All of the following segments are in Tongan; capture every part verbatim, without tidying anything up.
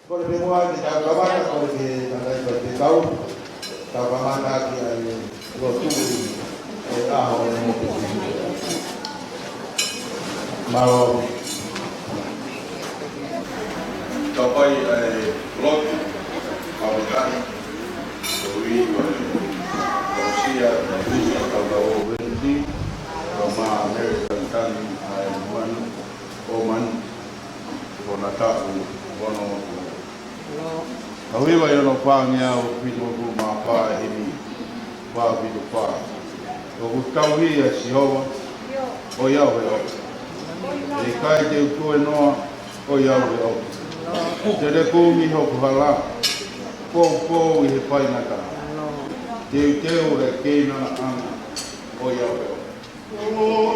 Kole pē muʻa ke tau kamata, kole ke tau kamata ki he lotu ʻi he ʻaho ni. Mālō. Tau fai e lotu, Paulitani, ko ia ko e Paulisia, Paulisia, tau tau o Wendy, tau mā American Tani, ʻa e manu, ʻo manu, ko na taʻu, ono, tau hiva ʻi hono fāngeau, fitu, mā fā, himi, fā, fitu, fā. ʻOku tauhi ʻa Sihova, ʻo ia ʻoku ʻofa. ʻE ʻikai te u tuēnoa, ʻo ia ʻoku ʻofa. Te ne kumi hoku hala, poupou ʻi he faingataʻa. Teuteu ʻa e keinanga, ʻo ia ʻoku ʻofa.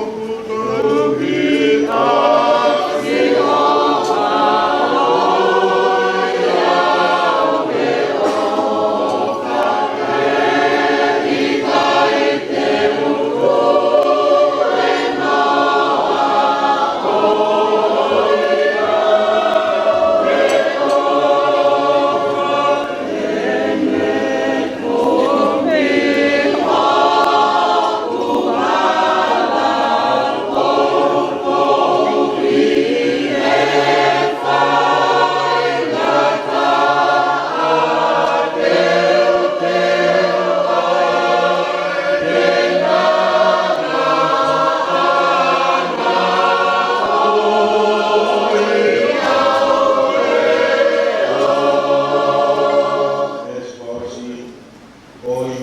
ʻOi,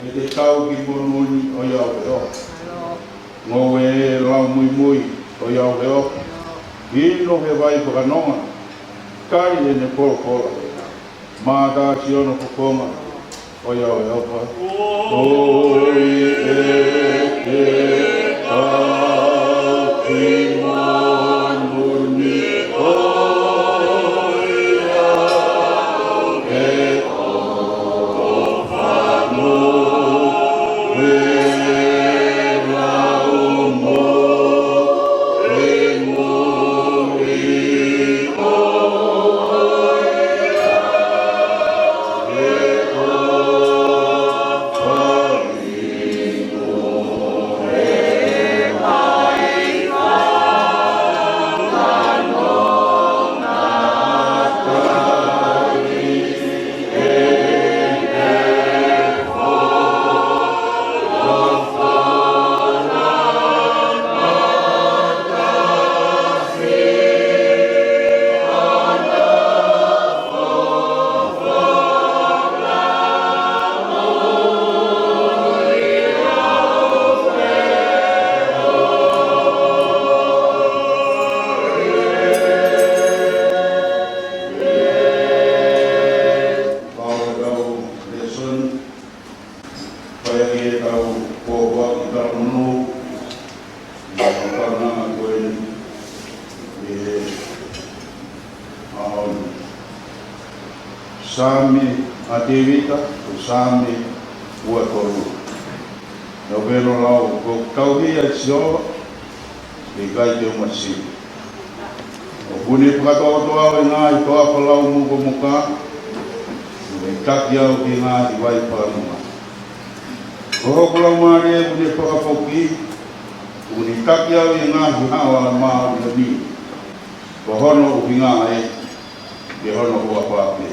ʻe te tau ki monū ni, ʻo ia ʻoku ʻofa. Ngoue lau muimui, ʻo ia ʻoku ʻofa. Inu he vai fakanonga, kali ʻene folofola. Mātā ʻi hono fofonga, ʻo ia ʻoku ʻofa. ʻOi, ʻe te tau ki monū ni, ʻo ia ʻoku ʻofa. Pau e kau lēsoni, fai ʻaki e kau pōpoaki talamonū, ʻi he tau nanga ko eni, ʻi he ʻaho ni. Saame ʻa Tēvita, ko Saame ua tolu. Naʻa ku pehē ʻo lau, ʻoku tauhi ʻa Sihova, ʻe ʻikai te u masiva. ʻOku ne fakatoatoa au ʻi he ngaahi toafa lau mukomuka, ʻoku ne taki au ki he ngaahi vai fakalima. Ko hoku laumālie ʻoku ne fakafoki, ʻoku ne taki au ʻi he ngaahi hala māʻoniʻoni. Ko hono ʻuhinga ē, ke hono huafa pē.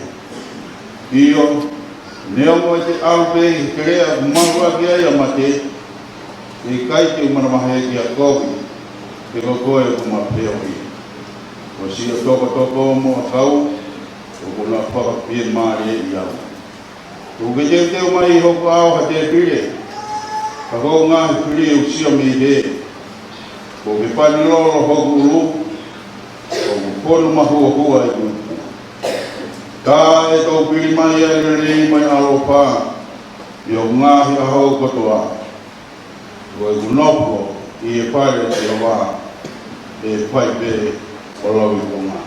ʻIo, neongo ʻete ʻalu pē ʻi he kelea ʻoku mahuʻaki ai ʻa mate, ʻe ʻikai te u manavahē ki ha kovi, he ko koe ʻoku ma feohi. Ko siʻo tokotoko mo ʻakau, ʻoku na fakafiemālieʻi au. Kuo ke teuteu mai ʻi hoku ʻao ha tēpile, ka ko hoku ngaahi fili ʻoku sio mei hē. Kuo ke pani lolo hoku ʻulu, ʻoku fonu mahuohua ʻeku ipu. Tā ʻe tau pili mai ʻa e lelei mo e ʻaloʻofa, ʻi hoku ngaahi ʻaho kotoa. Ko ʻeku nofo ʻi he fale ʻo Sihova, ʻe fai pē ʻo lauikuonga.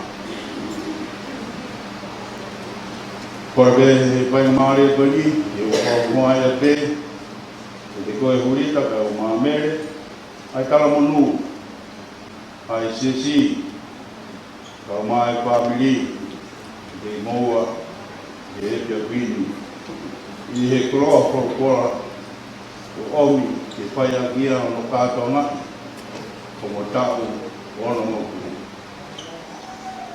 Kole pē he faingamālie ko eni, ʻe ʻofa mai ʻa pē, ʻe te koe Hulita, kau mā Mele, ʻa e talamonū, ʻa e siasi, kau mā e fāmili, Kei moua ʻe he efiafi ni ʻi he koloa folofola, ʻo ʻomi ke fai ʻaki ia hono kātoanga ʻo e taʻu ʻo hono moʻui.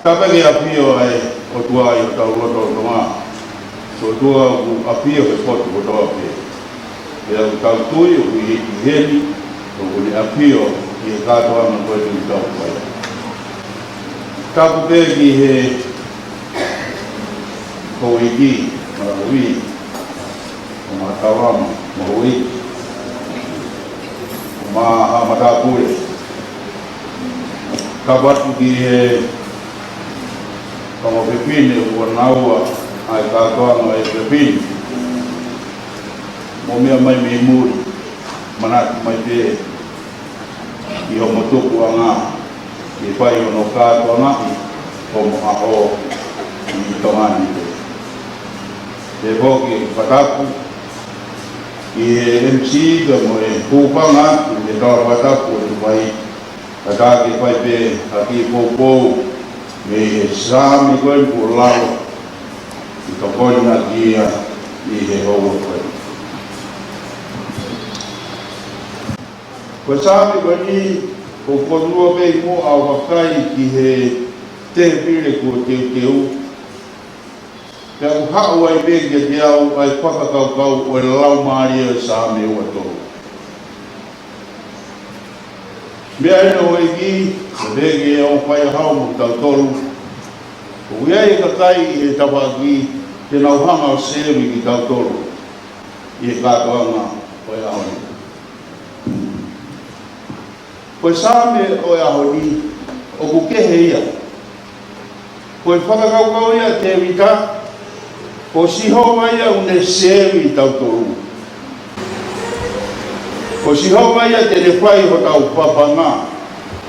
Tapa ke ʻafio ʻa e ʻOtua ʻi hotau lotolotonga, ko e ʻOtua ʻoku ʻafio he potu kotoa pē. Pea ʻoku tau tui ʻoku ʻi, ʻi heni, ʻoku ne ʻafio ʻi he kātoanga ko eni ʻoku tau fai. Tapu pē ki he houʻeiki, Malakavī, ʻo Mataulama, mo e houʻeiki, ʻo Maʻa, Haʻa Matāpule. Tapu atu ki he ongo fefine ʻoku ʻonaua ʻa e kātoanga ʻo e efiafi ni. Mou meʻa mai mei muli, manatu mai pē ʻi hoʻomo tupuʻanga, ke fai hono kātoangaʻi hoʻomo ʻaho ʻi Tonga ni pē. Pea foki fakatapu ki he M C pea mo e hūfanga atu he tala fakatapu ʻoku fai, kae ʻatā ke fai pē ha kiʻi poupou mei he Saame ko eni kuo lau, ʻi he tokoni ʻaki ia ʻi he houa ko eni. Ko e Saame ko eni, ʻoku ou kole pē ʻi muʻa ʻo vakai ki he tēpile kuo teuteu, pea ʻoku haʻu ai pē kiate au ʻa e fakakaukau ʻo e laumālie ʻo e Saame ua tolu. Meʻa ʻeni ʻoku ʻi heni, ʻoku ʻikai ke u fai ha ʻaho mo kitautolu. ʻOku ʻi ai e kakai ʻi he tafaʻaki te nau hanga ʻo sēvia kitautolu ʻi he kātoanga ʻo e ʻaho ni. Ko e Saame ʻo e ʻaho ni, ʻoku kehe ia. Ko e fakakaukau ia ʻa Tēvita, ko Sihova ia ʻoku ne sēvia kitautolu. Ko Sihova ia te ne fai hotau papanga,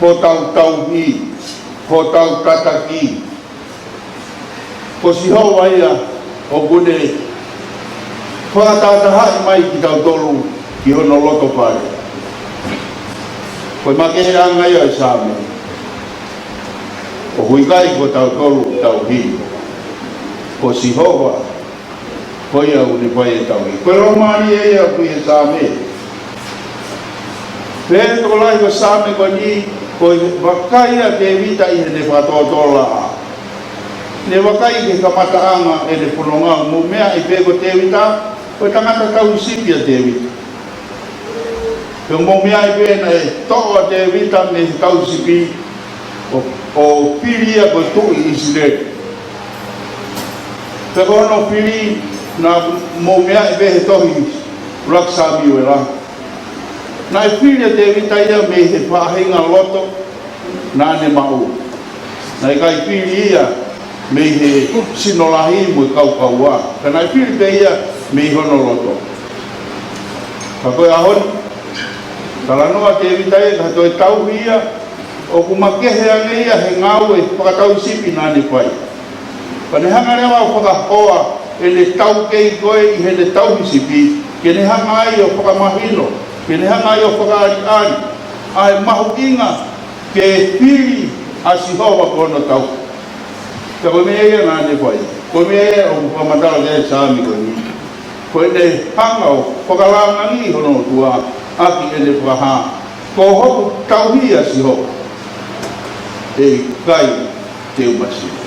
hotau tauhi, hotau tataki. Ko Sihova ia ʻoku ne fakatahatahaʻi mai kitautolu ki hono loto pale. Ko e makeheʻanga ia ʻo e Saame, ʻoku ʻikai ko kitautolu ʻoku tauhi, ko Sihova, ko ia ʻoku ne fai e tauhi. Ko e laumālie ia ʻoku ʻi he Saame. Pea tokolahi ko e Saame ko eni, ko e vakai ʻa Tēvita ʻi heʻene fakatōtōlaʻā. Ne vakai ki he kamataʻanga ʻene fononga, mou meaʻi pē ko Tēvita, ko e tangata tauhi sipi ʻa Tēvita. Pea mou meaʻi pē naʻe toʻo ʻa Tēvita mei he tauhi sipi ʻo, ʻo fili ia ko e tuʻi ʻIsileli. Pea ko hono fili, naʻa mou meaʻi pē he tohi ʻUluaki Samiuela, naʻe fili ʻa Tēvita ia mei he faʻahinga loto naʻa ne maʻu. Naʻe ʻikai fili ia mei he sino lahi mo e kaukaua, ka naʻe fili pē ia mei hono loto. Ka ko e ʻaho ni, talanoa Tēvita ia ki ha toe tauhi ia, ʻoku makehe ange ia he ngāue fakatauhi sipi naʻa ne fai. Ka ne hanga leva ʻo fakahoa ʻene taukei ko ē ʻi heʻene tauhi sipi, ke ne hanga ai ʻo fakamahino, ke ne hanga ai ʻo fakaʻaliʻali ʻa e mahuʻinga ke fili ʻa Sihova ko hono tauhi. Pea ko e meʻa ia naʻa ne fai. Ko e meʻa ia ʻoku fakamatala ki ai e Saame ko eni. Ko ʻene hanga ʻo fakalāngilangiʻi hono ʻOtua ʻaki ʻene fakahā, ko hoku tauhi ʻa Sihova, ʻe ʻikai te u masiva.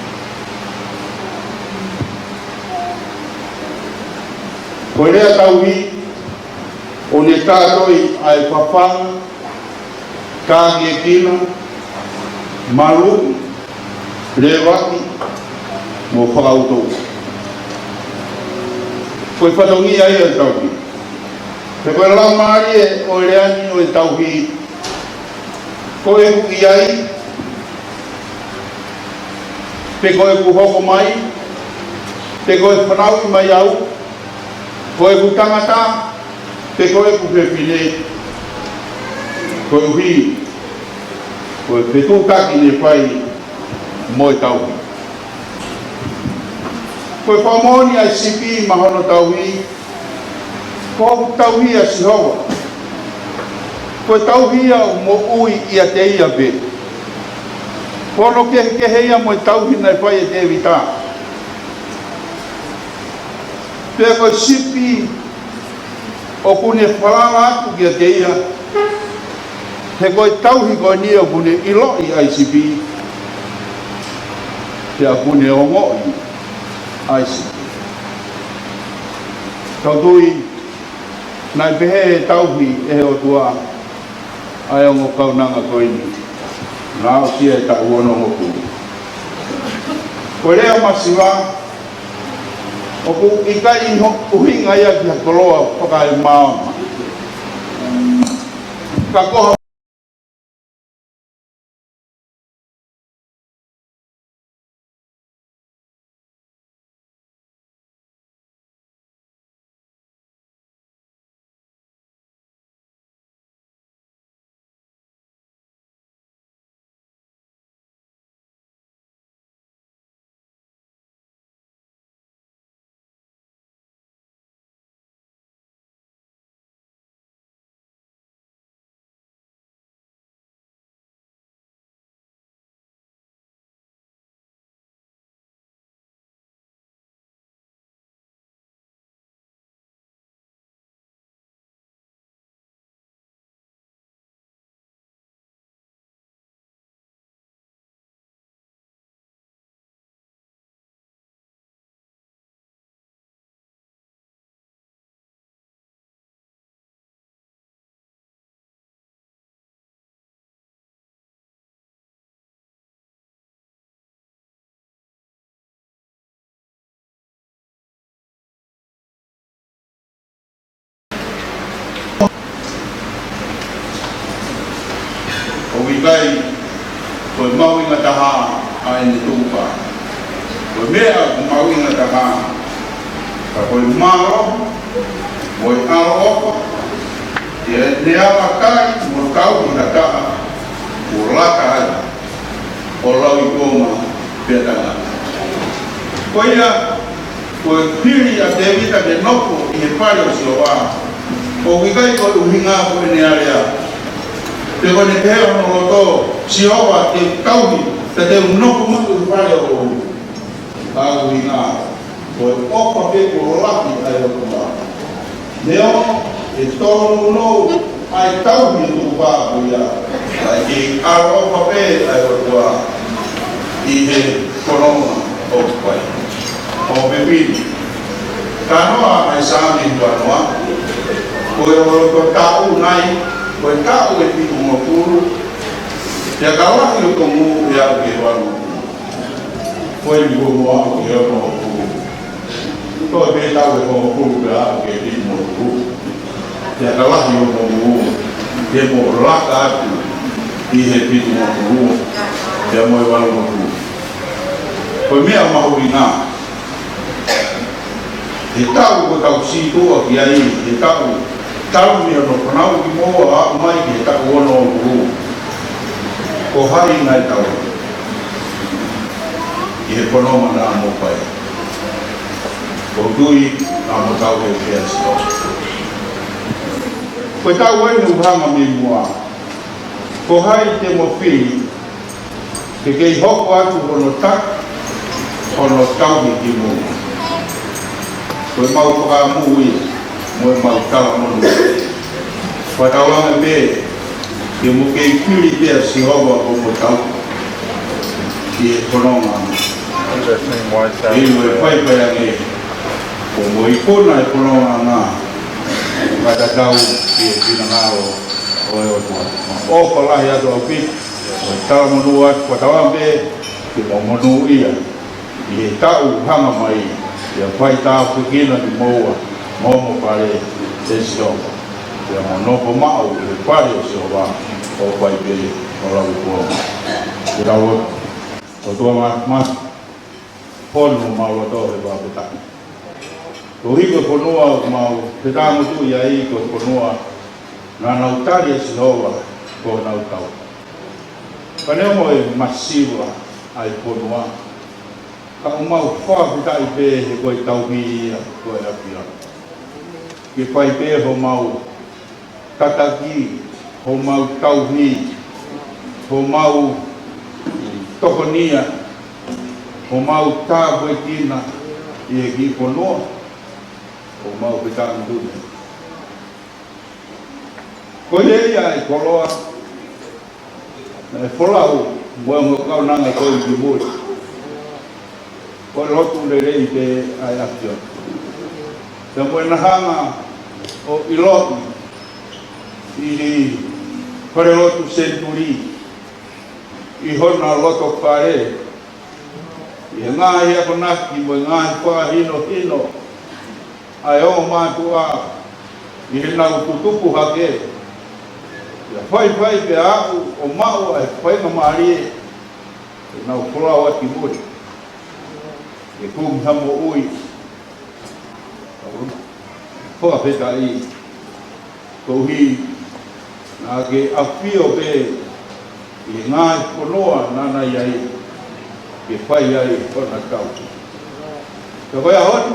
Ko e lea tauhi, ʻoku ne kātoi ʻa e fafanga, tākiekina, maluʻi, levaki, mo fakauto. Ko e fatongia ia ʻo e tauhi. Pea ko e laumālie ʻo e lea ni ʻo e tauhi, ko ʻeku ʻi ai, pe ko ʻeku hoko mai, pe ko e fanauʻi mai au, ko ʻeku tangata, pe ko ʻeku fefine, koeʻuhi ko e fetuʻutaki ne fai mo e tauhi. Ko e fakamoʻoni ʻa e sipi maʻa hono tauhi, ko hoku tauhi ʻa Sihova. Ko e tauhi ia ʻoku moʻui ʻiate ia pē. Ko hono kehekehe ia mo e tauhi naʻe fai ʻe Tēvita. Pea ko e sipi ʻoku ne falala atu kiate ia, he ko e tauhi ko eni ʻoku ne ʻiloʻi ʻa e sipi, pea ʻoku ne ongoʻi ʻa e sipi. Tau tui, naʻe pehē ʻe he tauhi ʻe he ʻOtua ʻa e ongo kaunanga ko eni, naʻa nau ʻosi ʻi he taʻu onongofulu. Ko e lea masiva, ʻoku ʻikai ʻi hono ʻuhinga ia ki ha koloa fakaemāmani. Ka ko ha ʻOku ʻikai ko e mahuʻinga taha ʻa ʻene tukupā. Ko e meʻa ʻoku mahuʻinga taha, ka ko e mālohi mo e ʻaloʻofa, ʻi heʻene ala kai mo tauhi ha taha kuo laka ai ʻo lauikuonga pea tangata. Ko ia, ko e pili ʻa Tēvita ke nofo ʻi he fale ʻo Sihova, ʻoku ʻikai ko e ʻuhinga ko ʻene alea. Pe ko ʻene pehē ʻi hono loto, Sihova, te u tauhi, pea te u nofo maʻu ʻi he fale ʻo ʻoʻou. Ka ʻuhinga, ko e ʻofa pē kuo lahi ʻa e ʻOtua. Neongo ʻe tōnounou ʻa e tauhi ʻo e tukupā ko ia, ka ʻoku kei ʻaloʻofa pē ʻa e ʻOtua ʻi he fononga ʻoku fai. Ko e pili, talanoa ʻa e Saame ua noa, ko e ʻoku taʻu nai, ko e taʻu ʻe fitungofulu, pea ka lahi hoʻo ngū ʻe aʻu ki he valungofulu. Ko e ngū mo aʻu ki he valungofulu. Toe pē taʻu ʻe hongofulu pea aʻu ki he fitungofulu. Pea ka lahi hoʻo ngū, ke mo laka atu ʻi he fitungofulu, pea mo e valungofulu. Ko e meʻa mahuʻinga, he taʻu ʻoku tau sītuʻa ki ai, he taʻu talu mei hono fanauʻi kimoua ʻo aʻu mai ki he taʻu onongofulu. Ko hai naʻe tauhi ʻi he fononga naʻa mo fai? ʻOku ou tui naʻa mo tauhi pē ʻa Sihova. Ko e taʻu eni ʻoku hanga mei muʻa. Ko hai te mo fili ke kei hoko atu hono taki, hono tauhi ki mui? Ko ʻemau fakamoʻui mo ʻemau talamonū. Fakatauange pē ke mo kei fili pē ʻa Sihova ko hoʻomo tauhi ʻi he fononga. Interesting why that. ʻI he faifainga ange, ko hoʻomo ikuna ʻi he fononga, fakatatau ki he finangalo ʻo e ʻOtua. ʻOfa lahi atu ʻaupito, mo e talamonū atu, fakatauange pē ke mo monūʻia ʻi he taʻu hanga mai, pea fai tāpuekina kimoua mo homo fale ʻe Sihova, pea mo nofo maʻu ʻi he fale ʻo Sihova ʻo fai pē ʻo lauikuonga. Ke tau lotu. ʻOtua Māfimafi, fonu homau loto he fakafetaʻi. Koeʻuhi ko e fonua ʻoku mau fetāmotuʻi ai, ko e fonua naʻa nau tali ʻa Sihova ko honau tauhi. Ka neongo e masiva ʻa e fonua, ka ʻoku mau fakafetaʻi pē he ko e tauhi ia ko e ʻAfiona. Ke fai pē homau tataki, homau tauhi, homau tokonia, homau tāpuekina ʻi he kiʻi fonua. ʻo mau pē tangata ni. Ko ia ia ʻa e koloa naʻe folau mo e ongo kaunanga ko ē ki muli. Ko e lotu lelei pē ʻa e ʻAfiona. Pea mo ʻena hanga ʻo ʻiloʻi ʻi he falelotu Senituli, ʻi hona loto fale, ʻi he ngaahi akonaki mo e ngaahi fakahinohino ʻa e ongo mātuʻa ʻi heʻenau tutupu hake, ʻi he faifai pea aʻu ʻo maʻu ʻa e faingamālie ke nau folau atu ki muli ke kumi ha moʻui. Fakafetaʻi koeʻuhi naʻa ke ʻafio pē ʻi he ngaahi fonua naʻa na ʻi ai ke fai ai hona tau. Ka ko e ʻaho ni,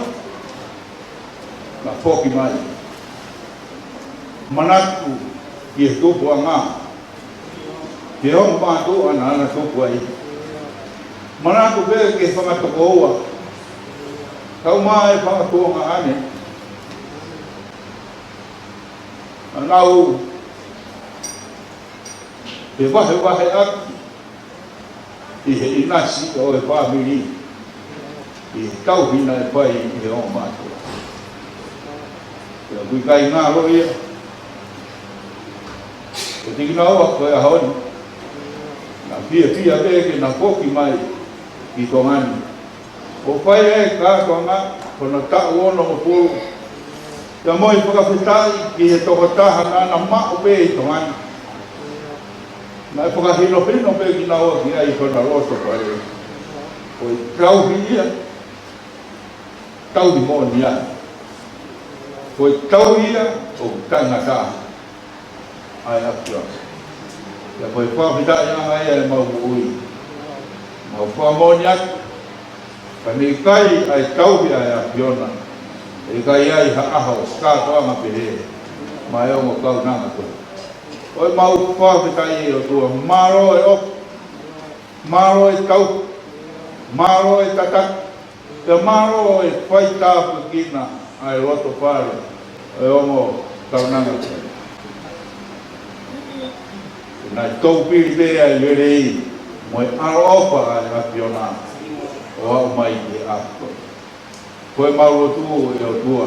naʻa foki mai. Manatu ki he tupuʻanga, ki he ongo mātuʻa naʻa na tupu ai. Manatu pē ki he fanga tokoua, kau mai e fanga tuongaʻane, naʻa nau fevahevaheʻaki ʻi he ʻinasi ʻo e fāmili, ʻi he tauhi naʻe fai ʻe he ongo mātuʻa. Pea ʻoku ʻikai ngalo ia. Ko e tiki naua ko e ʻaho ni, naʻa fiefia pē ke na foki mai ki Tonga ni ʻo fai e kātoanga hono taʻu onongofulu. Pea mo e fakafetaʻi ki he tokotaha naʻa na maʻu pē ʻi Tonga ni, naʻe fakahinohino pē kinaua ki ai ʻi hona loto fale. Ko e tauhi ia, tauhi moʻoni ia. Ko e tauhi ia ʻoku taʻengata ʻa e ʻAfiona. Pea ko e fakafetaʻi ange ia ʻemau moʻui. Mau fakamoʻoni atu, ka ne ʻikai ʻa e tauhi ʻa e ʻAfiona, ʻe ʻikai ai ha ʻaho kātoanga pehē maʻa e ongo kaunanga ko ē. ʻOi, mau fakafetaʻi ʻe ʻOtua, mālō e ʻofa, mālō e tauhi, mālō e tataki, pea mālō e faitāpuekina ʻa e loto fale ʻo e ongo kaunanga ko ē. Naʻe toupili pē ʻa e lelei mo e ʻaloʻofa ʻa e ʻAfiona ʻo aʻu mai ki he ʻaho ko ē. Ko ʻemau lotu ʻe ʻOtua,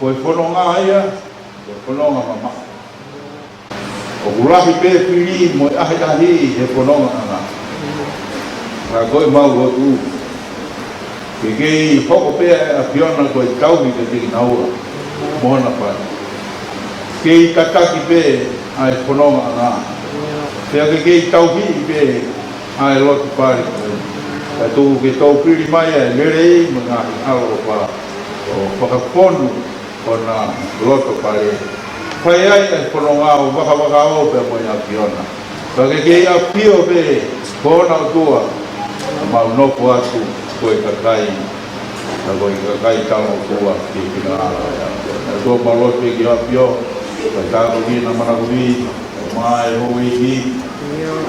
ko e fononga ia, ko e fononga mamaʻo. ʻOku lahi pē fili mo e ʻahiʻahi he fonongaʻanga. Ka ko ʻemau lotu, ke kei hoko pē ʻa e ʻAfiona ko e tauhi kiate kinaua mo hona fale. Kei tataki pē ʻa e fonongaʻanga, pea ke kei tauhi pē ʻa e loto fale ko ē. Ka tuku ke toupili mai ʻa e lelei mo e ngaahi ʻaloʻofa ʻo fakafonu hona loto fale. Fai ai ʻa e fononga ʻo vakavakao pea mo e ʻAfiona. Ka ke kei ʻafio pē ko hona ʻOtua, ʻo mau nofo atu ko e kakai, ka ko e kakai talangofua ki he finangalo ʻo e ʻAfiona. ʻOtua, mau lotu ki he ʻAfio, ka tāpuekina Manakovi, ʻo mai houʻeiki,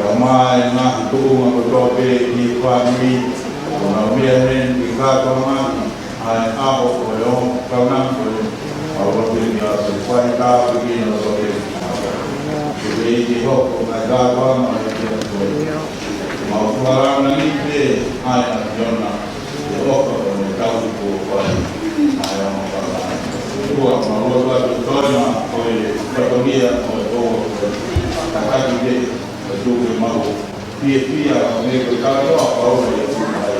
ʻo mai ngaahi tuʻunga kotoa pē ʻi he fāmili, ʻo nau meʻa heni ke kātoanga ʻa e ʻaho ko ē ʻo e ongo kaunanga ko ē. Mau lotu ki he ʻAfio, fai tāpuekina ʻOtua. Ke ʻi ai ke hoko mai kātoanga ʻa e ʻAfio ko ē. Mau fakalangi pē ʻa e ʻAfiona, he ʻofa ʻo ne tau kuo fai ʻa e ongo kaunanga. ʻOtua, mau lotu atu ko e na ko e fatongia ʻo e ongo ko ē. Tataki pē, ʻo tuku ke mau fiefia, ʻo ne ko e talanoa Paula ia ʻoku ʻai.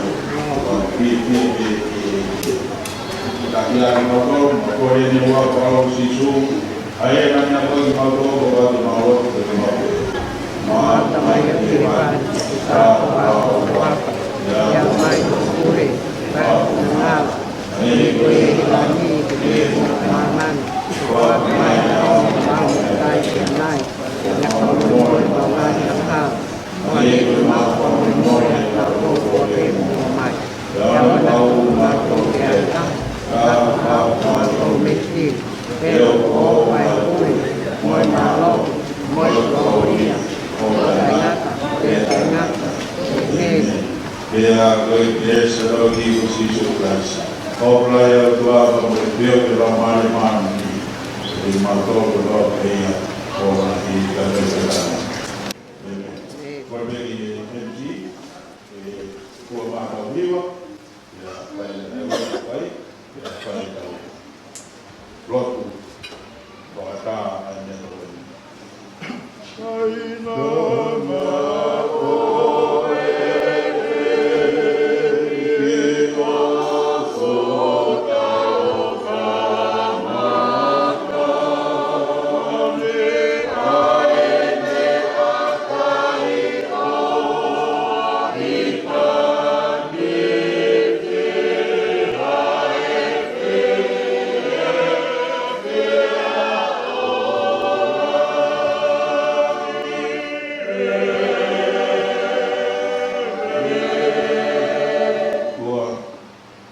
Mau fiefia pē ke taki ʻaki kimautolu, mau kole ʻi he huafa ʻo Sīsū. ʻA ia naʻa ne akoʻi kimautolu, ko ia te mau lotu ke mau pehē. Mau Tamai ʻoku ʻi he langi, ke tau ʻofa, ke aʻu mai ho pule, ke fai ho finangalo, ʻi he langi ko ia ʻi māmani. Fakafoki mai kiate kimautolu ʻa e ʻaho ni ʻemau kakai ʻanenai. Pea ke fakamolemole ʻemau ngaahi angahala, ʻo hangē ko ʻemau fakamolemole ʻa kinautolu ʻoku ʻofa mai kiate kimautolu. Pea ʻoua naʻa tau ʻomi kimautolu ki he ʻahiʻahi, ka ke fakahaofi kimautolu mei he fili. He ʻoku ʻoʻou ʻa e tui, mo e mālohi, mo e kolōlia, ʻo taʻengata pea taʻengata. ʻĒmeni. Pea ko e kelesi ʻa hotau ʻEiki ko Sīsū Kalaisi, ʻOku ʻi ai ʻa e ʻOtua pea mo e feohi ʻo e Laumālie Māʻoniʻoni, ʻiate kimautolu kotoa pē ia, ʻo ngaahi ʻi he taimi ni. ʻĒmeni. Ko e meʻa ʻe M C, ʻe, kuo mātau hiva, ia, fai, ʻe, fai, ia, fai, tau. Lotu, fakatā ʻa e meʻatokoni.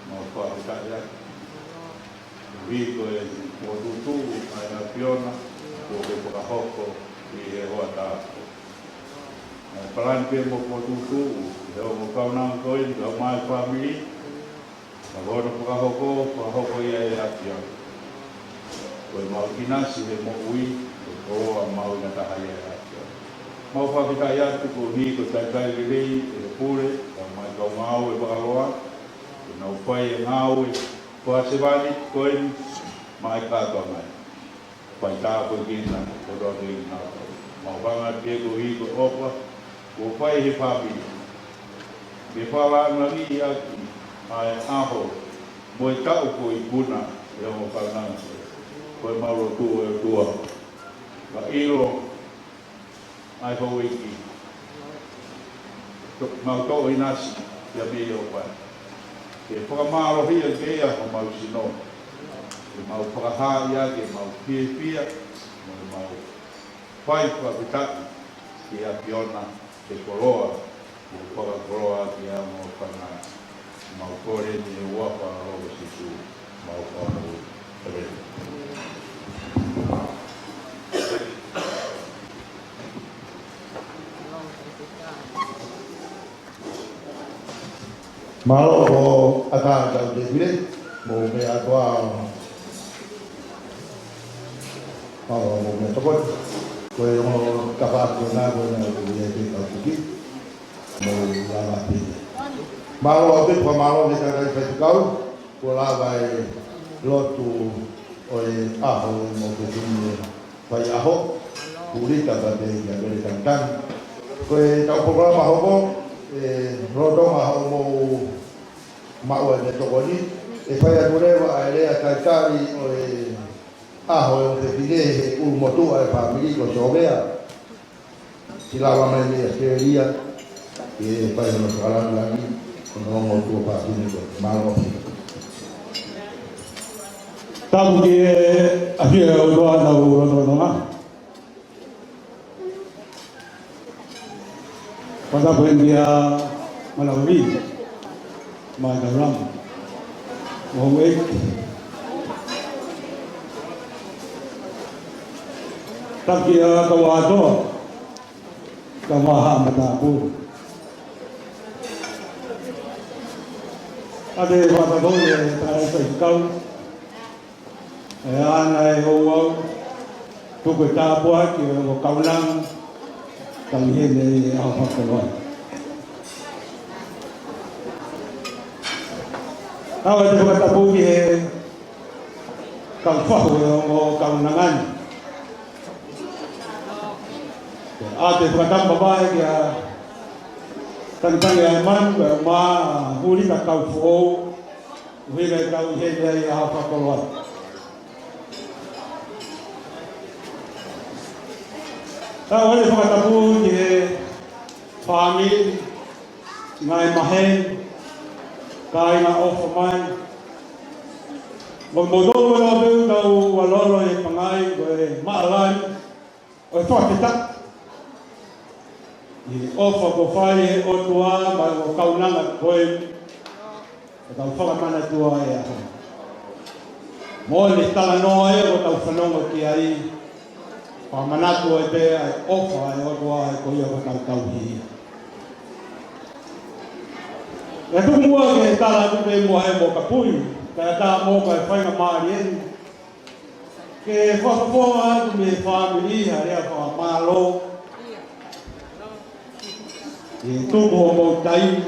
Mau fakafetaʻi atu. Koeʻuhi ko e fokotuʻutuʻu ʻa e ʻAfiona, kuo ke fakahoko ʻi he hoʻatā ko eni. Naʻe palani pē mo fokotuʻutuʻu ʻi he ongo kaunanga ko eni, kau mai fāmili, ka ko hono fakahoko, fakahoko ia ʻe he ʻAfiona. Ko ʻemau ʻinasi he moʻui, ko e koloa mahuʻinga taha ia ʻa e ʻAfiona. Mau fakafetaʻi atu koeʻuhi ko e talitali lelei ʻe he pule, kau mai kau ngāue fakaloa, ke nau fai e ngāue fakasevāniti ko eni maʻa e kātoanga ni. Fai tāpuekina kotoa pē kinautolu. Mau hanga pē koeʻuhi ko e ʻofa kuo fai he fāmili, ke fakalāngilangiʻi ʻaki ʻa e ʻaho mo e taʻu kuo ikuna ʻe he ongo kaunanga. Ko ʻemau lotu, ʻe ʻOtua, ka ʻilo ʻa e houʻeiki, to-, mau toʻo ʻinasi ia mei he ʻofa. Ke fakamālohia pē ia homau sino. Ke mau fakahaaʻi ʻa ʻemau fiefia, mo ʻemau fai fakafetaʻi ki he ʻAfiona, ke koloa, ke fakakoloa ki he ongo kaunanga. Mau kole ni ʻi he huafa ʻo Sīsū, mau kole. ʻĒmeni. Mālō ʻo ʻatā ʻetau tefile, mou meʻa atu ā, mālō mou meʻatokoni. Ko e ongo tafaʻaki ko ena, ko ena ʻoku ʻi ai pē kau kuki. Mou lava pē. Mālō ʻaupito, fakamālō ki he tangataʻeiki faifekau, kuo lava e lotu ʻo e ʻaho ʻo e mokopuna faiʻaho, Pulita pea pehē kia Mele Tangitangita. Ko ʻetau polokalama hoko, ʻe lolotonga hoʻomou maʻu ʻa e meʻatokoni, ʻe fai atu leva ʻa e lea talitali ʻo e ʻaho ʻo e ongo fefine he ʻulumotuʻa ʻo e fāmili ko Sovea. Siʻi lava mai mei ʻAositelēlia, ke fai hono fakalāngilangi, hono ongo tuofāfine ko ē. Mālō. Tapu ki he ʻAfio ʻo e ʻOtua ʻetau lotolotonga. Fakatapu heni kia Manaʻomi, Maʻa Taulama, mo houʻeiki. Tapu kia Kauatoa, Kamaha Matapu. ʻA e fakatapu ki he tangataʻeiki faifekau, ʻe ʻana e ouau, tuku e tāpuaki ʻo e ongo kaunanga, tau ʻi heni ʻi he ʻaho fakakoloa. Kau ʻi he fakatapu ki he kau fahu ʻo e ongo kaunanga ni. ʻA e fakatapu mavahe kia Tangitangita ʻAimanu, pea mo Pulita kau foʻou, ʻuhinga ʻetau ʻi heni ʻi he ʻaho fakakoloa. Kau ʻi he fakatapu ki he fāmili, ngaahi maheni, kāinga ʻofa mai. Mo kimoutolu ʻoku tau ʻi loto ʻi he pangai, ko e maʻalali ʻo e fakafetaʻi ʻi he ʻofa kuo fai ʻe he ʻOtua maʻa e ongo kaunanga ko eni, ʻo tau fakamanatua e ʻaho. Mo e talanoa ia ʻoku tau fanongo ki ai, fakamanatu ai pē ʻa e ʻofa ʻa e ʻOtua ʻa e ko ia ʻoku tau tauhi. ʻE tuku muʻa ke tala atu pē muʻa he mo kapui, Kae ʻatā mo e faingamālie ni ke fakafofonga atu mei he fāmili ha lea fakamālō ʻi he tuku hoʻomou taimi,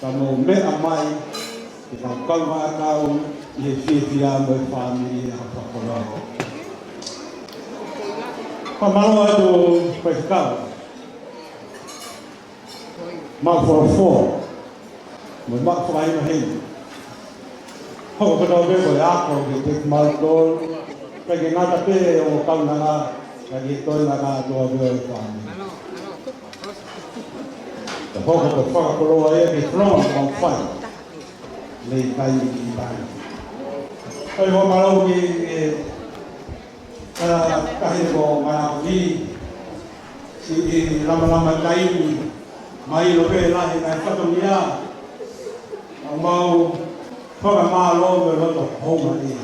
ka mou meʻa mai ke tau kaungā kau ʻi he fiefia mo e fāmili ʻa e fakakoloa. Fakamālō atu Faifekau Maʻufolofola, mo e maʻu fakahinohino. Hoko kotoa pē ko e ako kiate kimautolu, kae ʻikai ke ngata pē ʻi hoʻo kaunanga, ka ke toe ngata atu ʻa e fāmili. Ka hoko ko e fakakoloa ia ke fononga mo fai. Nei kai ki tai. Kai ho malau ki, e, ʻa, kahi ko Manaʻohi, siʻi lamalama taimi, mai lo pē lahi nai fatongia, ʻoku mau fakamālō mo e loto houngaʻia.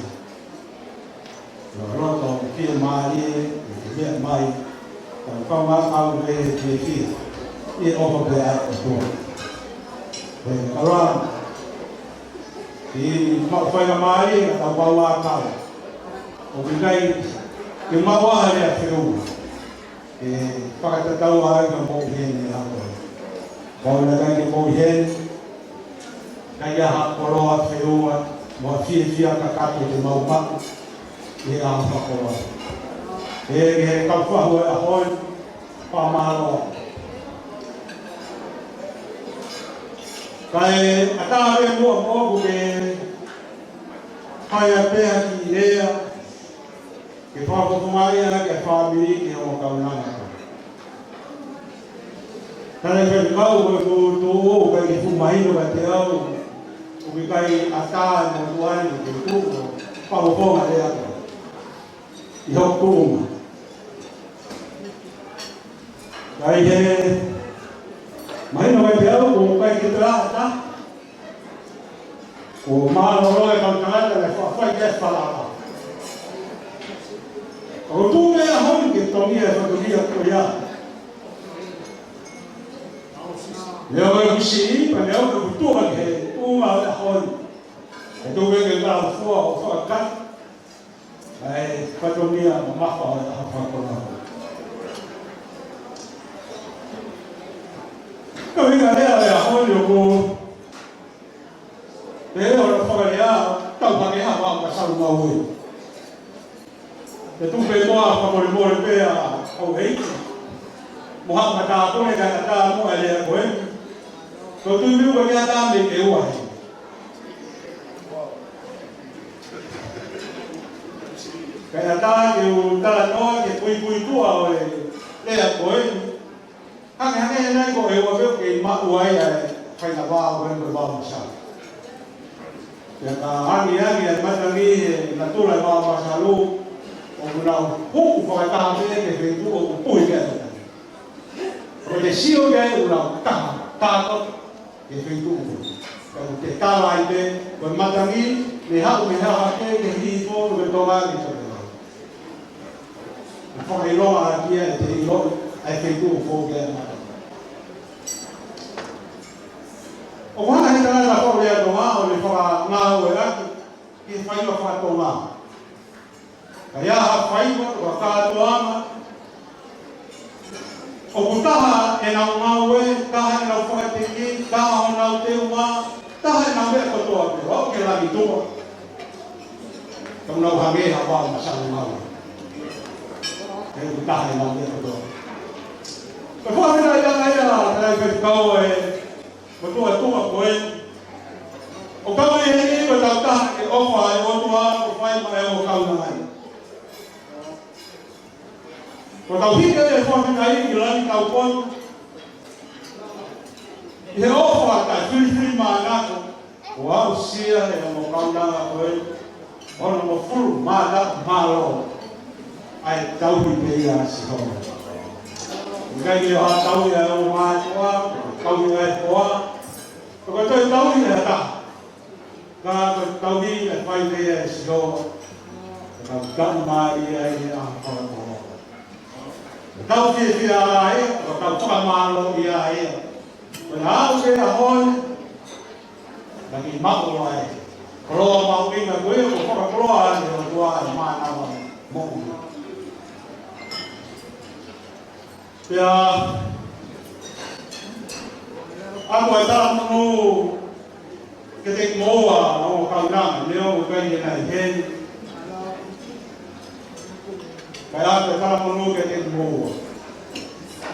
Mo e loto fiemālie, ʻi he meʻa mai, ka u kaungā kau ʻi he fiefia, ʻi he ʻofa pē ʻa e ʻOtua. Pea kala, ʻi he maʻu faingamālie, ka tau kaungā kau. ʻOku ʻikai ke maʻu ha lea feʻunga ke fakatatau ai ki hoʻomou ʻi heni ʻaho ko eni. Kapau naʻe ʻikai ke mou ʻi heni, ʻikai ha koloa feʻunga mo ha fiefia kakato te mau maʻu ʻi he ʻaho fakakoloa. ʻE, ʻe kau fahu ʻa e ʻaho ni, fakamālō. Kae ʻatā pē muʻa moʻoku ke fai ʻa e pea ki lea, ke fakafofongaʻi ʻa e fāmili ki hoʻo kaunanga. Tala i fai kau ko e kuo tuʻu, ʻikai ke fuʻu mahino kiate au, ʻoku ʻikai ʻatā mo tuʻu ai ke tuʻu, fakafofongaʻi ʻa e ʻi hoku tuʻunga. Kae ʻikai ke mahino kiate au, ʻoku ʻikai ke tala ʻatā. Ko mālōlō e kau tangata naʻe faʻa fai ki ai e falala. Ka ko e tuʻu mei he ʻaho ni ke tongia e fatongia ko ia. Leo e kusi, pea leo e kutua ki he uma e ʻaho ni. E tuʻu mei he kau fua ʻo fakakata ʻa e fatongia mamafa ʻo e ʻaho fakakoloa. Ka ʻi he lea e ʻaho ni ʻoku pehē hono fakalea, tau hake ha vaʻa masalu maue. Te tuku pē mo ha fakamolemole pē ʻa houʻeiki mo haʻa matāpule kae ʻatā mo e lea ko eni. Ko e tui miu ko e ʻatā mei ke ua he. Kae ʻatā ke u talanoa ki he puipuituʻa ʻo e lea ko eni. Hangehangē nai ko e ua pē ʻoku kei maʻu ai ʻa e faingataʻa ko eni ko e vaʻa masalu. Pea ka angiangi ʻa e matangi he natula e vaʻa masalu, ʻoku nau huku fakataha pē ki he feituʻu ʻoku puhi ki ai e matangi. Ko e te sio ki ai ʻoku nau taha, taha kotoa ki he feituʻu ko ē. Ka ʻoku te tala ai pē, ko e matangi, ne haʻu mei he ʻaho hake ki he hihifo, ko e tonga ki he tonga. Naʻe fakaʻilonga ʻaki ia ʻe te ʻilo ʻa e feituʻu foʻou ke ana. ʻOku hanga he tangata ko e lea Tonga ʻo ne fakangāueʻaki ki he faiva fakatonga. Ka ʻi ai ha faiva pe ko ha kātoanga, ʻoku taha ʻenau ngāue, taha ʻenau fakatiki, taha honau teunga, taha ʻenau meʻa kotoa pē, ʻo aʻu ki langi tuʻa. Ka ʻoku nau hangē ha vaʻa masalu ngāue. He ʻoku taha ʻenau meʻa kotoa. Ko e fakafetaʻi ʻa e ʻa e faifekau ʻe motuʻa tuʻa ko ē. ʻOku tau ʻi heni ko e tau taha ke ʻofa ʻa e ʻOtua ʻoku fai maʻa e ʻo kaunanga ai. Ko e tau hiki e fakafetaʻi ki langi tau pono. ʻI he ʻofa taʻefilifilimānako, ʻo aʻusia ʻe he ʻo kaunanga ko ē, ono mo fulu mā taʻu mālō, ʻa e tauhi pē ia ʻa Sihova. ʻIkai ke ʻi ai ha tauhi ʻa e ʻo mātuʻa, tauhi ʻa e hoa, ko e toe tauhi ʻe ha taha. Ka ko e tauhi ʻe fai pē ia ʻe Sihova, ko e tau tau mai ia ʻi he ʻaho fakakoloa. Ko e tau fiefia ai, ko e tau fakamālō ia ia. Ko e aʻu ki he ʻaho ni, naʻa ke maʻu ai. Koloa mahuʻinga ko ia, ko e fakakoloa ʻa e ʻOtua ʻa e mānava moʻui. Pea, ʻoku ou talamonū kiate kimoua, ʻo kaunanga, neongo ʻoku ʻikai ke ngaahi heni. Kae ʻoku ou talamonū kiate kimoua.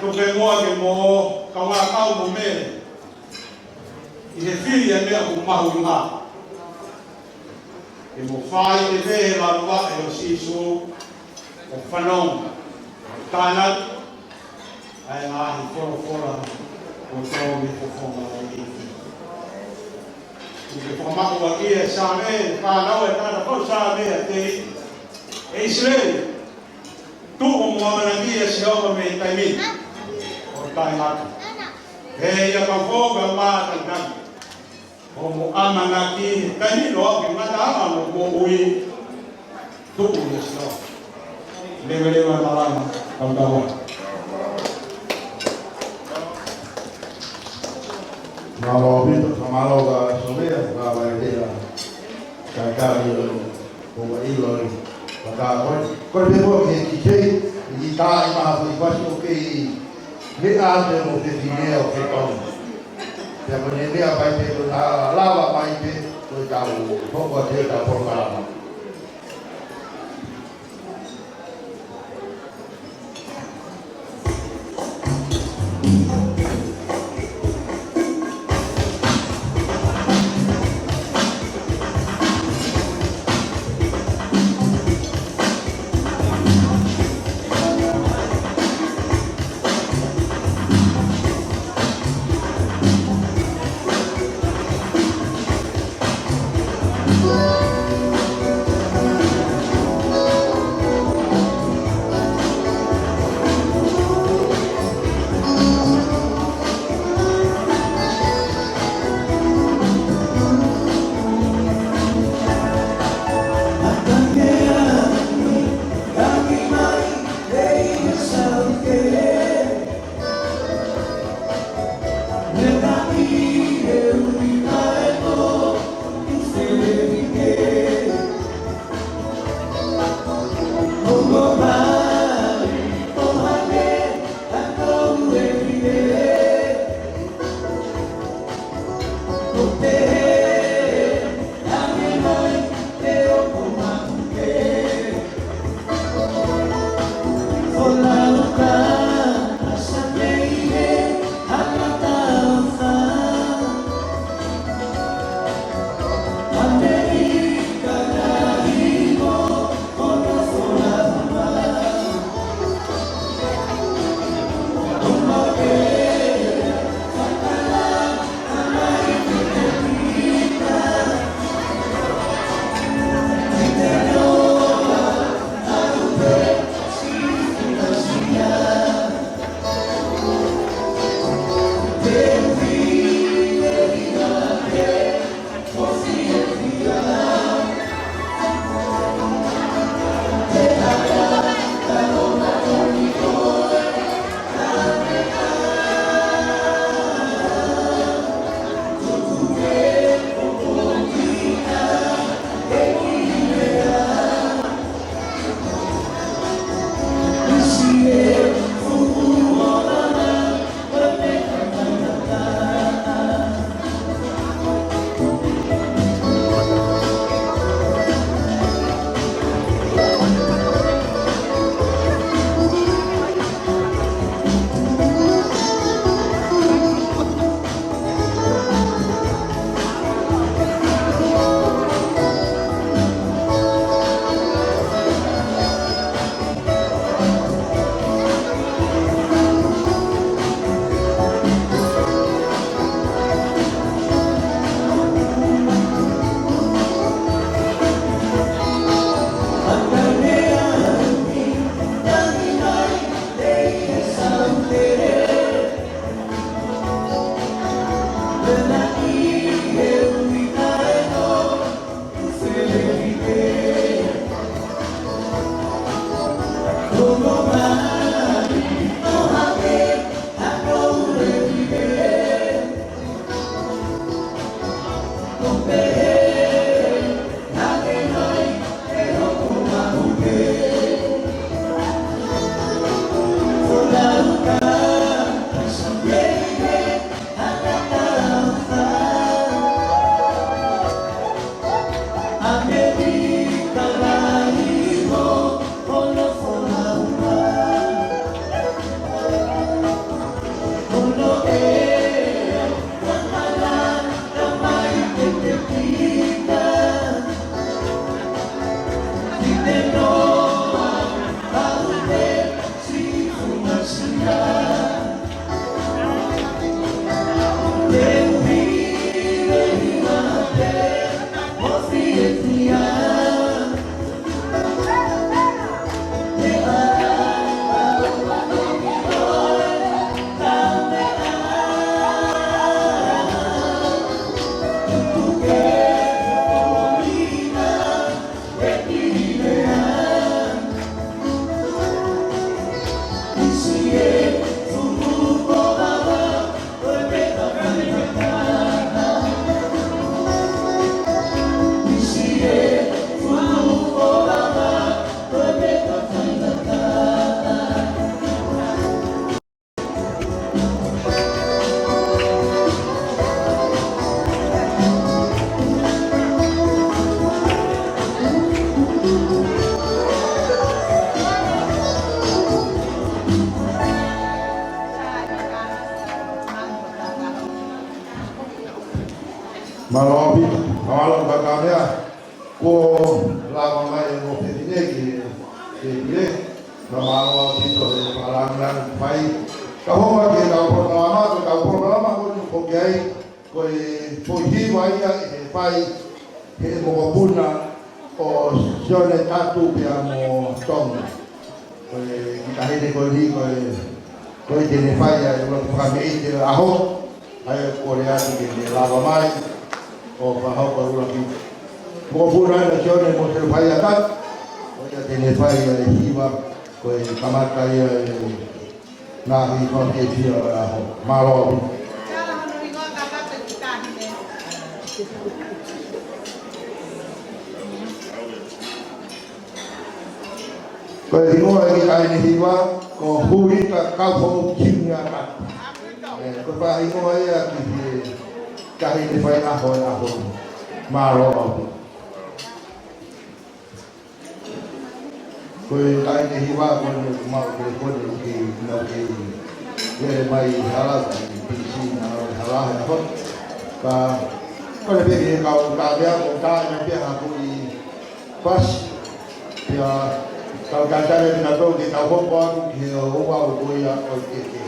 Ko e pē moa ke mo, kaungā kau mo Mele. ʻI he fili ʻa e meʻa ʻoku mahuʻinga. Ke mo fai e veʻe valuvaʻe ʻo Sīsū, ʻo fanongo, ʻo tānaki ʻa e ngaahi folofola ʻoku tō mei he fofonga ʻo e ʻEiki. ʻOku ke fakamaʻu ʻaki e Saame, fānau e tangata ko Saame ʻa e ʻEiki, ʻe ʻIsileli, tuʻu mo ʻamanaki ʻia Sihova mei he taimi ni ʻo taʻengata. He ʻe ia kau foki ʻa e mātaʻitaʻi. ʻO mo ʻamanaki he taimi ni ʻo aʻu ki he ngataʻanga ʻo e moʻui, tuʻu ʻia Sihova. Leveleva e malanga, kau tau. Mālō ʻaupito, ka mālō ka Sovea, ka vai hea. Ka kali ʻo, ʻo ʻilo ʻi. Ka ka ko e, ko e pē ko e ki kei, ʻi tā i maha fui fasi ʻo kei, me a te mo fefine ʻo ke tau. Pea ko e meʻa pai pē ko e tā lava pai pē, ko e tau, ko e tau polokalama. Mālō, kātaki meʻa, kuo lava mai e ngofefine ki he, ki he pule, ka mālō ʻaupito e fakalāngilangi fai. Ka hoko atu ki he kau polokalama, ko e kau polokalama ko eni ʻoku ʻi ai, ko e foʻi hiva ia ʻe fai ʻe he mokopuna ʻo Sione Tatu pea mo Tongi. Ko e kiʻi taʻahine ko eni, ko e, ko e te ne fai ʻa e ʻuluaki fakameʻite ʻo e ʻaho, ʻa ia ʻoku kole atu ke ne lava mai ʻo fakahoko e ʻuluaki. Mokopuna ʻa Sione mo Selefaiata, ko ia te ne fai ʻa e hiva, ko e kamata ia e ngaahi fakafiefia ʻo e ʻaho. Mālō. Ko e hingoa e kiʻi taʻahine hiva, ko Hulita Kauhou Kimiata. ʻE, ko e faʻahinga ia ki he taʻahine faiʻaho e ʻaho. Mālō. Ko e taʻahine hiva ko eni ʻoku mau ke kole ke nau ke lele mai hala ki Pisi na hala he ʻaho. Ka, ko e pehē kau tātea, ko e tātea pē ha kui pasi. Pea kau tātea pē na tau ke tau hoko atu ki he ʻoua ʻo ko ia ʻo ke ke.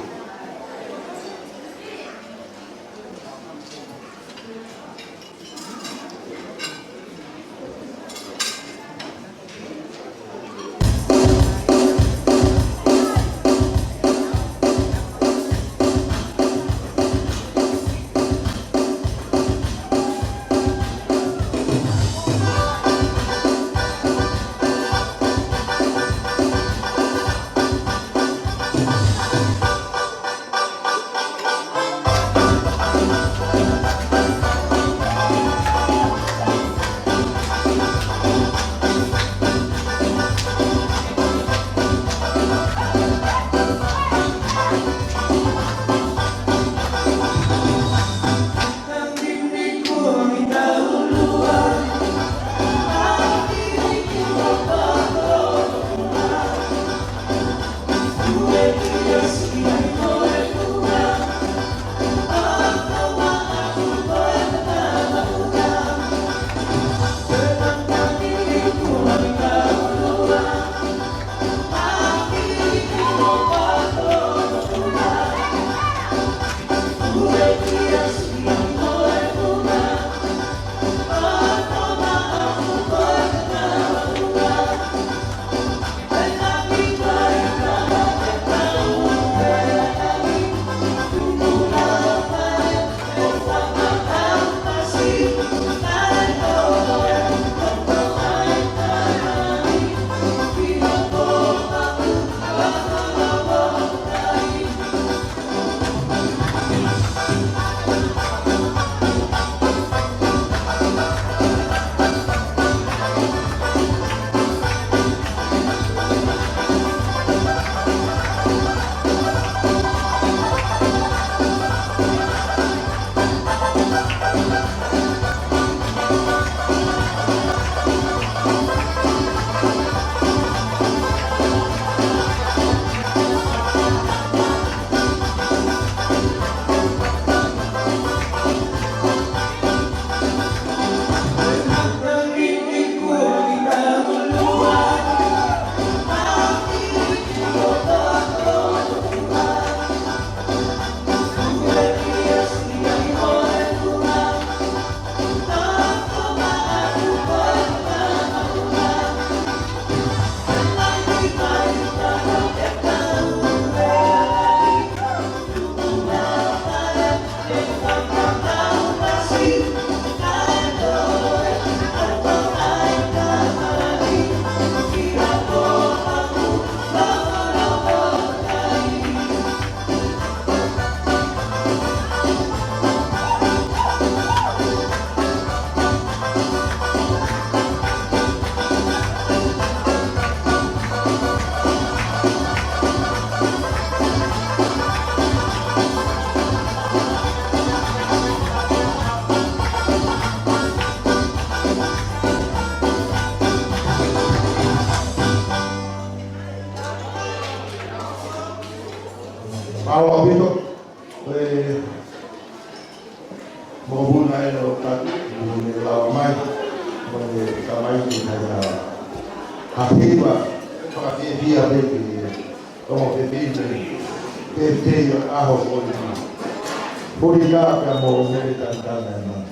Mālō ʻaupito. Ko e mokopuna ʻeni ʻo Tatu, ʻo Ai, ke kai ka. Ha hiva, fakafiefia pē ki he ongo fefine, ke tei ʻaho ko eni. Puli ka pea mo mele tanitani ʻa e mana.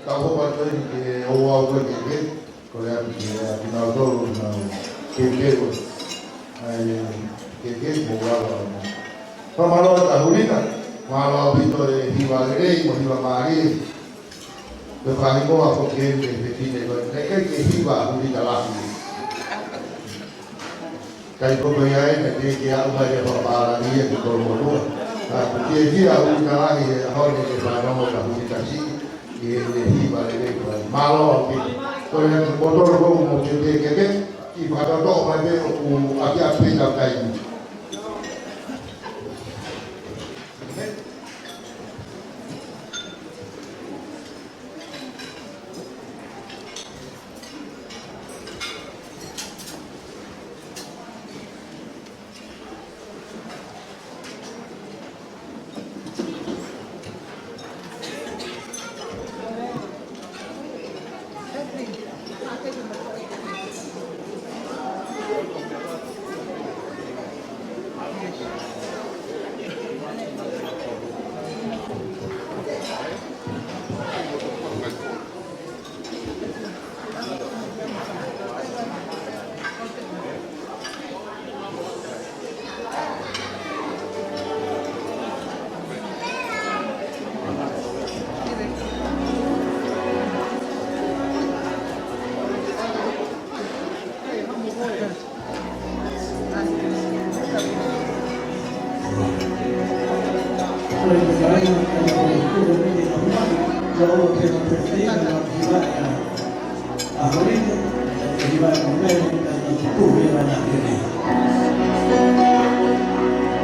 Tau hoko atu eni ke ʻoua ʻe ke ke, ko e ʻapi ke ʻapi nau tolu nau ke ke o. ʻAi ke ke mo ua ua mo. Fakamālō ʻa Hulita, mālō ʻaupito e hiva lelei mo hiva mālie. Ko e faʻahinga ko eni ke ke tine ko e ke ke hiva Hulita lahi. Kai ko ko ia e na ke ke aʻu mai e fakapālangi ia ki Kolomotuʻa. Ka ko ke ke aʻu mai ka lahi e ʻaho ni ke fanongo ka Hulita siʻi, ʻi he, ʻi he hiva lelei ko ē. Mālō ʻaupito. Ko ia ko Kolomotuʻa mo ke ke ke ke, ʻi fakatoto mai pē ʻoku ʻapiʻapi pē tau kai ni.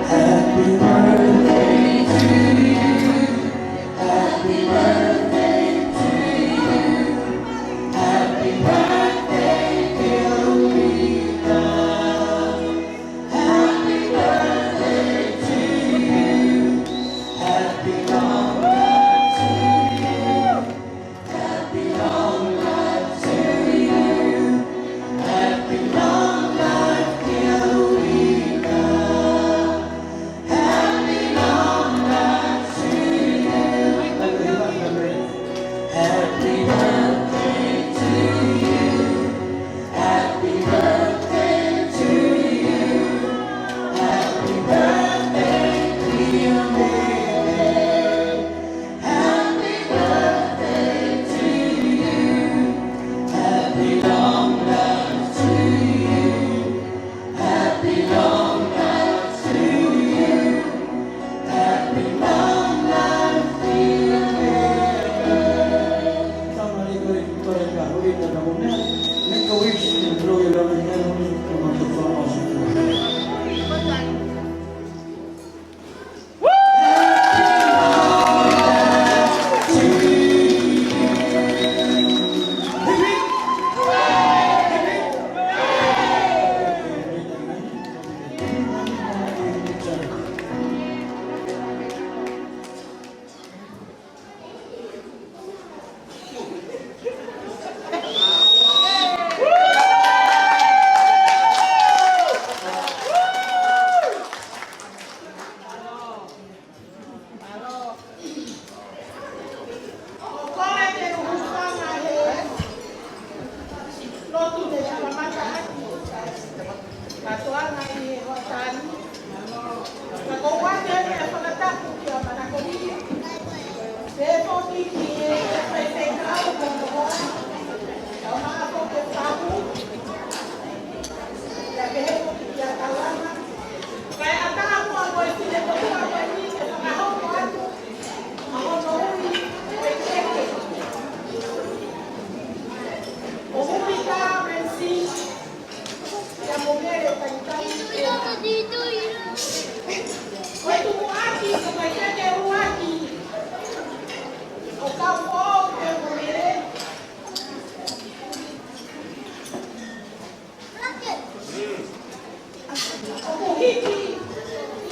Happy birthday to you. Happy birthday to you. Happy birthday, dear Rita. Happy birthday to you. Happy long life to you. Happy long life to you. Happy long life, dear Rita. Happy long life to you. Happy birthday to you. Happy birthday to you. Happy birthday, dear Mary. Happy birthday to you. Happy long life to you. Happy long life to you. Happy long life, dear Mary. Somebody go to, go to God. Make a wish and blow your love in heaven. Come on, the phone. ʻOku ou kole ke u hūfanga he lotu te tala mata atu. Ka toanga ʻi he hoʻatā ni. Ka ko ʻoua te ne fakatapu kia Manakoli. Pea foki ki he faifekau ko Mohoa. Ka ʻoua foki ke tapu. Pea pehē foki kia Kalama. Kae ʻatā muʻa ko e finemotuʻa ko eni ke fakahoko atu ʻa hono ui ko e keke. ʻO Hulita Rensi, ia Momele Taitaitea. Ko e tukuʻaki, ko e keke ʻuluaki ʻo Kaufoʻou pea Momele. ʻOku hiki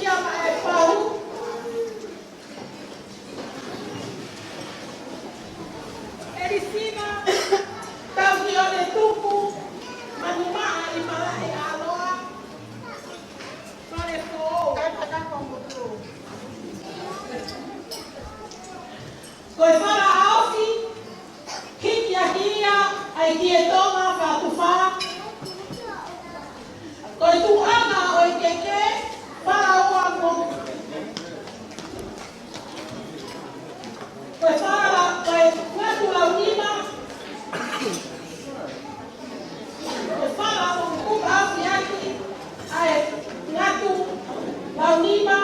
ia maʻa e pau. Elisina Tauhione Tupu, Manumaʻa ʻi Malaʻeʻaloa, Fale Foʻou. Ko e fala ʻaofi, Ki he Tonga Fakatuʻi Fā, ko e tuʻunga ʻo e keke, fā ua mo. Ko e fā, ko e ngatu lau nima. Ko e fā ua mo kupa afiaki, ʻa e ngatu lau nima.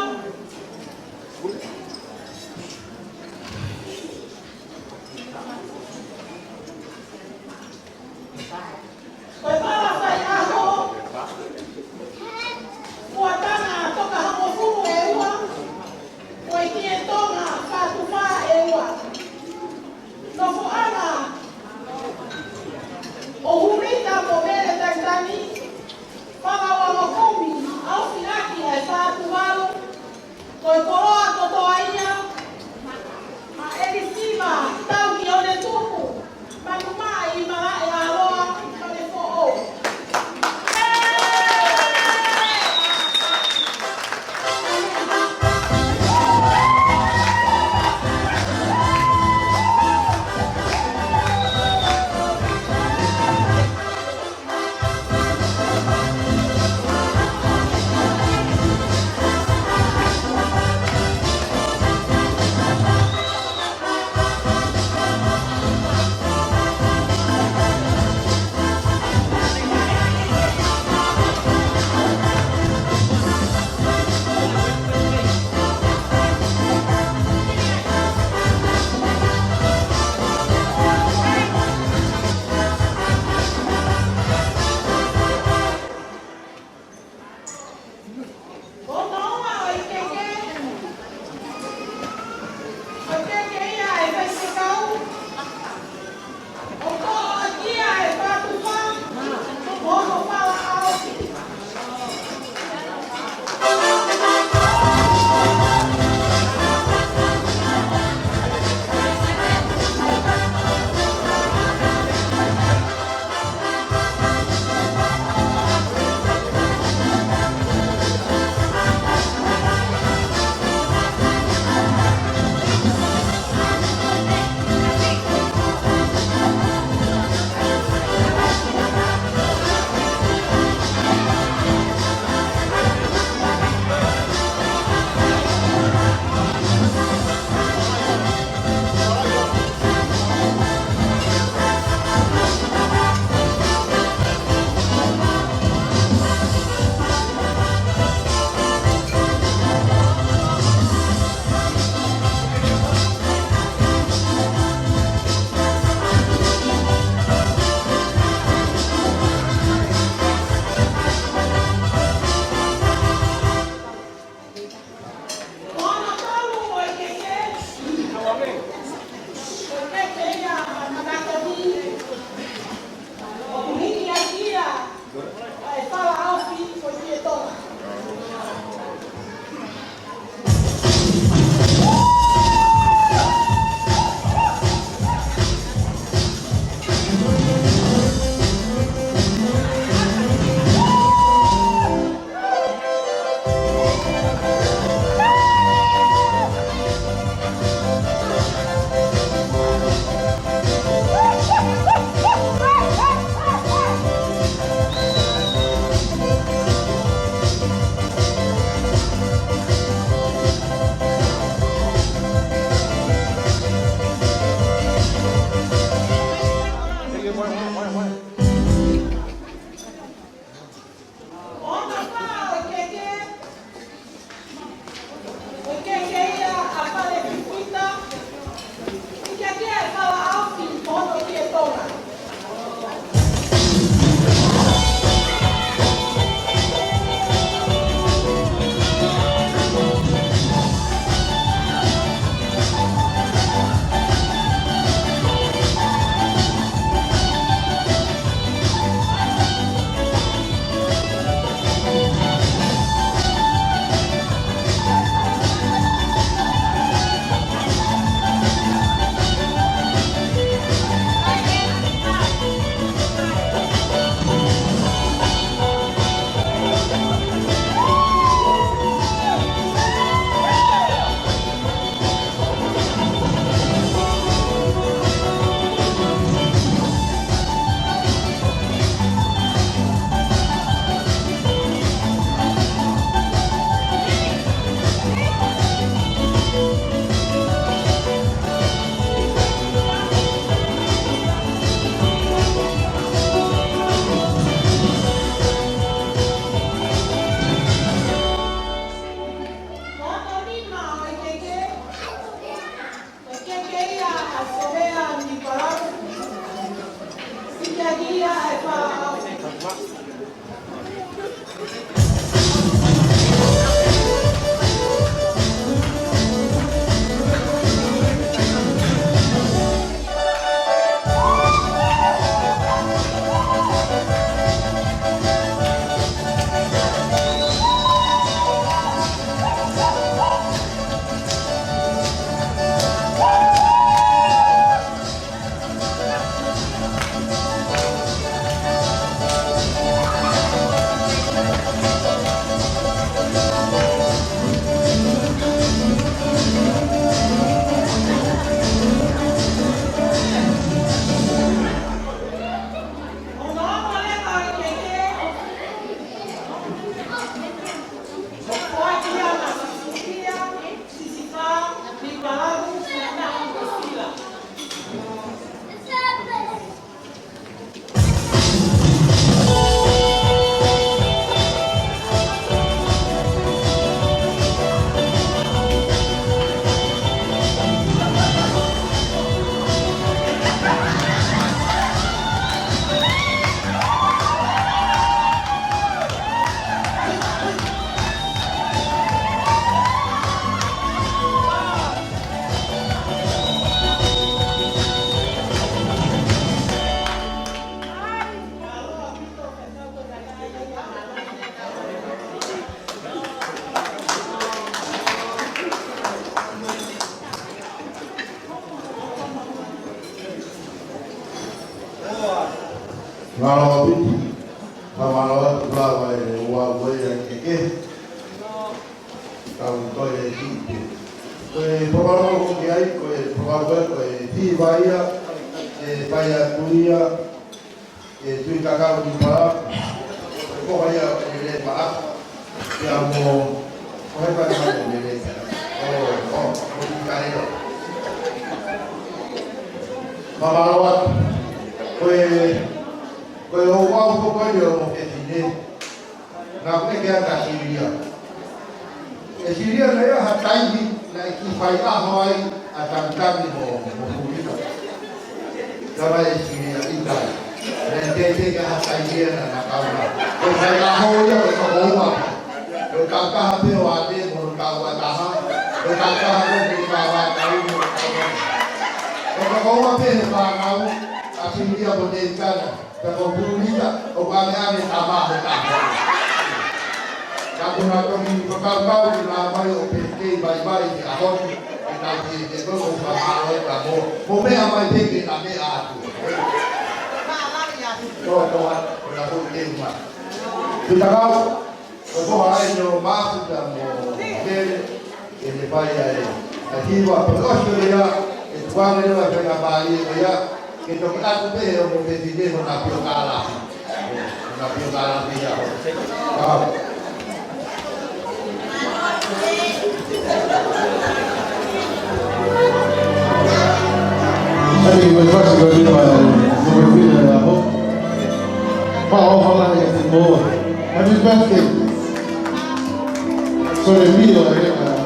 Mālō ʻaupito, fakamālō atu lava e ua ua ia ke ke. Kau toe e kiʻi pē. Ko e polokalama ko ē ʻoku ʻi ai, ko e polokalama ko e Tiva ia, e Paia Tuia, e Tuikakau Niu Pala, e ko hai ia e lele maʻa, ia mo, ko hai pē ia e lele. ʻO, ʻo, mo i kaelo. Fakamālō atu. Ko e, ko e ouau ko eni ʻo e fefine. Naʻá ku ʻeke atu kia Silia. ʻE Silia, naʻe ʻi ai ha taimi naʻe kiʻi fai ʻaho ai ʻa Tangitangi mo, mo Pulika? Talamai ʻe Silia ʻikai. Naʻe teitei ke ʻi ai ha taimi ia naʻa na kau ai. Ko e fai ʻaho ia ko e toko ua. Ko e kautaha pē ʻo ʻAne mo hono kautaha. Ko e kautaha pē ʻo Vavaʻu mo hono kautaha. Ko e toko ua pē he fānau, ʻa Silia mo Teitana. Pea ko Pulika, ʻoku ʻaneʻane tama he taha. Ka ko ʻena toki fakakaukau ke na ō mai ʻo pehē kei vaivai he ʻaho ni, ke tau ki he ko ko fakamālō atu mo, mo meʻa mai pē ke na meʻa atu. Tō, tō, ko ʻena ko te uma. Tuikakau, ko ko hai ʻo Mafuta mo Kele, ke ne fai ai. ʻA Tiva, pea ko Australia, ʻe tuku ange leva e faingamālie ko ia, ke toki ʻatu pē ʻe he ongo fefine hona piokalafi. Hona piokalafi ia ho. Pau. Happy birthday, my ongo fefine ia ho. Pau, ʻofa lahi atu mo. Happy birthday. Sorry, mio, eh, uh,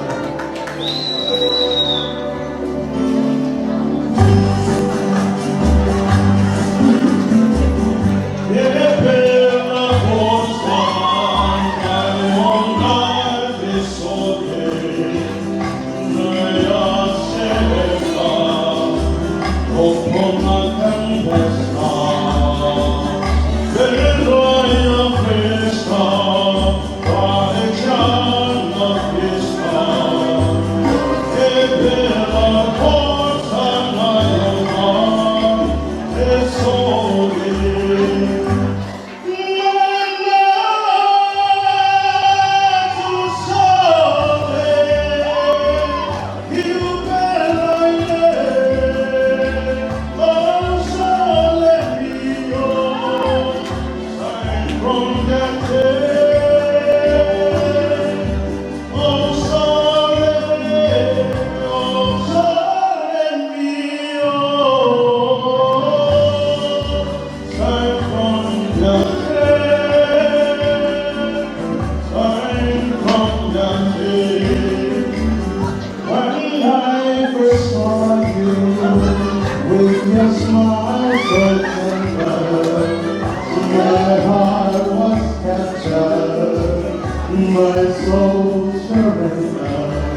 When I first saw you with your smile so tender, My soul surrender.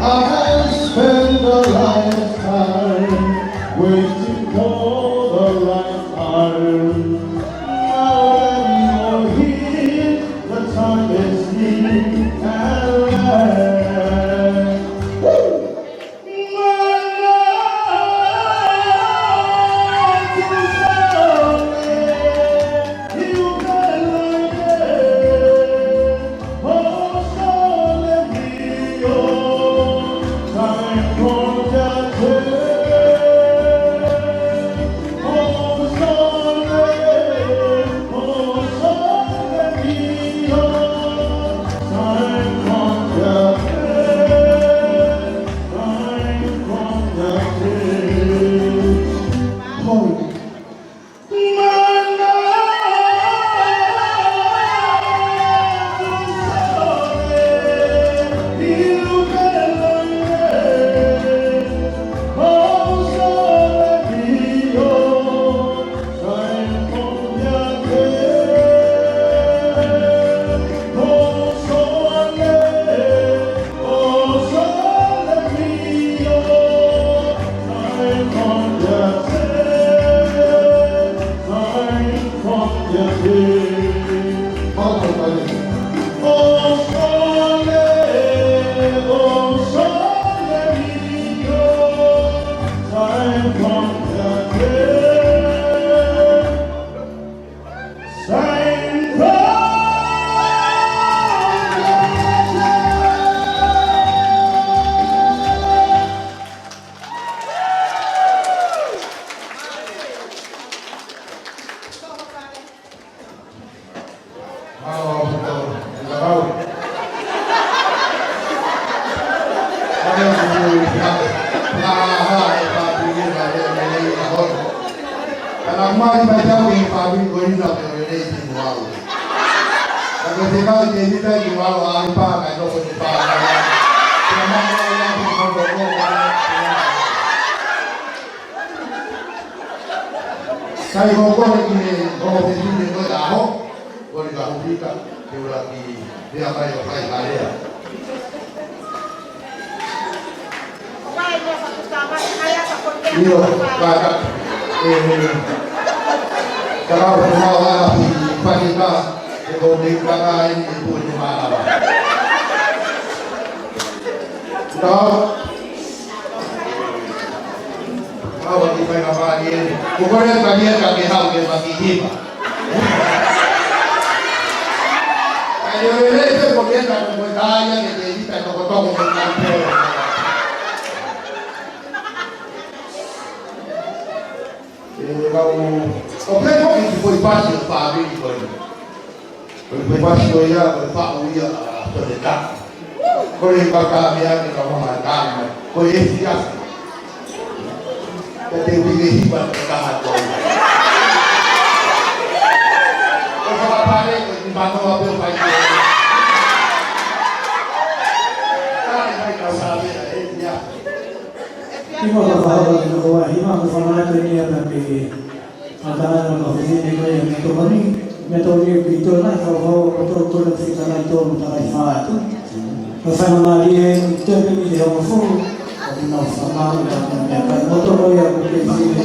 I spend a lifetime waiting for the right time. Now that you're here, the time is near at hand. Woo! Sai ko ko ki he ko ko fefine ko e ʻaho, ko ni ka hupita, ke ula ki he amai o fai kalea. ʻIo, paka. E, e, e. Ka lau ko mau a ki paki ka, e ko ni ka ka i ni pui ni mana. Tau. Awa ki fai ka fai e. Ko kore ka ni ka ke hau ke ma ki hiva. Ai o le le pe ko ke ka ko ka ia ke te ita ko ko toko ko ka pe. E lau. O pe ko ki ko i pasi o pa vi ko. Ko e pasi ko ia, ko e faʻu ia, a, ko e ka. Ko e paka mea ke ka mama ka mai. Ko e fia. Ko te ui le hiva ke ka ha ko. Ko e fakapale, ko e manoa pe fai ko. Ka e fai ka sa mea, e fia. Hima ka faʻu, ko e hima ka faʻu te ni a pe ke. Mātana ka fefine ko ia mei Tokoni, mei Tokoni ki Tokoni, ka hoko ko Tokoni ki Tokoni, Tokoni ki Tokoni. Ka fai mālie, te pē ki te hoko fou, ka te nau whakamālie, ka te nau mea kai. Mo Tokoni ia ko te fefine.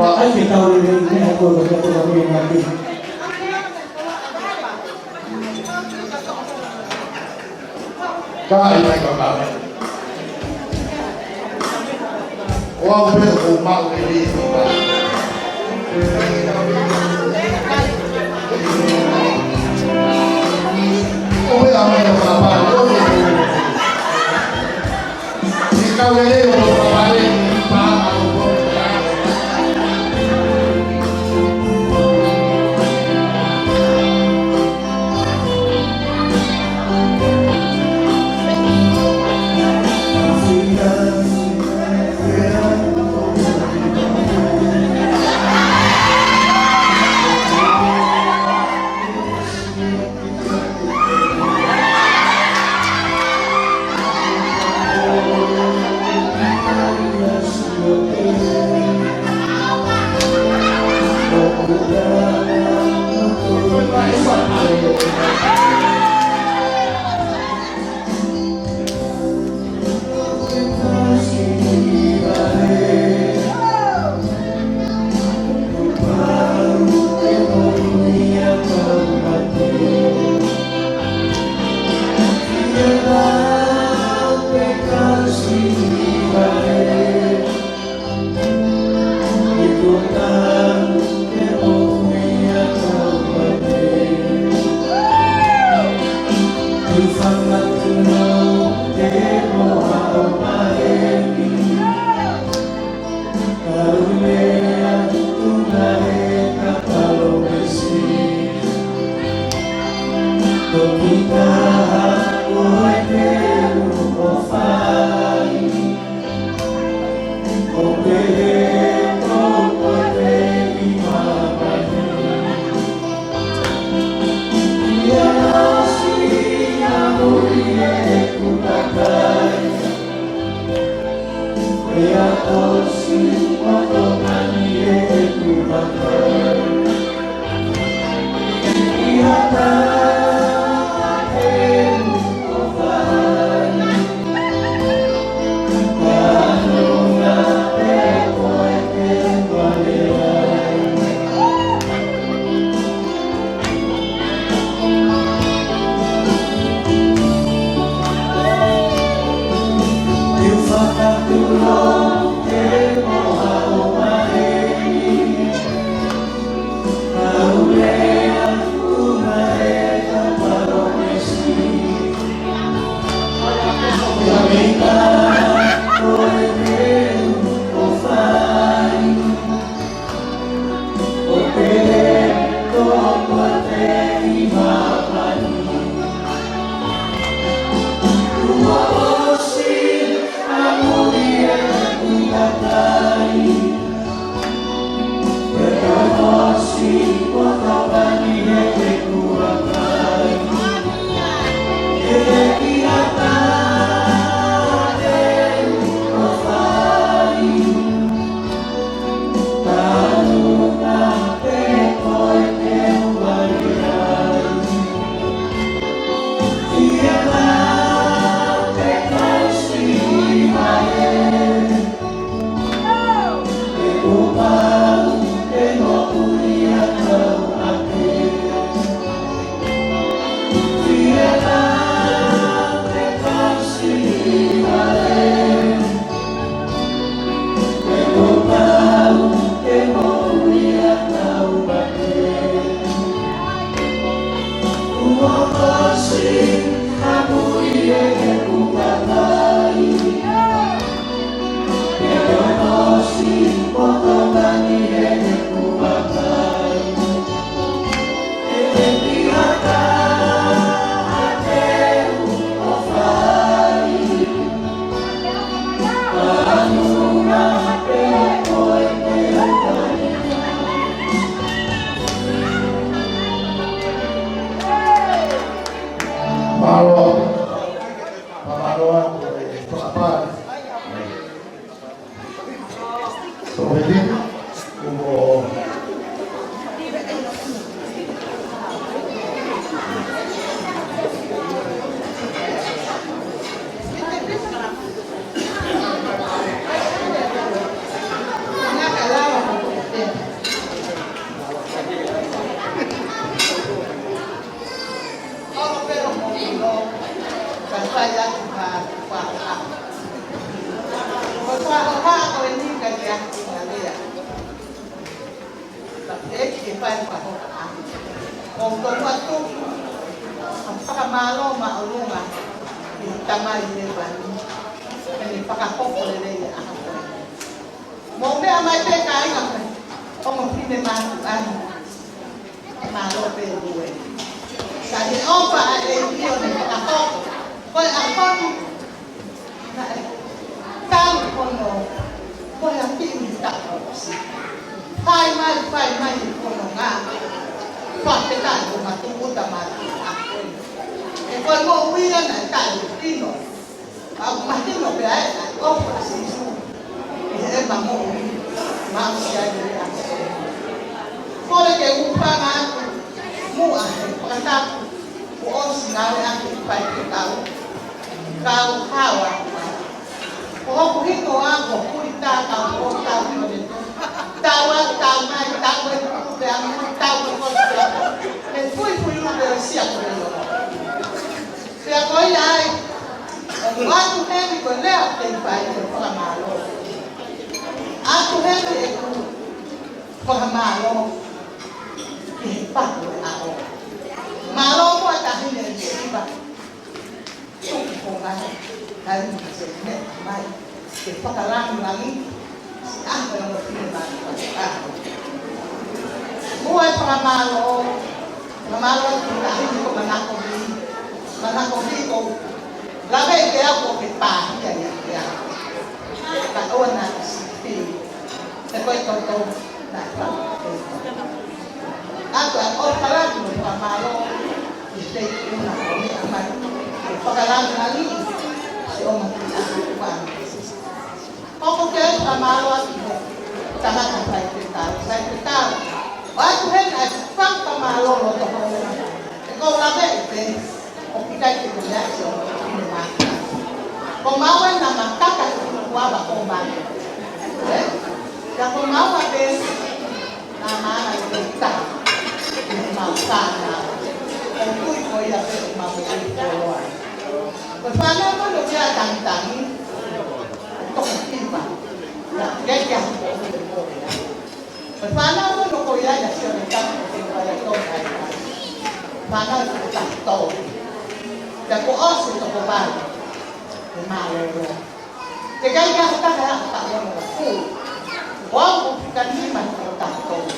ʻAi ke tau lele, mea ko ko Tokoni ia ki. Ka ai mai ka ka. ʻO au pē ʻoku ou maʻu e lī. ʻO e amai o ka pa. ʻI ka lele o ka pa le pa. Mālō. Mālō atu e fakapale. Toketini, kuo Fakamālō māʻolunga ki he Tamai Hēvani, heʻene fakahoko lelei e ʻaho ko eni. Mou meʻa mai pē kāinga, ko e ongo finemātuʻa ni. Mālō pē ʻoe. Ka ʻi he ʻofa ʻa e ʻEiki ʻo ne fakahoko ko e ʻaho ni, naʻe talu hono, ko e ʻaho ni ka ʻosi. Fai mai, fai mai e fononga. Fakafetaʻi ko e matuʻuta mātuʻa. He ko e moʻui ia naʻe taʻeʻilo. ʻOku mahino pē ʻa e ʻofa ʻa Sīsū ʻi heʻema moʻui, maʻu siʻi ai e ʻaho. Kole ke u hūfanga atu muʻa he fakatapu kuo ʻosi ngāueʻaki ʻe he faifekau, kau hao atu. Ko hoku hingoa ko Kulita Kaupoʻou Tauhiʻonetū. Tau atu, tau mai, tau e lupe angu, tau e kole pea. He fuifui lupe ʻo e sia ko e lolo. Pea ko ia ai, ʻoku ʻatu heni ko e lea ʻoku kei fai ʻi he fakamālō. ʻAtu heni ʻeku Fakamālō ki he paku e ʻaho. Mālō mo e taʻahine ʻe Siva. Tuku ko ngai, kali mo se ne mai ke fakalāngilangi ʻa e ʻaho ʻo e ongo finemātuʻa. Mo e fakamālō, fakamālō ki he taʻahine ko Manakovi, Manakovi ko Lave ke au ko ke pāhia ia ke au. Ka ʻoua naʻa sipi. Te koe toto na fa. Aku a o kalaki mo fakamālō. I te una ko me amai. Fakalāngilangi. Se o ma ki a kuan. Koko ke fakamālō atu. Tangata fai te tau, fai te tau. Atu hena e fakamālō lo to hona. E ko Lave e pe. ʻOku ʻikai ke u ʻi ai ʻo finemātuʻa. Ko maua na makaka i kuava ko mai. Ē? Ka ko maua pē na maama i te ta. Mau fana. ʻO kui ko ia pē mau i koloa. Ko fana ko no kia tangitangi. Toko kipa. Na, ke kia ko ko ko. Ko e fānau ko ē ko ia ia sio ne tapu ko e fānau ko e fānau. Fānau ko e tapu tau. Pea ko ʻosi toko vale. Ke mālōlō. Te kai ka hata ka hata ko no ku. Ko au ko fika nima ko tapu tau.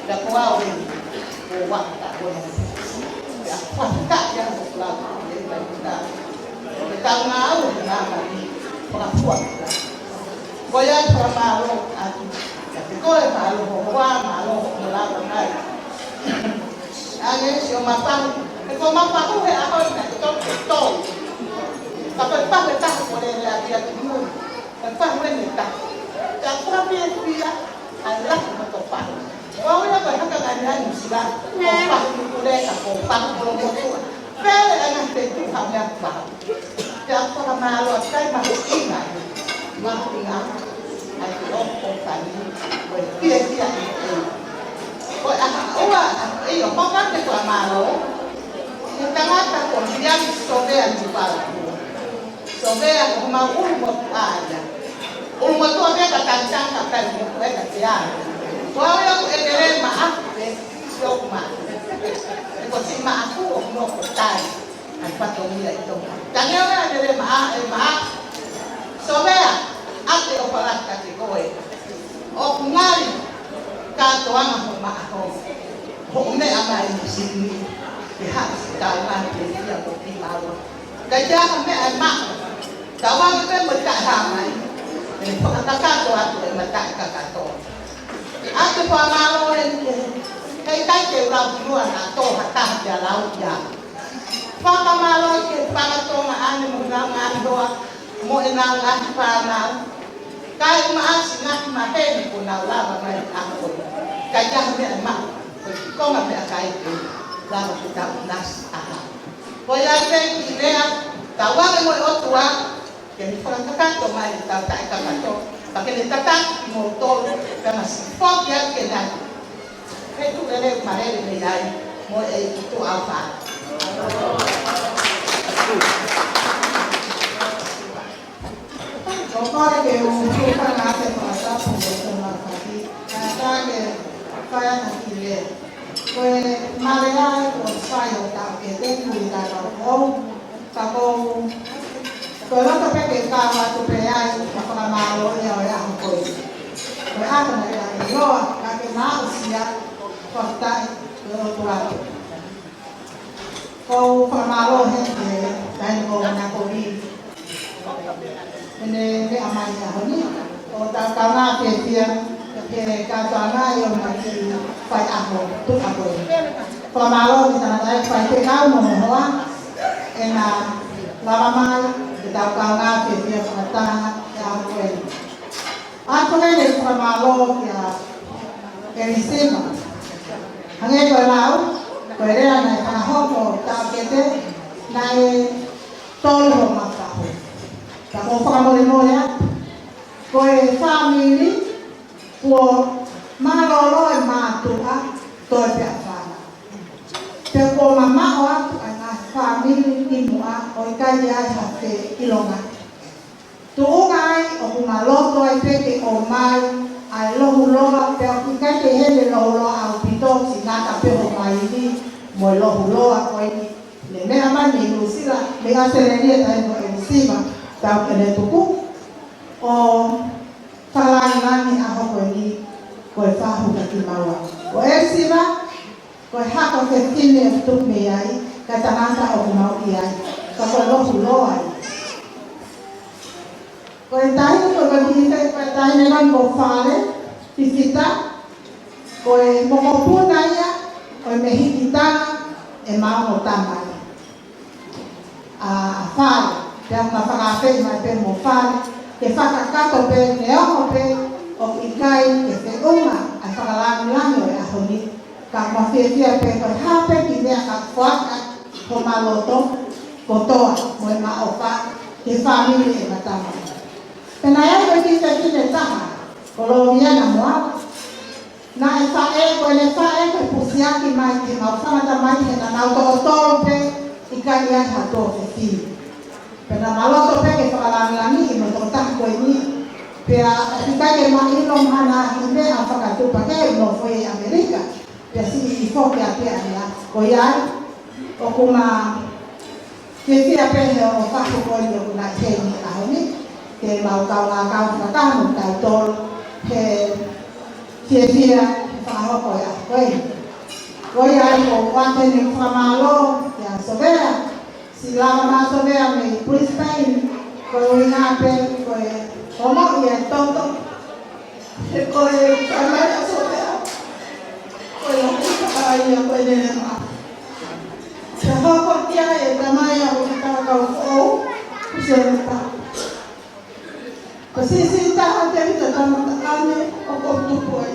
Pea ko au e ko wa ka ko no. Pea ko fika ia ko lau. Ia ka kita. Ke tau ngāue ke ngāue. Ko ka fua. Ko ia e fakamālō atu. Ka te koe mālō hokoa, mālō hokoa lava mai. Ange si o mapahu. He ko mapahu he ʻaho na ke tau ke tau. Ka ko e pahu e taha ko lele a kia ki mui. Ko e pahu e ne taha. Ka kua pia pia, a laku ma to pahu. Ko au ia ko e haka ngani anu sila. Ko pahu ni kuleka, ko pahu ko motua. Pele ana te tu ha mea pahu. Te au fakamālō atu kai mahuʻinga, mahuʻinga, ʻa e ʻofa ʻo kani, ko e fiefia ʻi he. Ko e ʻaho ua, ʻa e ʻofa ke fakamālō, he tangata ko Liani Sovea ni pala. Sovea ko homau ʻulumotuʻa ia. ʻUlumotuʻa pē ka talitali ka kai mo ko e ka te ā. Ko au ia ko e kele ma ʻaku pē, ʻio ma. He ko si ma ʻaku ʻo no ko tai. ʻAi fatongia ʻi Tonga. Tangi o mea ʻe le maʻa, ʻe maʻa. Sovea, ʻa te o palaka ke koe. ʻOku ngali, kātoanga ho maʻa ho. Hoʻo meʻa mai ni sini, ke haʻu si tau ngā ke fia ko ki maua. Ka ia ha meʻa ʻe maʻa. Tau anga pē mo taha mai. ʻE fakakakato atu e mataʻi kakato. ʻA te fakamālō e ni ke. Hei kai ke lau ki lua na tō ha taha ke a lau ia. Fakamālō ki he fanga Tonga ʻane mo nau ngaahi hoa, mo e nau ngaahi fānau. Kai uma asi ngaahi maheni ko nau lava mai a koe. Kai ia meʻa ma, ko e konga meʻakai ke lava ke tau nasi aha. Ko ia te ki lea, tau ane mo e ʻOtua, ke ne fakakakato mai e tau taʻe kakato, ka ke ne tataki kimoutolu, ka ma siʻi foki atu ke nai. He tuʻu lelei ma lele mei ai, mo e tuʻu au fa. Ko kore ke u tuka na te fakatapu ko te mafaki, ka ta ke fai ana ki lea. Ko e male ai ko fai o tau ke te kui ta ka o. Ka ko, ko e loto pē ke kau atu pē ai, ka fakamālō ia ʻo e ʻaho ko ē. Ko e ʻaho na ia ʻi loa, ka ke maʻu sia, ko tai, ko e ʻOtua. Ko fakamālō he, he, tai ko na ko i. He ne, he amai ʻaho ni. ʻO tau kaungā fiefia, ke kātoanga ʻi ʻo mai ki fai ʻaho, tuʻa ko ē. Fakamālō ki tangata e fai te kau mo hoa, ʻena lava mai, ke tau kaungā fiefia fakataha, ʻi ʻaho ko ē. ʻA ko ē ne fakamālō kia Elisima. Hangē ko e lau, ko e lea naʻe fakahoko, taʻokete, naʻe tolu ho makaho. Ka ko fakamolemole atu, ko e fāmili, kuo mālōlō e mātuʻa, toe pē ʻa fānau. Pea kuo mamaʻo atu ʻa e ngaahi fāmili ʻi muʻa ʻo ʻikai ai ha feʻilonga. Tuʻunga ai ʻo ʻoku ma loto ai pē ke ʻomai ʻa e lohuloa, pea ʻoku ʻikai ke ʻi heni e lohuloa ʻaupito, siʻi ngata pē hoʻo ʻomai ni mo e lohuloa ko eni. Ne meʻa mai mei Nuʻusila, mei ʻAositelēlia, taimi ko ʻEli Siva, tau ke ne tuku ʻo fakalāngilangi ʻa e ʻaho ko eni, ko e fahu kia kimaua. Ko ʻEli Siva, ko e hako fefine ʻoku tupu mei ai, ka tangata ʻoku mau ʻi ai, ka ko e lohuloa ia. Ko e taimi ko ē, ko e taimi ko ē ko Fale Fifita, ko e mokopuna ia ʻo e mehikitanga ʻema ongo tamai, ʻa Fale, pea ma fakaafeʻi mai pē mo Fale ke fakakakato pē, neongo pē ʻoku ʻikai ke feʻunga ʻa e fakalāngilangi ʻo e ʻaho ni. Ka ʻoku ma fiefia pē ko e hā pē kiʻi meʻa ka foaki homa loto kotoa mo ʻema ʻofa ki he fāmili ʻema tamai. Pea naʻe ʻi ai ko e kiʻi fefine ʻe taha, ko Loviana Moala. Naʻe faʻē, ko ʻene faʻē ko e pusiaki mai ki heʻemau fanga tamai he naʻa nau toʻo tolu pē, ʻikai ʻi ai ha tuofefine. Pea naʻa ma loto pē ke fakalāngilangiʻi mo e tokotaha ko eni. Pea ʻikai ke ma ʻilo mahalo ha kiʻi meʻa fakatupa ke ʻi nofo ʻi ʻAmelika. Pea siʻi foki ʻa pea ia. Ko ia ai, ʻoku ma fiefia pē he ongo fahu ko eni ʻoku na ʻi heni he ʻaho ni, ke mau kau ngā kau fakataha mo tautolu he fiefia he fakahoko e ʻaho ko eni. Ko ia ai, ʻoku ou ʻoatu ʻeni e fakamālō kia Sovea, siʻi lava mai Sovea mei Brisbane, ko e ʻuhinga pē ko e ongoʻi e toto. He ko e tamai ʻa Sovea, ko e lahi ka ai a ko e nene ma. Sa hoko kia e tamai ʻa ko e takau foʻou, ko Sovea. Ko e siʻisiʻi taha te hita tamata ane ʻoku ou tupu ai.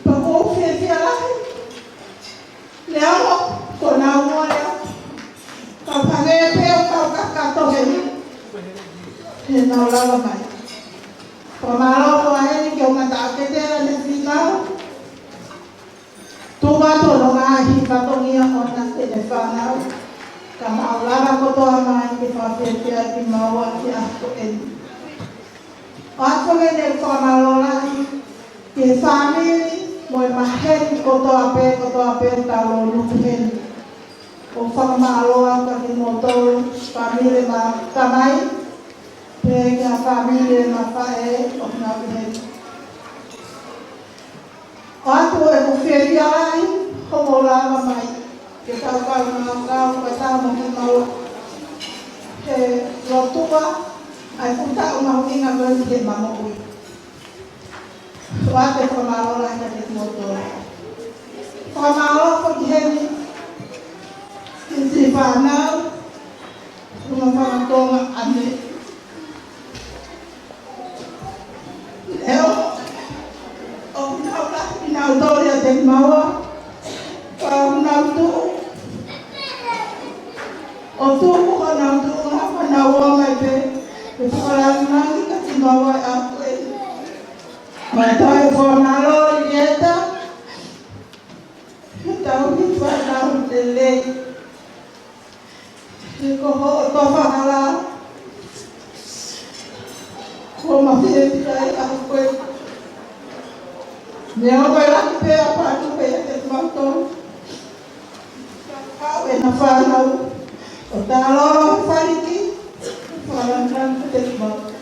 Pea ʻoku ou fiefia lahi. Leʻo, ko nau ua leʻo. Kau hangē pē ʻoku kau kakato heni. He nau lava mai. Fakamālō ko eni ki he ongata ʻa Ketela ne fīnau. Tuku atu hono ngaahi fatongia ʻoʻona ki heʻene fānau. Ka mau lava kotoa mai ke fakafiefia kimaua ki he ʻaho ko eni. ʻOatu ʻeni e fakamālō lahi ki he fāmili mo e maheni kotoa pē, kotoa pē ʻoku tau lōnuku heni. ʻOku fakamālō atu kia kimoutolu, fāmili ʻema tamai, pea ki he fāmili ʻema faʻē ʻoku nau ʻi heni. ʻOatu ʻeku fiefia lahi hoʻomou lava mai ke tau kau ngāue fakataha mo kimaua he lotua ʻa e fuʻu taʻu mahuʻinga ko eni ki heʻema moʻui. ʻOatu e fakamālō lahi kiate kimoutolu. Fakamālō foki heni ki he siʻi fānau, ʻuma fanga Tonga ʻa eni. Leʻo, ʻoku nau lahi kinautolu ʻiate kimaua, pea ʻoku nau tuʻu, ʻo tuku honau tuʻunga, pea nau ō mai pē ke fakalāngilangiʻi kimaua he ʻaho ko eni. Mo e toe fakamālō Lieta, he tauhi fānau lelei. He ko hoʻo tofa hala, ko ma fiefia ai ʻa koe. Neongo e lahi pē ʻa pātu pē ʻiate kimautolu, ka ʻoku ʻi ai ʻena fānau ʻo tālolo he faliki, fakalāngilangiʻi kiate kimautolu.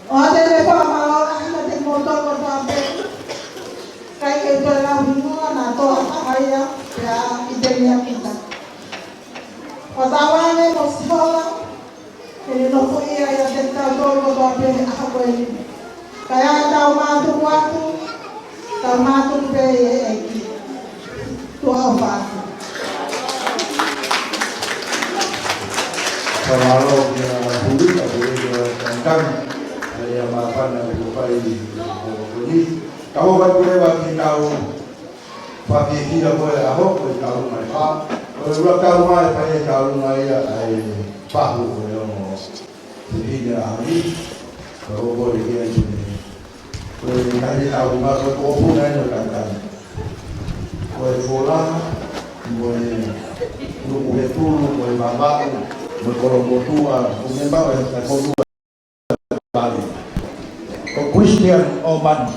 ʻOatu e fakamālō lahi kiate kimoutolu kotoa pē. ʻIkai ke u toe lau hingoa, naʻa tō ʻa Haia pea ʻi Teniakita. ʻOatu ʻa Vane mo Sihola, ke ne nofoʻia ʻiate kitautolu kotoa pē he ʻaho ko eni. Ka ʻi ai haʻatau mātuku atu, tau mātuku pē ʻi he ʻEiki. Tuʻa ʻofa atu. Fakamālō kia Pulika, Pulika Tangitang, ʻa ia māfana ʻi he fai ʻo ko ni. Kau fai pule wa ki tau fafie kila ko e ʻaho ko e tau mai fa. Ko e ua tau mai fa e tau mai ia ʻa e pahu ko e ongo. Te hina a ni, ka o ko le kia i tune. Ko e ngaahi ʻaho ma ko e kōpuna ʻi he kākā. Ko e fola, mo e nuku he tulu, mo e mamaku. Mo e kolomotuʻa, ko e mēmipa ʻo e kolomotuʻa. Ko Christian ʻOmani.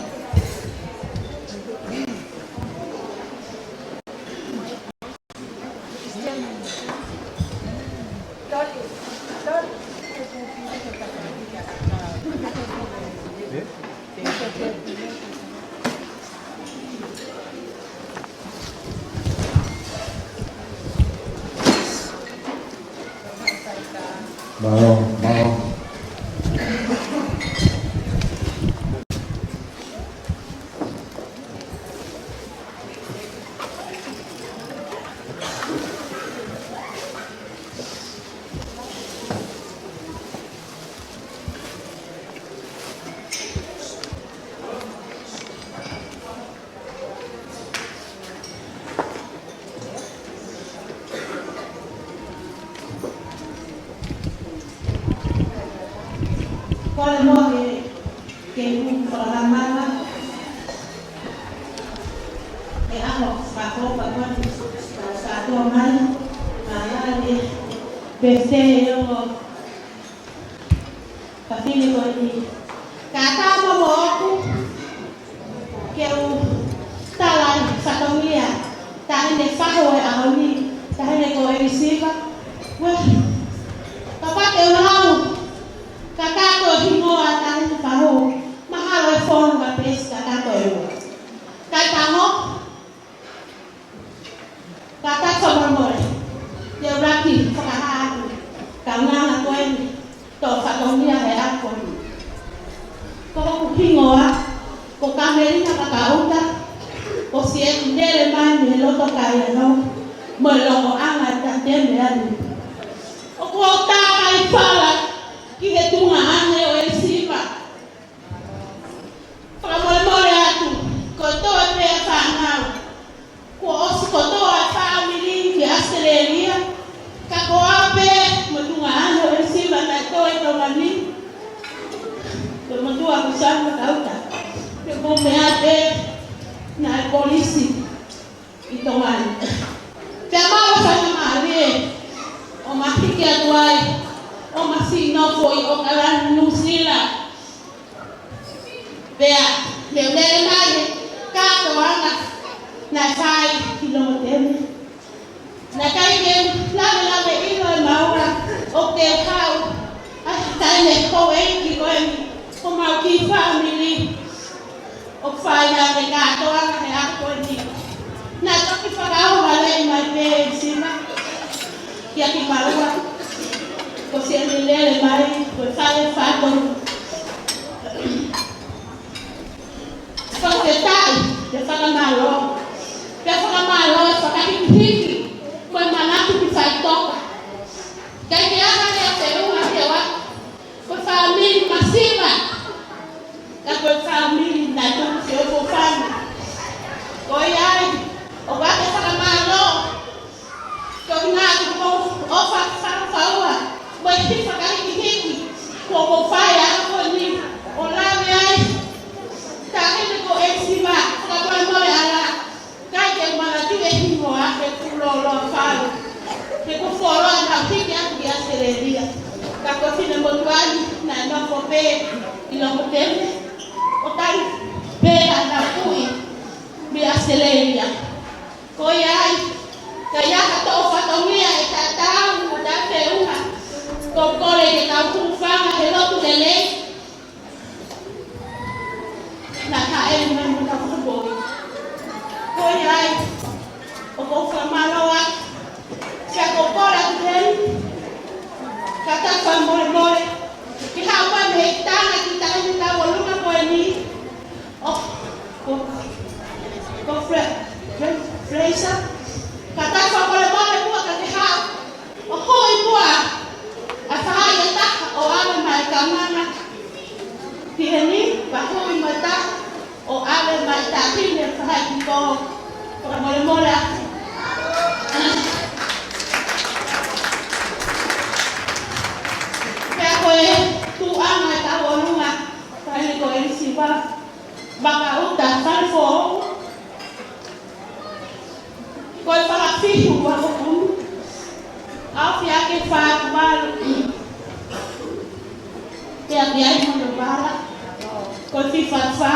Mālō, mālō. Kole mo ke, ke u fakamanatu e ʻaho fakahoko atu sa, sa tō mai, ʻa e lale, pese e ongo, ka fine ko eni. Ka tau mo moʻoku, ke u tala e fatongia, taʻahine fahu e ʻaho ni, taʻahine ko ʻElisiva. Uē, kapau te u lau, kakato e hingoa taʻahine fahu, mahalo e fonu ka pesi kakato e ua. Kae tango, ka tau fakamolemole, te u laki fakahā atu, ka ngana ko eni, tō fatongia he ako ni. Ko hoku hingoa, ko Kamelina Vakauta, ko siʻeku lele mai mei he loto Kaiano, mo e longoaʻa e tateme ani. ʻOku ou tala mai fala ki he tuongaʻane ʻo ʻElisiva. Fakamolemole atu, ko e toe pē ʻa e fānau. Kuo ʻosi kotoa e fāmili ki ʻAositelēlia, ka ko au pē mo e tuongaʻane ʻo ʻElisiva naʻe toe ʻi Tonga ni. Ko e motuʻa ko Sāma Kauta. Pea ko e meʻa pē naʻe polisi ʻi Tonga ni. Pea mau faingamālie ʻo ma hiki atu ai, ʻo ma siʻi nofo ʻi ʻOkalani, Nuʻusila. Pea, lele mai he kātoanga naʻe fai ki Longoteme. Naʻe ʻikai ke u lavelaveʻi ʻe au ʻo te u haʻu ʻa e taʻahine houʻeiki ko eni, ko homau kiʻi fāmili ʻoku fai ʻa e kātoanga he ʻaho ko eni. Naʻe toki fakaʻaonga lelei mai pē ʻElisiva kia kimaua, ko siʻene lele mai, ko e fai e fatongia. Fakafetaʻi, pea fakamālō. Pea fakamālō e fakahikihiki mo e manatu ki faʻitoka. ʻIkai ke ʻi ai ha feʻunga ke ʻoua, ko e fāmili masiva. Ka ko e fāmili naʻe tuku siʻoku fāmili. Ko ia ai, ʻoku ou fakamālō. Ko e ngaahi ʻofa fakafaua, mo e kiʻi fakahikihiki kuo mou fai he ʻaho ni, ʻo lave ai. Taʻahine ko ʻElisiva, fakamolemole ala, ʻikai ke u manatuʻi e hingoa he kuo lōloa fau. He kuo fuoloa naʻa ku hiki atu ki ʻAositelēlia. Ka ko e finemotuʻa ni naʻe nofo pē ʻi Longoteme, ʻo tali pē haʻanau kui mei ʻAositelēlia. Ko ia ai, ka ʻi ai ha toʻo fatongia ʻe tatau mo e feʻunga, ʻoku ou kole ke tau hūfanga he lotu lelei. Naʻa ka e mai mo ka fakamoʻui. Ko ia ai, ʻoku ou fakamālō atu. Pea ʻoku ou kole atu heni, ka tau fakamolemole, ke haʻu mai mei Tonga ki taʻahine tau ʻolunga ko eni. ʻO, ko, ko Fre-, Fre-, Fraser. Ka tau fakamolemole muʻa ka ke haʻu ʻo hoi muʻa ʻa e faʻahi ʻe taha ʻo ʻave mai e kaunanga ki heni, pea hoi mai e taha ʻo ʻave mai e taʻahine faʻahi ki tō. Fakamolemole atu. Pea ko e tuʻunga ʻetau ʻolunga, taʻahine ko ʻElisiva Vakauta Falefoou. Ko e fakafihu ua ko unu. Afiake fā valu. Pea ki ai mo no vala. Ko e fifa fā.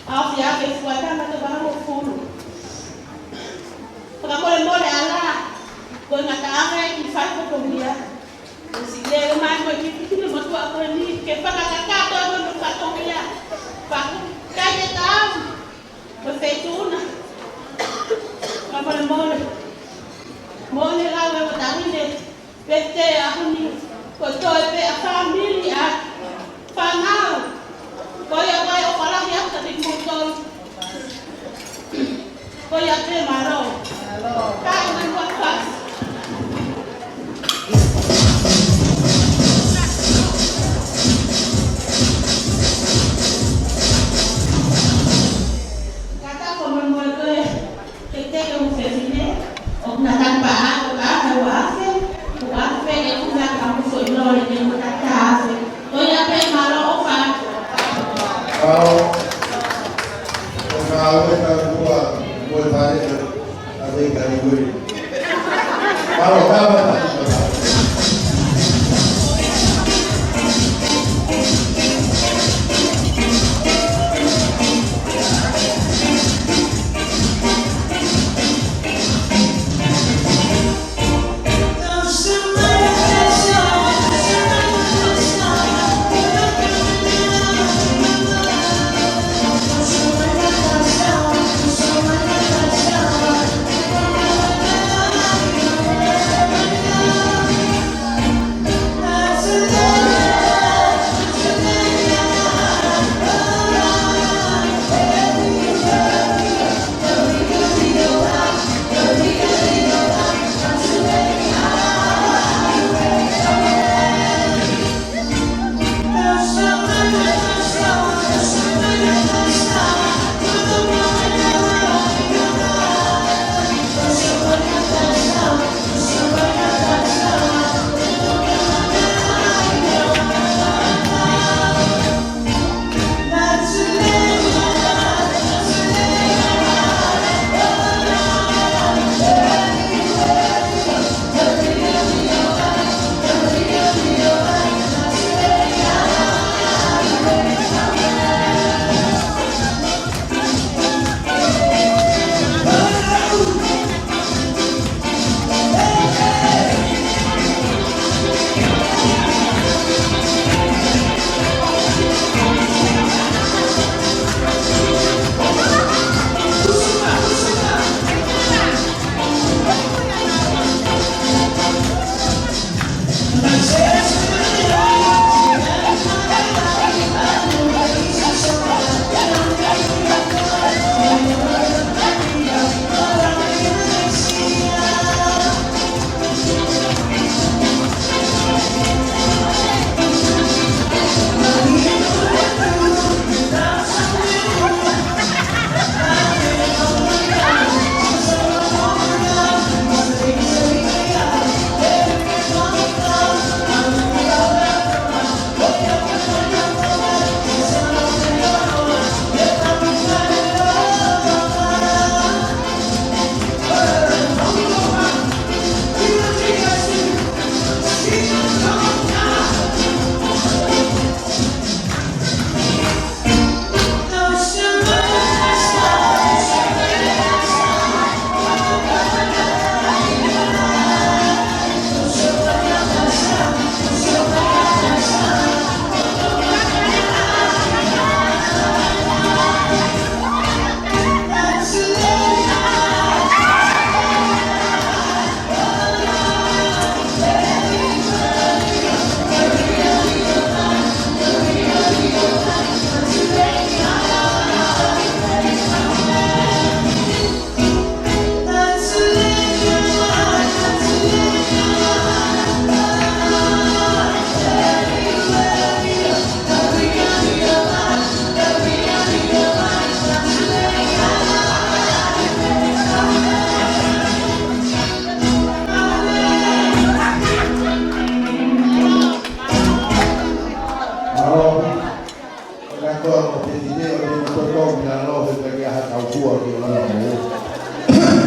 Afiake fua tama to vala mo fulu. Fakamolemole ala. Ko e ngataʻanga e ki fai ko ko mia. Ko si leo mai ko e ki fiki no matua ko ni. Ke fakakakato no no kato mia. Faku. Kai e tau. Ko e feituʻuna. Fakamolemole. Mole lau e o tangine. Pete a huni. Ko toe pe a family a. Fānau. Ko ia mai o falahi a ka te kutoi. Ko ia pe malo. Kai mai mo fasi. Kata ko mo mo ko e. Ke te ke mo fefine. ʻOku na tan pa a ko ka ka ua afe. Ko afe e ku na ka mo so ino le ke mo ta ta afe. Ko ia pe malo o fa. Ao. O ka o e ka ua. Mo e pare. A te ka ni mo e. Malo ka ma.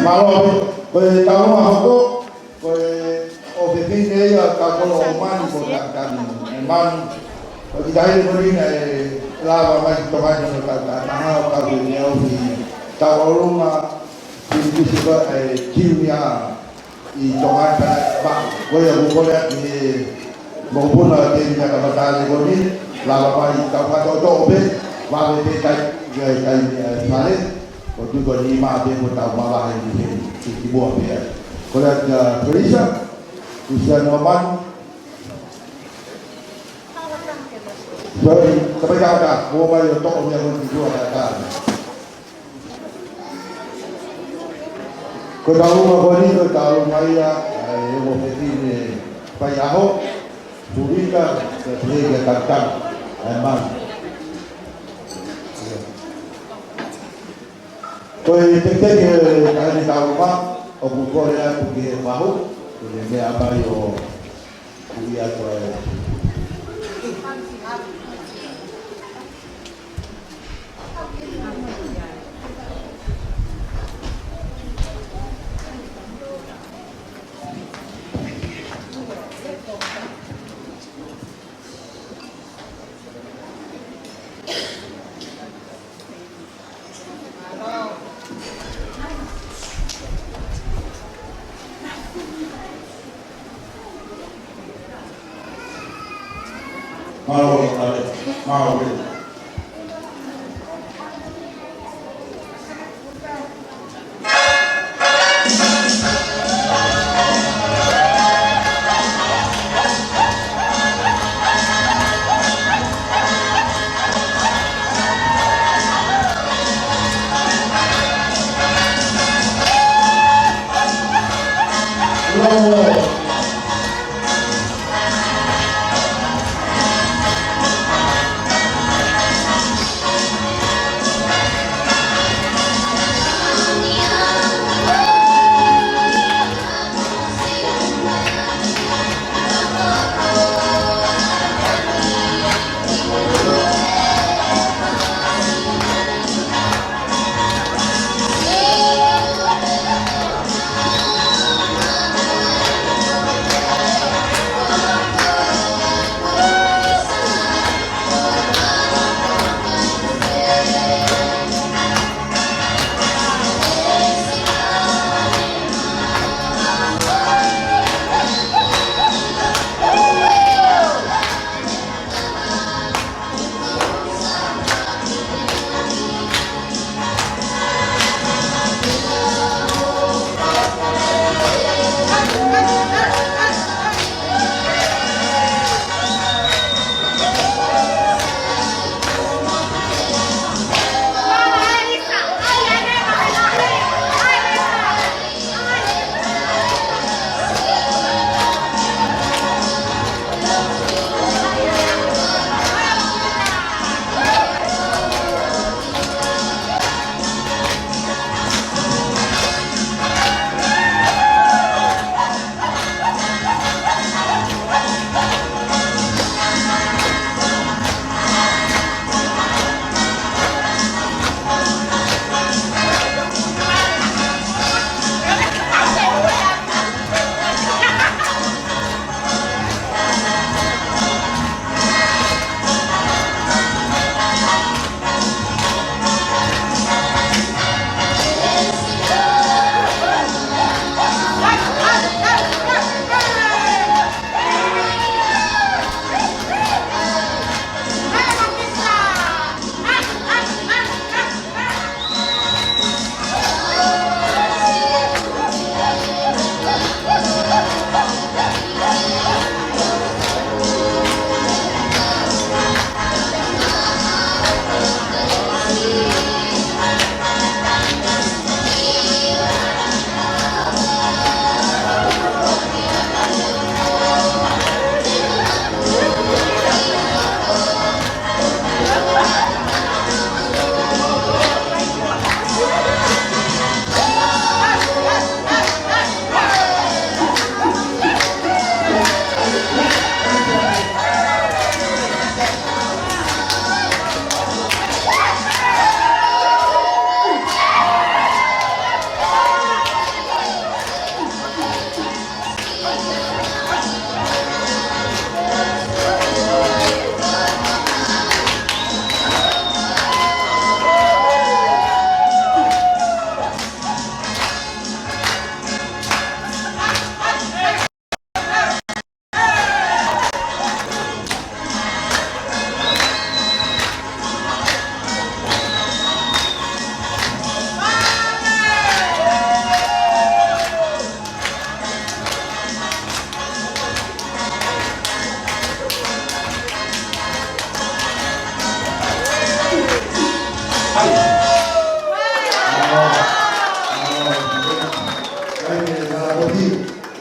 Mālō, ko e tau hoko, ko e Ka ko ʻo manu ko ka kani e manu. Ko e kiʻi taʻahine ko eni naʻe lava mai ki Tonga ni ʻo tau tātanga ʻo kau ʻi he ʻaho ni. Tau ʻolunga ki he kisi ko e kiu ni a ʻi Tonga ni pea ma. Ko ia ʻoku kole atu he mokopuna ʻo Tēvita Kamatale ko eni, lava mai tau kātoa pē, vave pē kai, kai, kai, ʻe, fale, ʻo tuʻu ko eni mā pē ko tau mavahe ni he, ki, ki muʻa pē ai. Kole atu kia Felisa, Luciano Manu. Sorry, kapai kātā, ko mai ʻo toʻo meʻa ko eni ki tua kātā. Ko e taulunga ko eni, ko e taulunga ia ʻa e ongo fefine faiʻaho, Pulika, ko e pule ia Takitaki, ʻa e manu. Ko e teketeke ʻa e taulunga, ʻoku kole atu ki he fahu, ko e meʻa mai ʻo Kuia ko e. Mālō, mālō, mālō.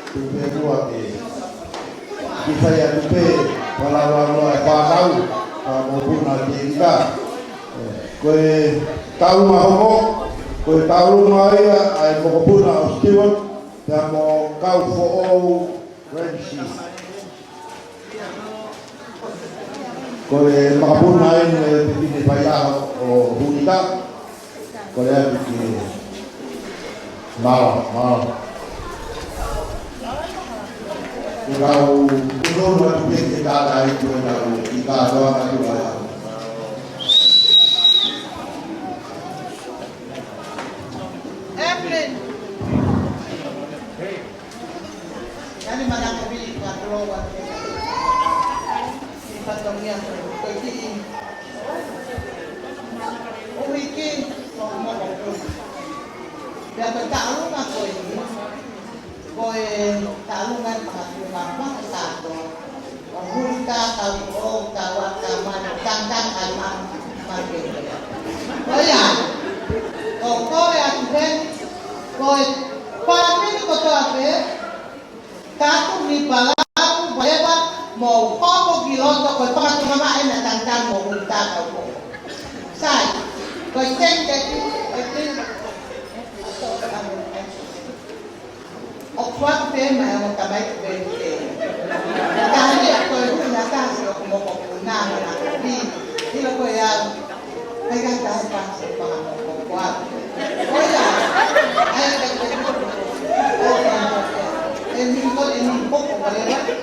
Tupe mua ke, ke fai atu pē, palauango e fānau, ka mokopuna ke ika. Ko e taulunga hoko, ko e taulunga ia ʻa e mokopuna ʻo Stewart, pea mo Kaufoʻou Ramsey. Ko e makapuna eni e pepine faiʻaho ʻo Hulita. Ko e atu ki he mao, mao. Ke kau, ke kau atu pē ke tātā i ko e kau i kātoa atu ai. Evelyn. Kani mana kopi ka tulo wa. Sipa tongia ko e kiʻi. ʻUhiki ko mo ko. Pea ko e taulunga ko eni. Ko e taulunga e paka tuʻu ma ma tato. ʻO Hulita, Kaufoʻou, Kauaka, Manu, Tangtang, Aimanu, Manu Keke. Ko ia, ko e kole atu heni, ko e fāmili kotoa pē, kātaki palau, whatever, mou hoko ki loto, ko e paka tuʻu ma ma ʻena Tangtang mo Hulita Kaufoʻou. Sai, ko e teki, teki, teki. ʻOku ʻaku pē mai ʻa e tamaiki pē te. Ka hangē ko e hui na kasi ʻoku mokopuna mo na kopi. ʻIlo ko ia. Kai ka tahe pasi pa mokopua. Ko ia. ʻAi ka te. ʻE ni ko e ni moko wale wale.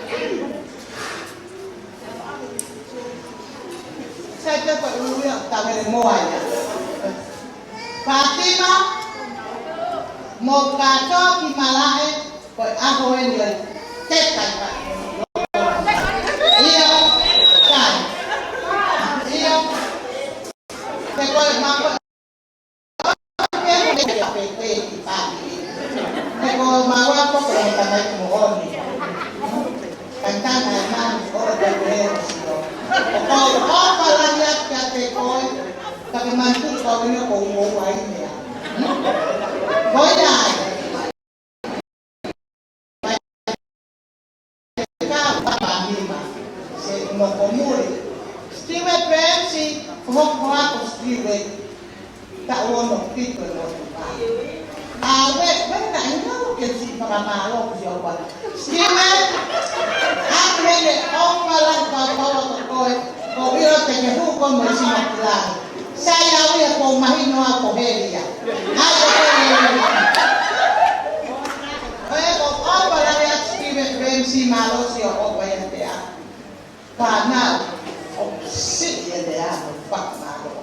Sai pē ko e ʻulu ia ʻo tavele moa ia. Fatima, mou kātoa ki malaʻe, ko e ʻaho eni ʻo e teka ʻi pa. ʻIo, sai. ʻIo. Te ko e mako. Ko maua ko ko tamaiki moʻoni. Tangtang, Aimanu, ʻo ko ko e sio. ʻOku ou ʻofa lahi atu kiate koe, ka ke manatu ko ʻene ko mo ai mea. Ko ia ai. Ka papa mima, se mo ko muli. Stewart Ramsey, ko hoku hoa ko Stewart. Taʻu ono fitu e motuʻa. ʻA, we, we na ina lo ke si fakamālō ki o wa. Stewart, ʻa, we ne o pala ka pala ko koe, ko ʻilo te ke hu ko mo si ma kula. Sai au ia ko mahino a ko helia. ʻA, ko koe. Ko e ko o pala ia Stewart Ramsey, mālō si o o pa ia te a. Fānau, ʻoku siʻi e lea mo fakamālō.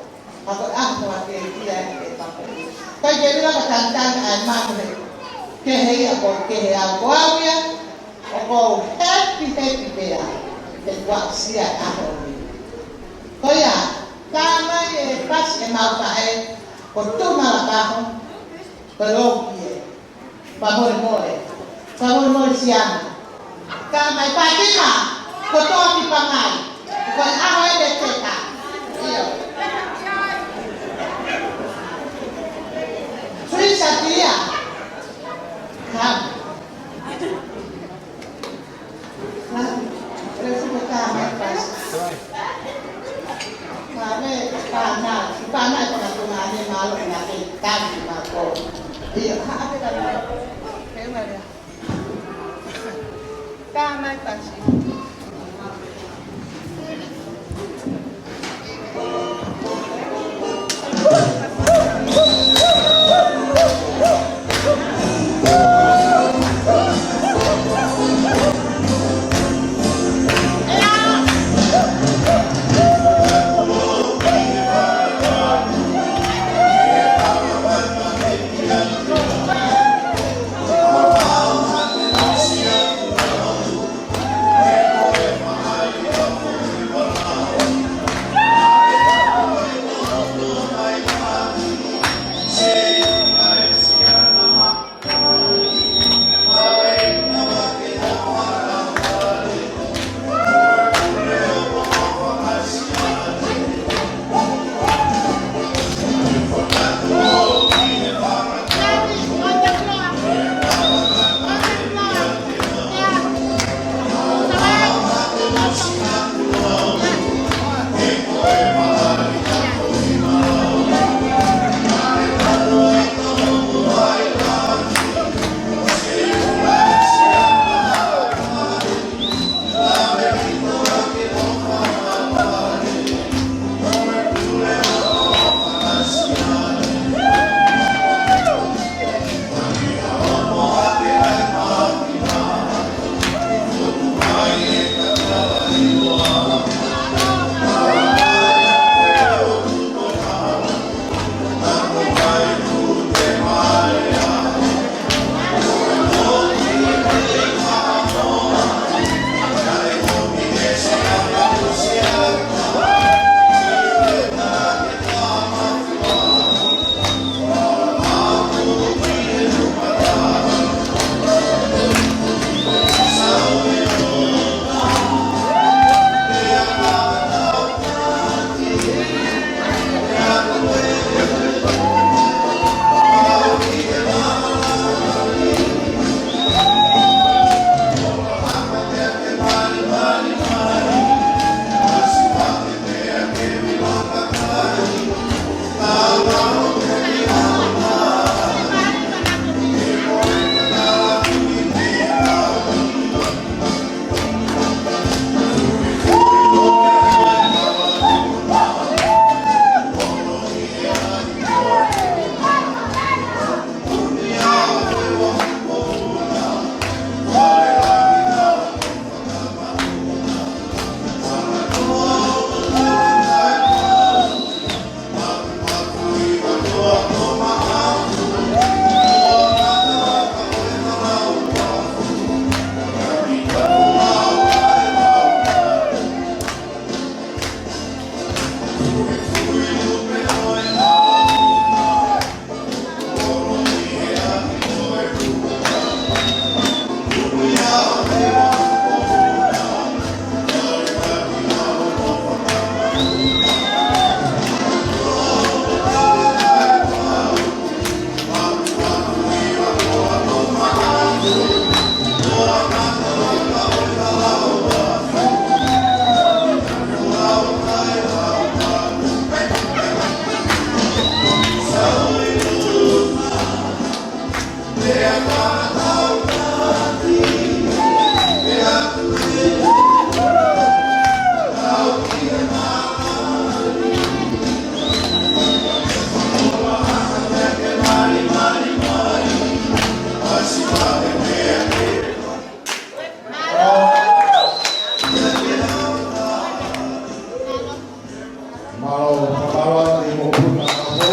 Ka ko e ʻaho ake ia e pako. Kai ke ʻilo ka Tangtang ʻa e manu he. Kehe ia ko kehe au ko au ia. ʻOku ou happy, happy pea. Te kuasia ʻaho ni. Ko ia, tā mai e pasi e mau pae. Ko tuna la kaho. Ko loki e. Fakamolemole. Fakamolemole siana. Ka mai Fatima, kotoa ki Pangai. Ko e ʻaho ʻe te teka. ʻIo. Sui satia. Kam. Kam. Pea fuko tā mai pasi. Ka me, ka na, ka na e fakatunga ʻa e mālō na ke taki ma ko. ʻIo, ha, ha, ha, ha. Ka mai pasi.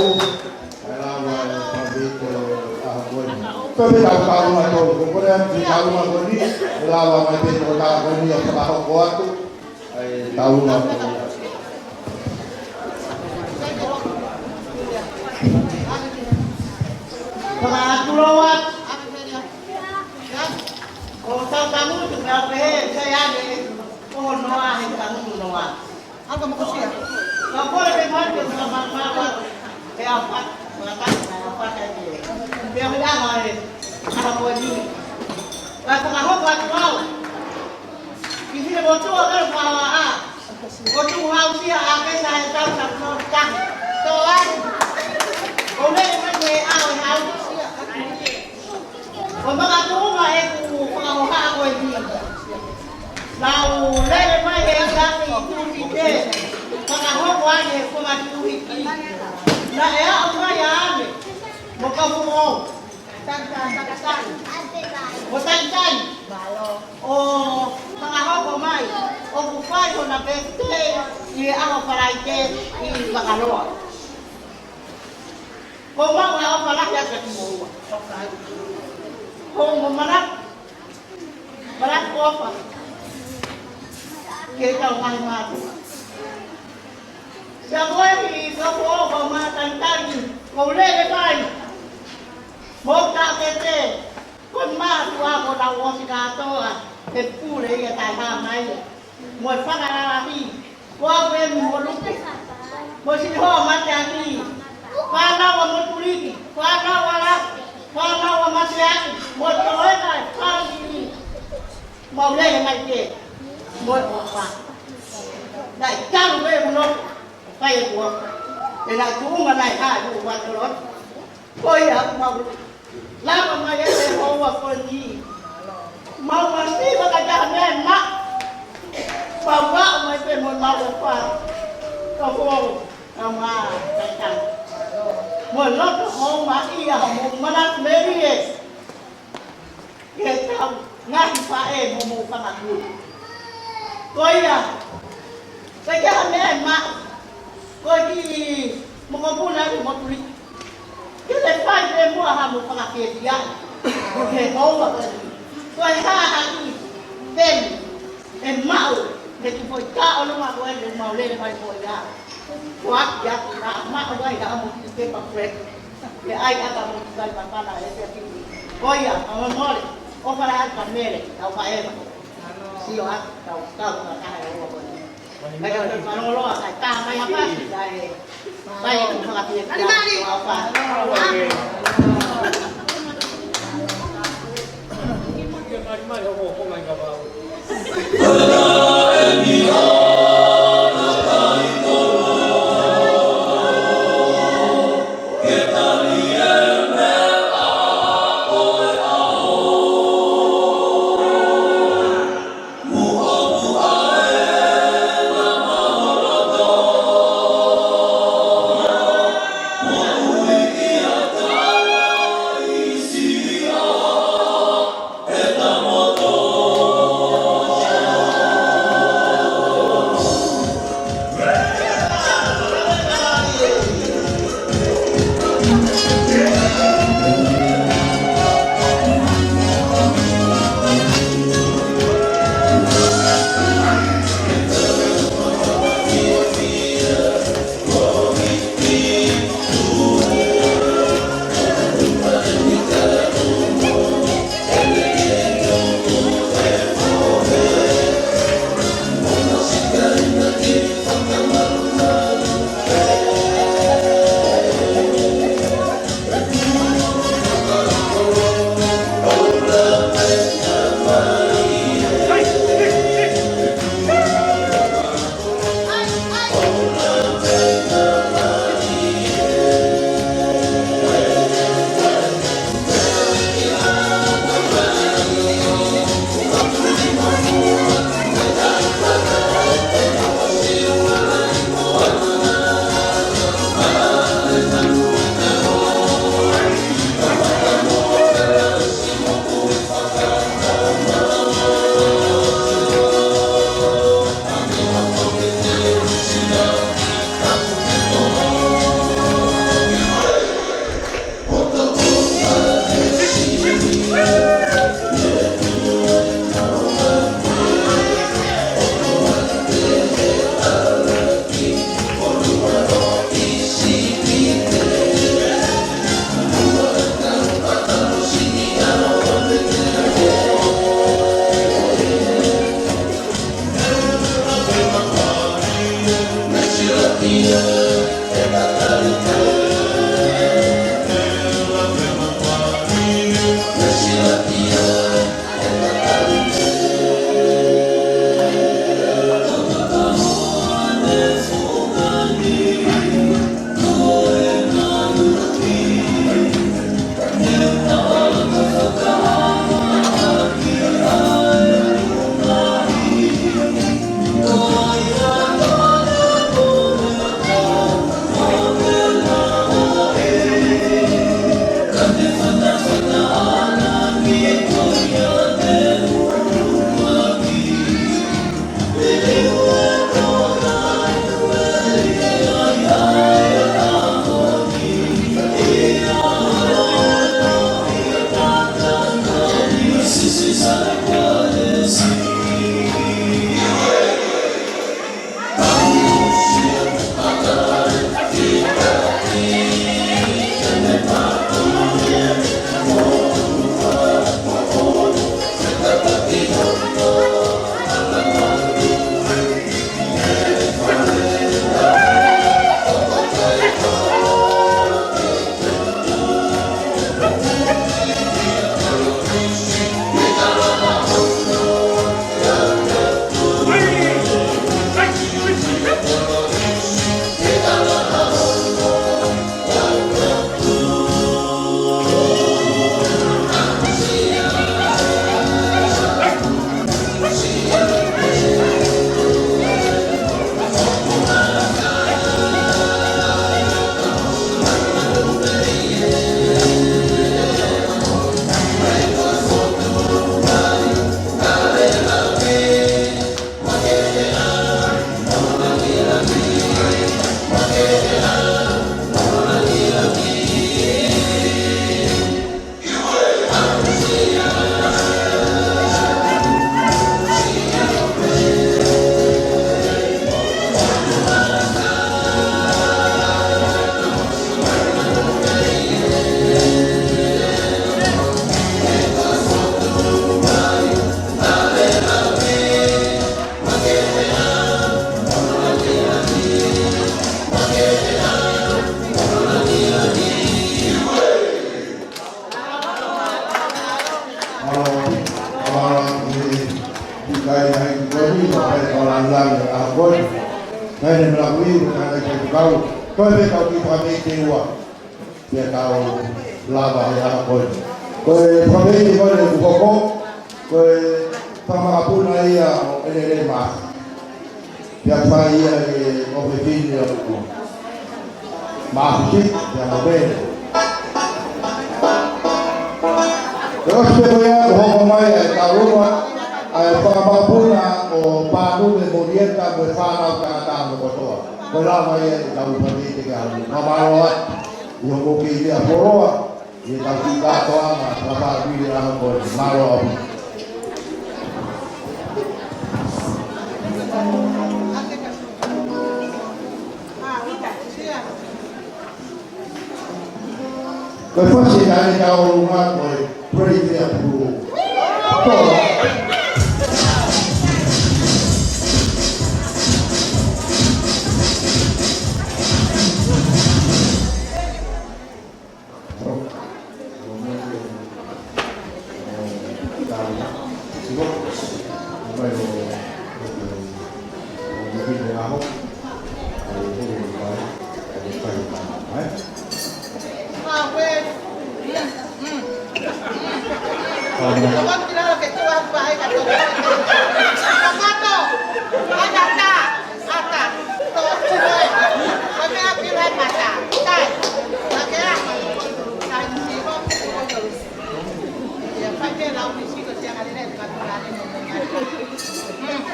ʻE lava e pāpito ʻa ko eni. Pea pea tau kaunga tolu, ko kore atu ki kaunga ko eni, ʻe lava mai pē ko tā ko eni ʻo fakahoko atu. ʻAi, kaunga ko eni. Fakahoko atu. ʻO tau tangutu, pea pehē, sai ane, ko hono ʻaho he tangutu noa. Aka mokosia. Ka kole ke mate ka mamawa. Pe apa, mata, apa ka ke. Pe apa ka e. Aka ko ni. Ka fakahoko atu au. Ki he motu ʻa e kawa ʻa. Ko tu hau sia ʻa ke sa he tau sa no ta. To ai. Ko le mai ke au hau. Ko makatuʻunga ʻeku fakahoha ko e hī. Nau lele mai he ʻikai tuhi te. Fakahoko ai he fanga tuhi ki. Naʻe aʻu mai ʻa ane. Mo ka fumo. Mo Tanitani. ʻO fakahoko mai. ʻOku fai hona pētē ʻi he ʻaho Falaite ʻi Vakaloa. Ko mau ʻa o falahi atu ki moua. Ko mo mana, mana ko fa. Ke tau mai matu. Ia ko e hī ko ko o ko ma Tanitani. Ko lele mai. Mo ka ke te. Ko mātuʻa ko tau ʻosi kātoa. He pule ia tai hā mai. Mo e fakalalahi. Ko au e mo Luke. Mo Sinihoa Mateaki. Fānau ʻa Motuliki. Fānau ʻa Laku. Fānau ʻa Mateaki. Mo Toena e fāmili. Mau lele mai ke. Mo e ʻofa. Naʻe talu e ulo. Fai e kuo. E naʻe tuʻunga naʻe hā e ulo ua tolot. Ko ia mau lava mai e te houa ko ni. Mau masi waka taha mea ma. Mau wao mai pe mo mau e pa. Ka ko ka ma ka ta. Mo loto houma ia mo mana meri e. Ke tau ngahi faʻē mo mo fanga kui. Ko ia. Ka ia mea ma. Ko ki mo ko puna ki mo tuli. Ke te fai pē muʻa ha mo fakafiefia. Ko he houa ko eni. Ko e hā ha ki peni. ʻE maʻu. Ke ki foʻi ka ʻolunga ko eni mau lele mai ko ia. Ko aki aki na maʻu ai ha mo ki pepa kueku. Ke ai aka mo ki kai papana e te aki. Ko ia, a mo mole. ʻO fala ai ka mele. Tau ka ema. Sio atu, tau, tau ka kahe houa ko eni. Kai ka malongoloa, kai tā mai a pasi, kai. Kai e fakapie, kai. Mali, mali. Ko e meʻa ʻoku ou kiʻi fakameʻite ua, pea tau lava he ʻaho ko eni. Ko e fakameʻite ko eni ʻoku hoko, ko e fakamakapuna ia ʻo ʻElele Mafi. Pea fai ia ʻe he ʻofefine ʻo Mafi, pea mo Mele. Pea ʻosi pē ko ia ʻoku hoko mai ʻa e taulunga, ʻa e fakamakapuna ʻo Pānume Molieta mo e fānau tangata hono kotoa. Ko e lava ia ʻetau fakameʻite ke alu. Mālō atu ʻi hoʻomou kei meʻa fuoloa, ʻi heʻetau kiʻi kātoanga fakafāmili ʻaho ko eni. Mālō ʻaupito. Ko e fasi ʻa e taulunga ko e Pray There Blue. Tō.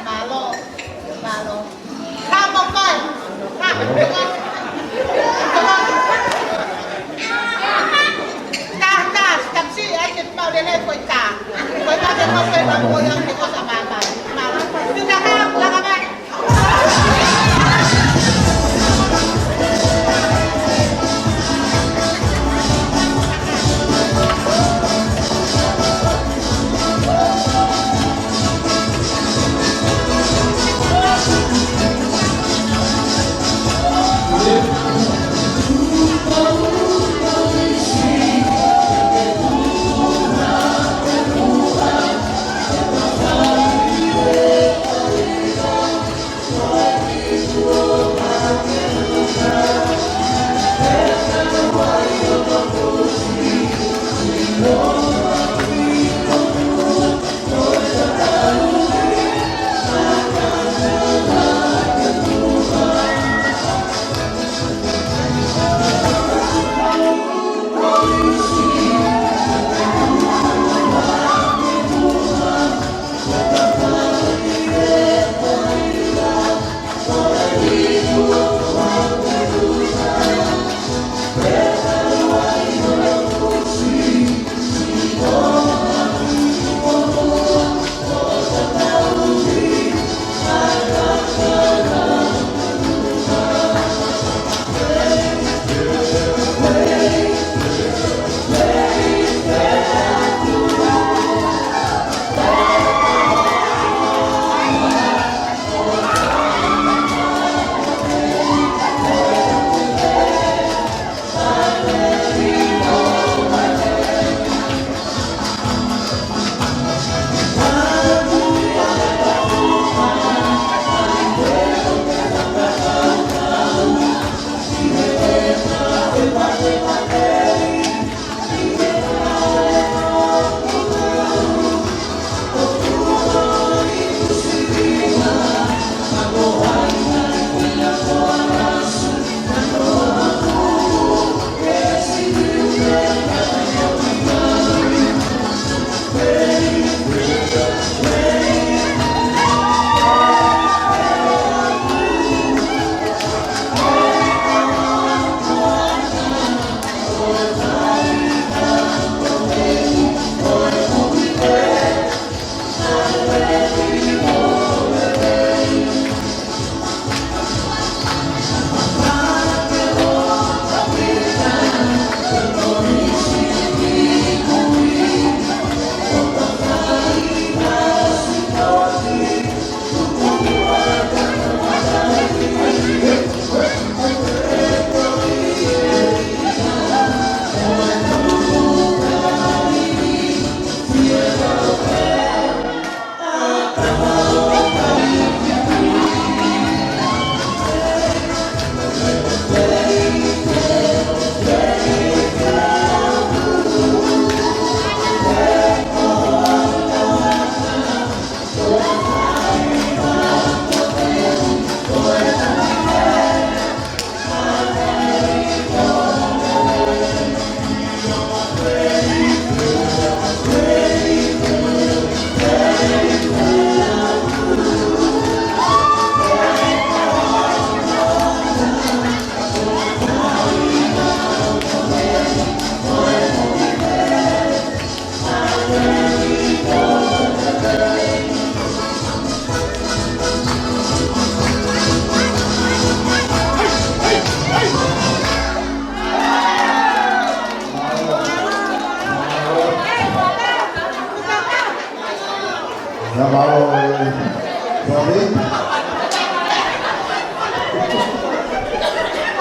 Mālō, mālō.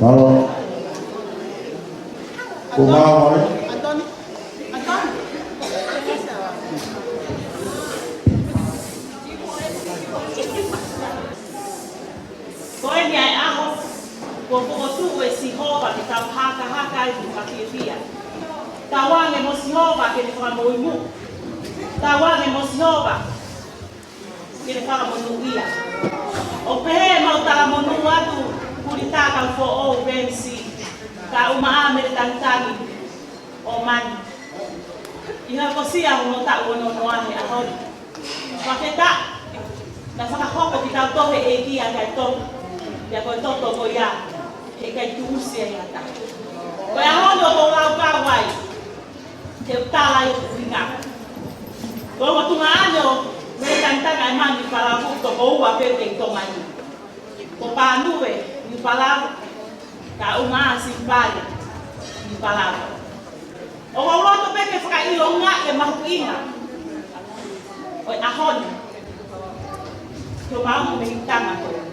Mālō. Ko mālō mai. Ko eni ʻa e ʻaho kuo fokotuʻu ʻe Sihova ke tau hakahaka ai ki he fiefia. Tauange mo Sihova ke ne fakamoʻimoʻi. Tauange mo Sihova ke ne fakamonūʻia. ʻOku pehē ʻemau talamonū atu, kulitā kau foʻou Pemisi, ka uma ʻa Mele Tangitangi ʻo Mani. ʻI he hokosia hono taʻu ono noa he ʻaho ni. Fakafetaʻi, naʻe fakahoko kitautolu ʻe he ʻEiki ʻa e ngaahi toto, pea ko e toto ko ia heʻikai tuʻusi ai ha taha. Ko e ʻaho ni ʻoku ou laukau ai, te u tala ʻa e ʻuhinga. Ko e ongo tuongaʻane ʻo Mele Tangitangi ʻa e Manu Niu Palavu, toko ua pē kei Tonga ni. Ko Pānuve Niu Palavu, ka uma ʻa Simipale Niu Palavu. ʻOku ou loto pē ke fakaʻilongaʻi e mahuʻinga ʻo e ʻaho ni ki homau mehikitanga ko eni.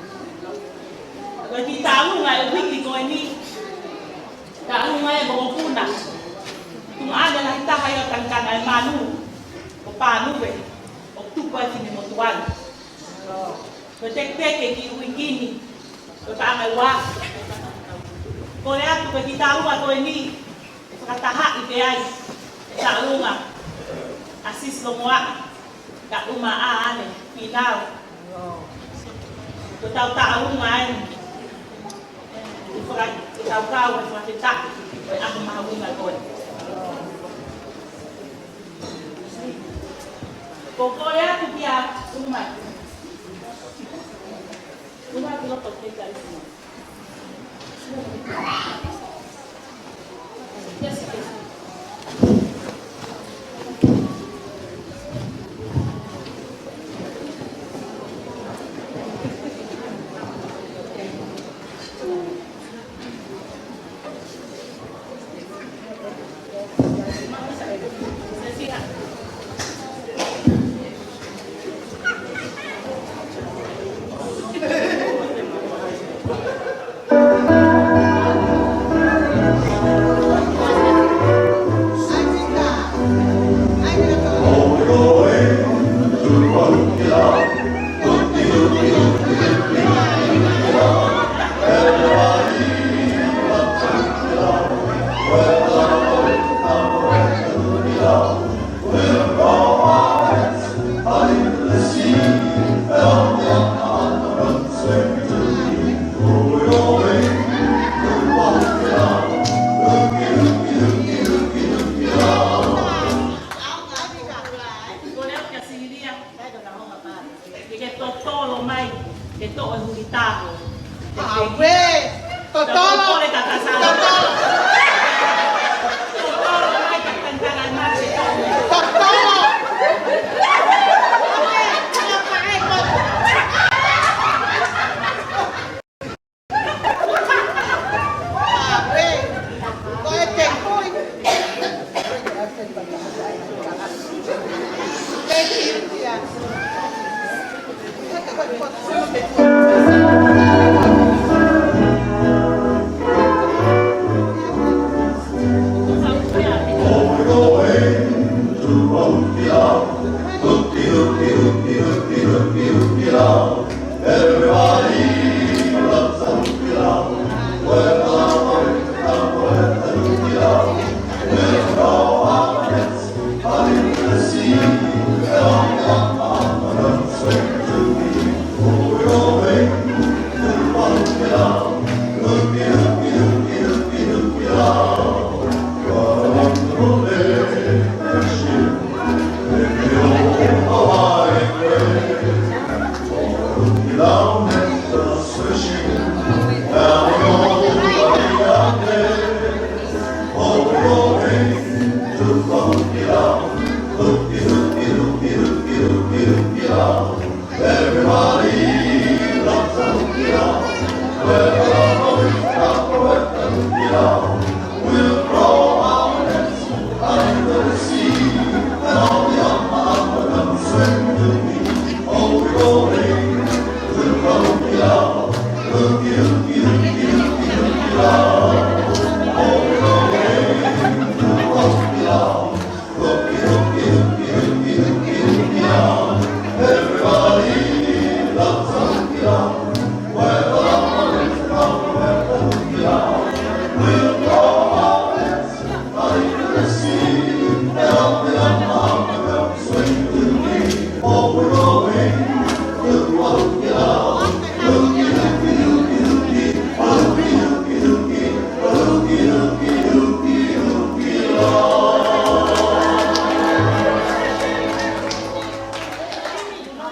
Ko e kiʻi taʻalunga e uike ko eni, taʻalunga e mokopuna tuongaʻane lahi taha ia ʻo Tangitangi ʻa e Manu, ko Pānuve, ʻoku tupu ai e finemotuʻa ni. Ko e teketeke ki he uike ni, ko e paʻanga ua. Kole atu ko e kiʻi taʻalunga ko eni, ʻe fakatahaʻi pē ai e taʻalunga ʻa Sisi Longoaʻa, ka uma ʻa ʻAne Pinau. Ko ʻetau taʻalunga eni. Ke tau kau he fakafetaʻi, ko e ʻaho mahuʻinga ko ē. Ko e kole atu kia Uma. Uma ki loto ke kai. Ke totolo mai, ke toʻo e huli taho. Aue, totolo. Totolo, tata sa. Totolo. Totolo mai, ka tantara mai, ke toʻo. Totolo.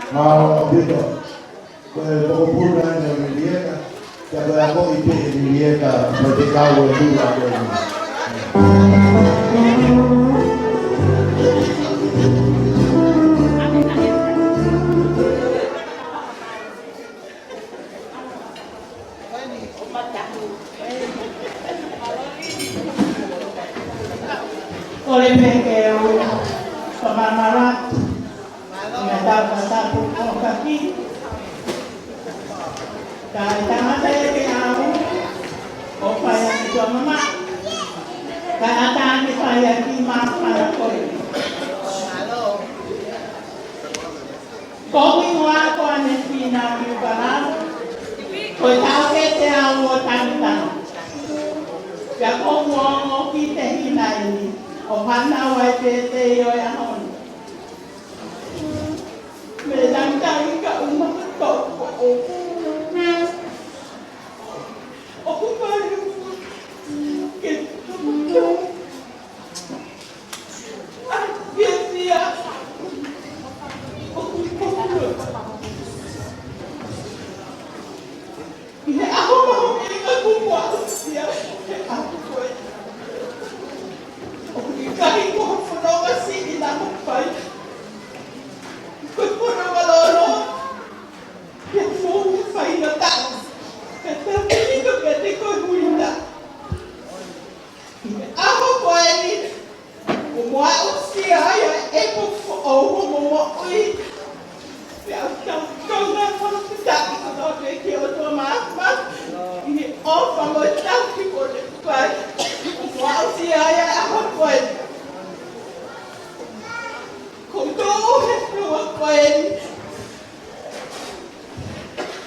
Mālō ʻaupito. Ko e mokopuna ʻeni ʻo Lilieka, pea ko e akoʻi pē ʻe Lilieka, mo e fekau ʻe Lula ko eni. Kole pē ke u fakamālō atu. Mālō. Mea tau ka tapu ko kaki. Ka e tangata ʻe ke au, ʻo fai ʻaki tuʻa mama. Ka ʻatā ke fai ʻaki māfana ko ē. Mālō. Ko hoku hingoa ko ʻAnesina Miukalau, ko e taʻokete au ʻo Tanitani. Pea ko hoku ongo kiʻi tehina ʻeni, ʻo hānau ai pē te ʻi ʻo e ʻaho ni. Mei Tanitani ka uma ka toko o. ʻOku pali aʻusia ai ʻa e ʻepo foʻou hoʻomo moʻui. Pea u tau konga fakafetaʻi kotoa pē ki he ʻOtua Māfimafi ʻi he ʻofa mo e tauhi kuo ne fai. Mo aʻusia ai ʻa e ʻaho ko eni. Ko u tuʻu he feʻunga ko eni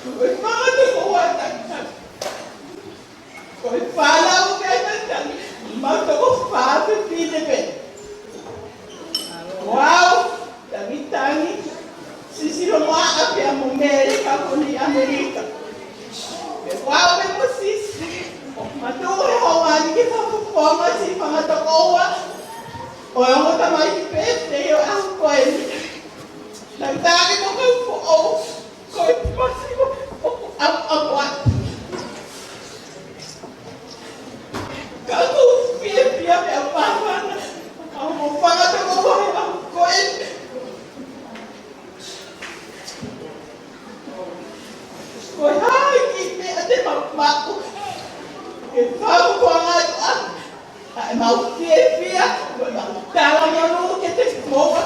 ko e fanga tokoua tangata. Ko e fānau pē tangata, mau toko fā fefine pē. Ko au, Tangitangi, Sisi Lomoaʻa pea mo Mele Kaponi ʻAmelika. Pea ko au pē mo Sisi, ʻoku mau tuʻu he houa ni ke fakafofonga siʻi fanga tokoua ʻo e ongo tamaiki pē te io ʻaho ko eni. Naʻe taki mo kau foʻou. Ko e masiva ʻoku ʻamuʻamu atu. Ka ʻoku ou fiefia pea māfana ʻa hoʻomou fanga tokoua he ʻaho ko eni. Ko e hā e kiʻi meʻa te mau maʻu ke fakafofonga atu ʻa ʻemau fiefia, ko ʻemau talamonū kiate kimoua.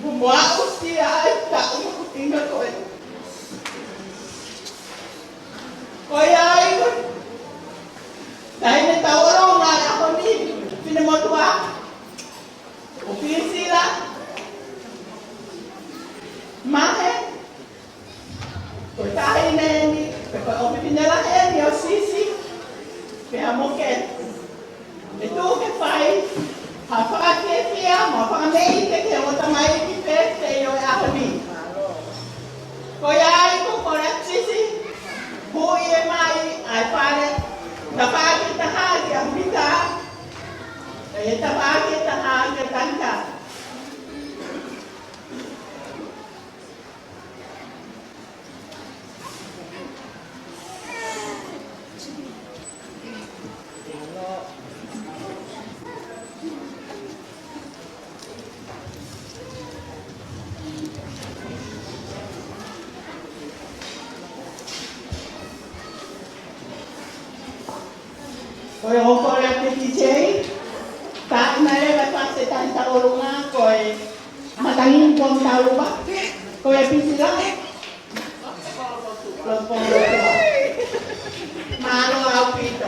Mo aʻusia ai taʻu mahuʻinga ko ē. Ko ia ai ko e taimi tau ʻolunga ai ʻaho ni, finemotuʻa, ʻo Pisila, Mahe, ko e taʻahine eni, pe ko e ʻofefine lahi eni ʻo Sisi, pea mo Keti. ʻE tuku ke fai ha fakafiefia mo ha fakameʻite ki he ongo tamaiki pē te io he ʻaho ni. Ko ia ai ko e kole atu Sisi, huʻi mai ʻa e fale, tafaʻaki ʻe taha kia Mita, ʻe tafaʻaki ʻe taha kia Tangata. Ko e ʻofa atu ki he D J, tā ina e leva pase tani tau ʻolunga ko e matangi ko tau lupa, ko e Pisila. Mālō ʻaupito.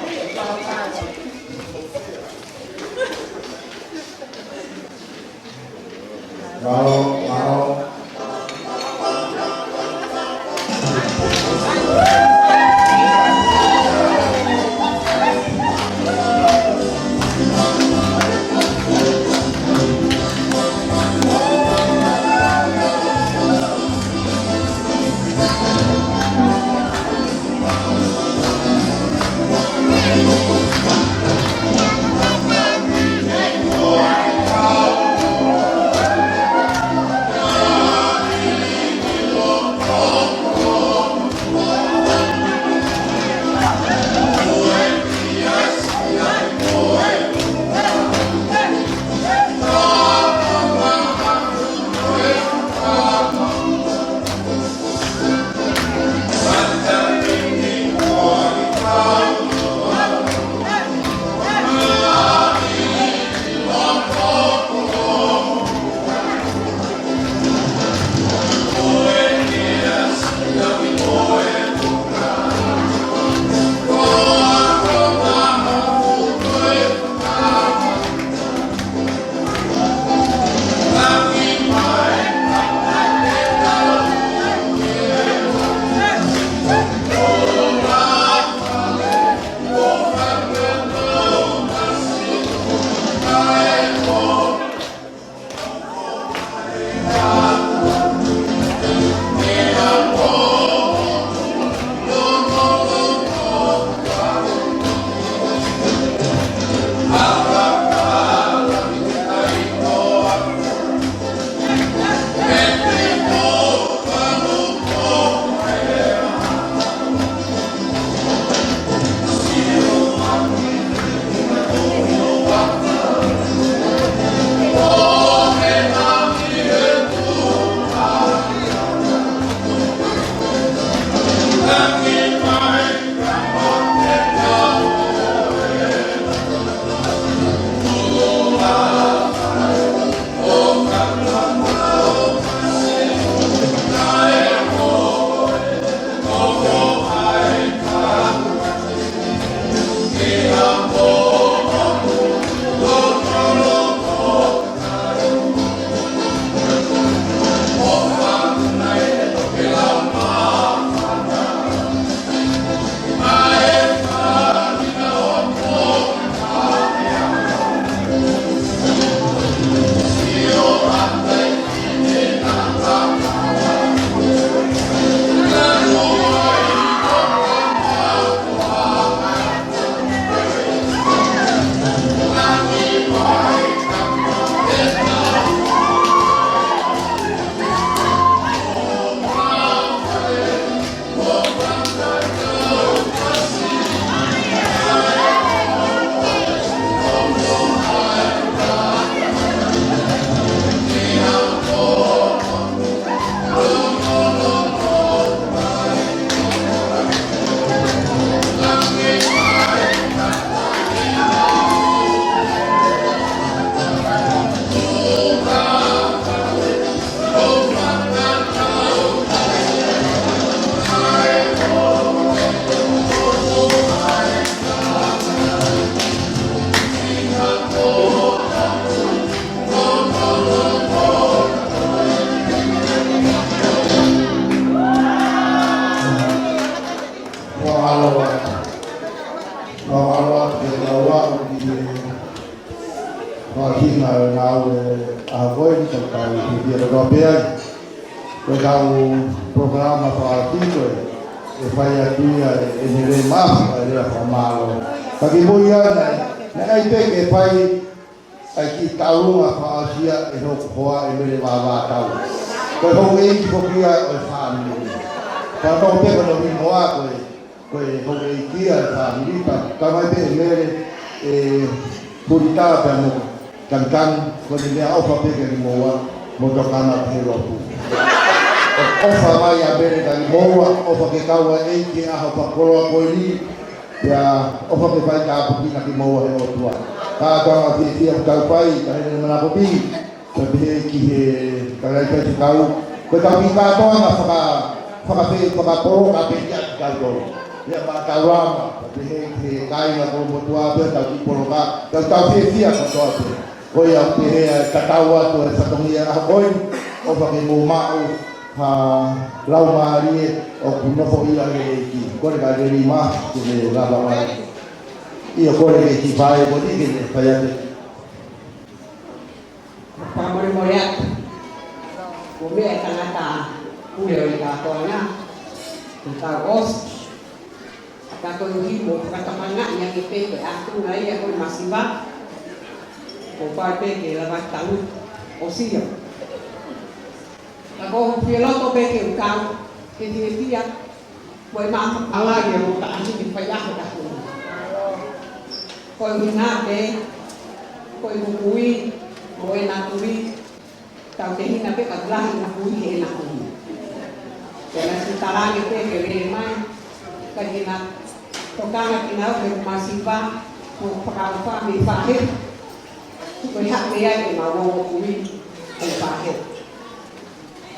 Mālō, mālō. Ko e ni ka tau hiki atu kotoa pē ai. Ko e kau polokalama fakaʻosi ko ē, ʻe fai atu ia ʻe, ʻe Nele Mafu, ʻa e lea fakamālō. Ka kimuʻa ia naʻe, naʻe ʻai pē ke fai ʻa e kiʻi taulunga fakaʻosi ia ʻe hoku hoa ʻe Mele Vāvātau. Ko e houʻeiki foki ia ʻo e fāmili. Pea toʻo pē ko hono hingoa ko e, ko e houʻeiki ia ʻo e fāmili, pea talamai pē ʻe Mele, ʻe Pulita pea mo Tangitang, ko e meʻaʻofa pē kiate kimoua, mo tokanga ki he lotu. ʻOfa mai ʻa Mele kiate kimoua, ʻofa ke kau ʻa e ʻEiki he ʻaho fakakoloa ko eni, pea ʻofa ke fai tāpuekina kimoua ʻe he ʻOtua. Kātoanga fiefia ʻoku tau fai, ka heni manako pē, pea pehē ki he kakai Faifekau. Ko e tau kiʻi kātoanga faka-, fakafe-, fakapoloka pē kiate kitautolu. Ia ma taulama, pea pehē ki he kāinga kolomotuʻa pē, tau kiʻi poloka, tau tau fiefia kotoa pē. Ko ia ʻoku pehē ʻa e tatau atu ʻa e fatongia ʻaho ko eni, ʻofa ke mou maʻu ha laumālie ʻoku nofoʻia ʻe he ʻEiki. Kole ka lelei mā, ke ne lava mai. ʻIo kole ke ki fai, ko ni ke ne fai atu. Fakamolemole atu. Ko e meʻa ʻa e tangata pule ʻo e kātoanga. Ko e tau ʻosi. Ka koeʻuhi mo fakatokangaʻi ange pē ko e ʻatunga ia ko e masiva, ko e fai pē ke lava tau ʻosi ia. Ka ko hoku fie loto pē ke u kau, ke fiefia, ko e maʻamaʻa ia mo taʻahine faiako taku. Koeʻuhi pē, ko e mukui, mo ʻena kui, tau tehina pē ka lahi ʻena kui he ʻena kui. Pea naʻe siʻi talaange pē ke lele mai, ka ʻi heʻena tokanga kinaua ki he masiva, mo fakaʻofa mei fahe. Ko e haʻu pē ai ʻema ongo kui, ʻo fahe.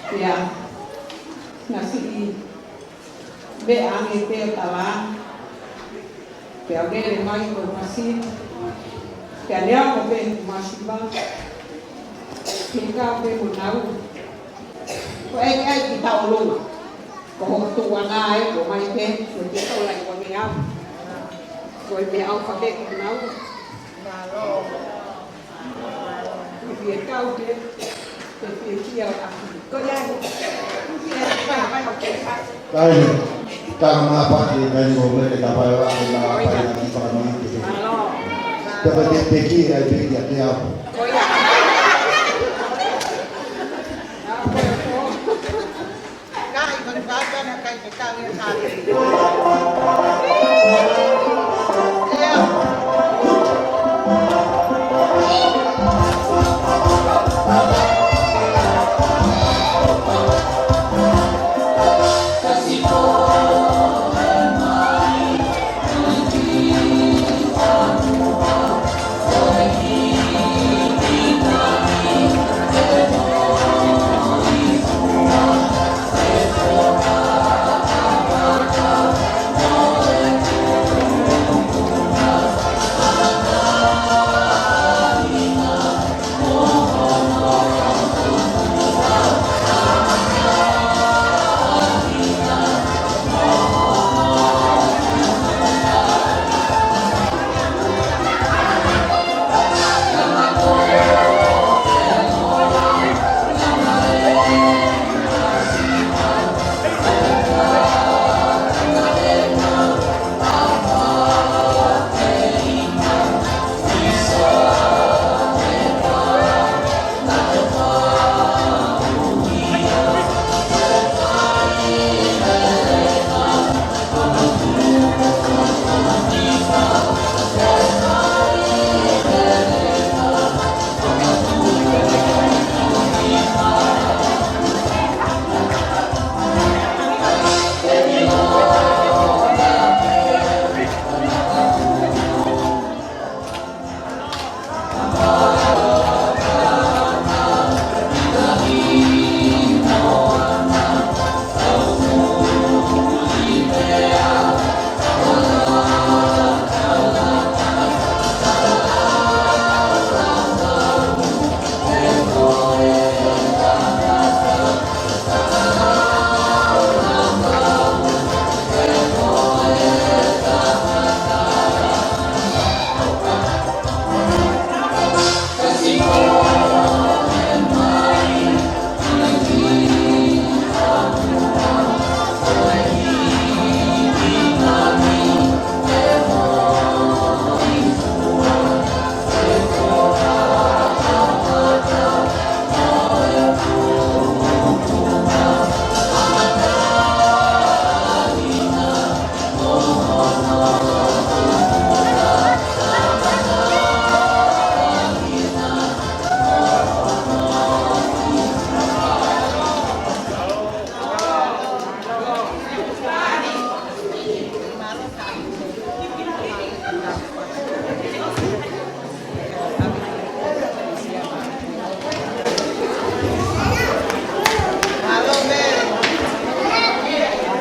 Pea, naʻe siʻi meʻa ange pē ʻo tala, pea lele mai ko e masiva, pea lele ko pē masiva, ke kau pē mo nau. Ko e ʻai ki taulunga, ko hoku tuʻunga ē, ko mai pē, ko e ke tau lai ko meʻa, ko e meʻaʻofa pē ki nau. Mālō. Ko e kau pē, ko e fiefia ʻa e ʻapi. Ko ia, ko e fiefia ʻa e ʻapi. Kai, tama paki, kai ni ko me ke tapa e wa, ke na pai na ki fakamolemole. Mālō. Tapa te peki, ai peki ʻa te au. Ko ia.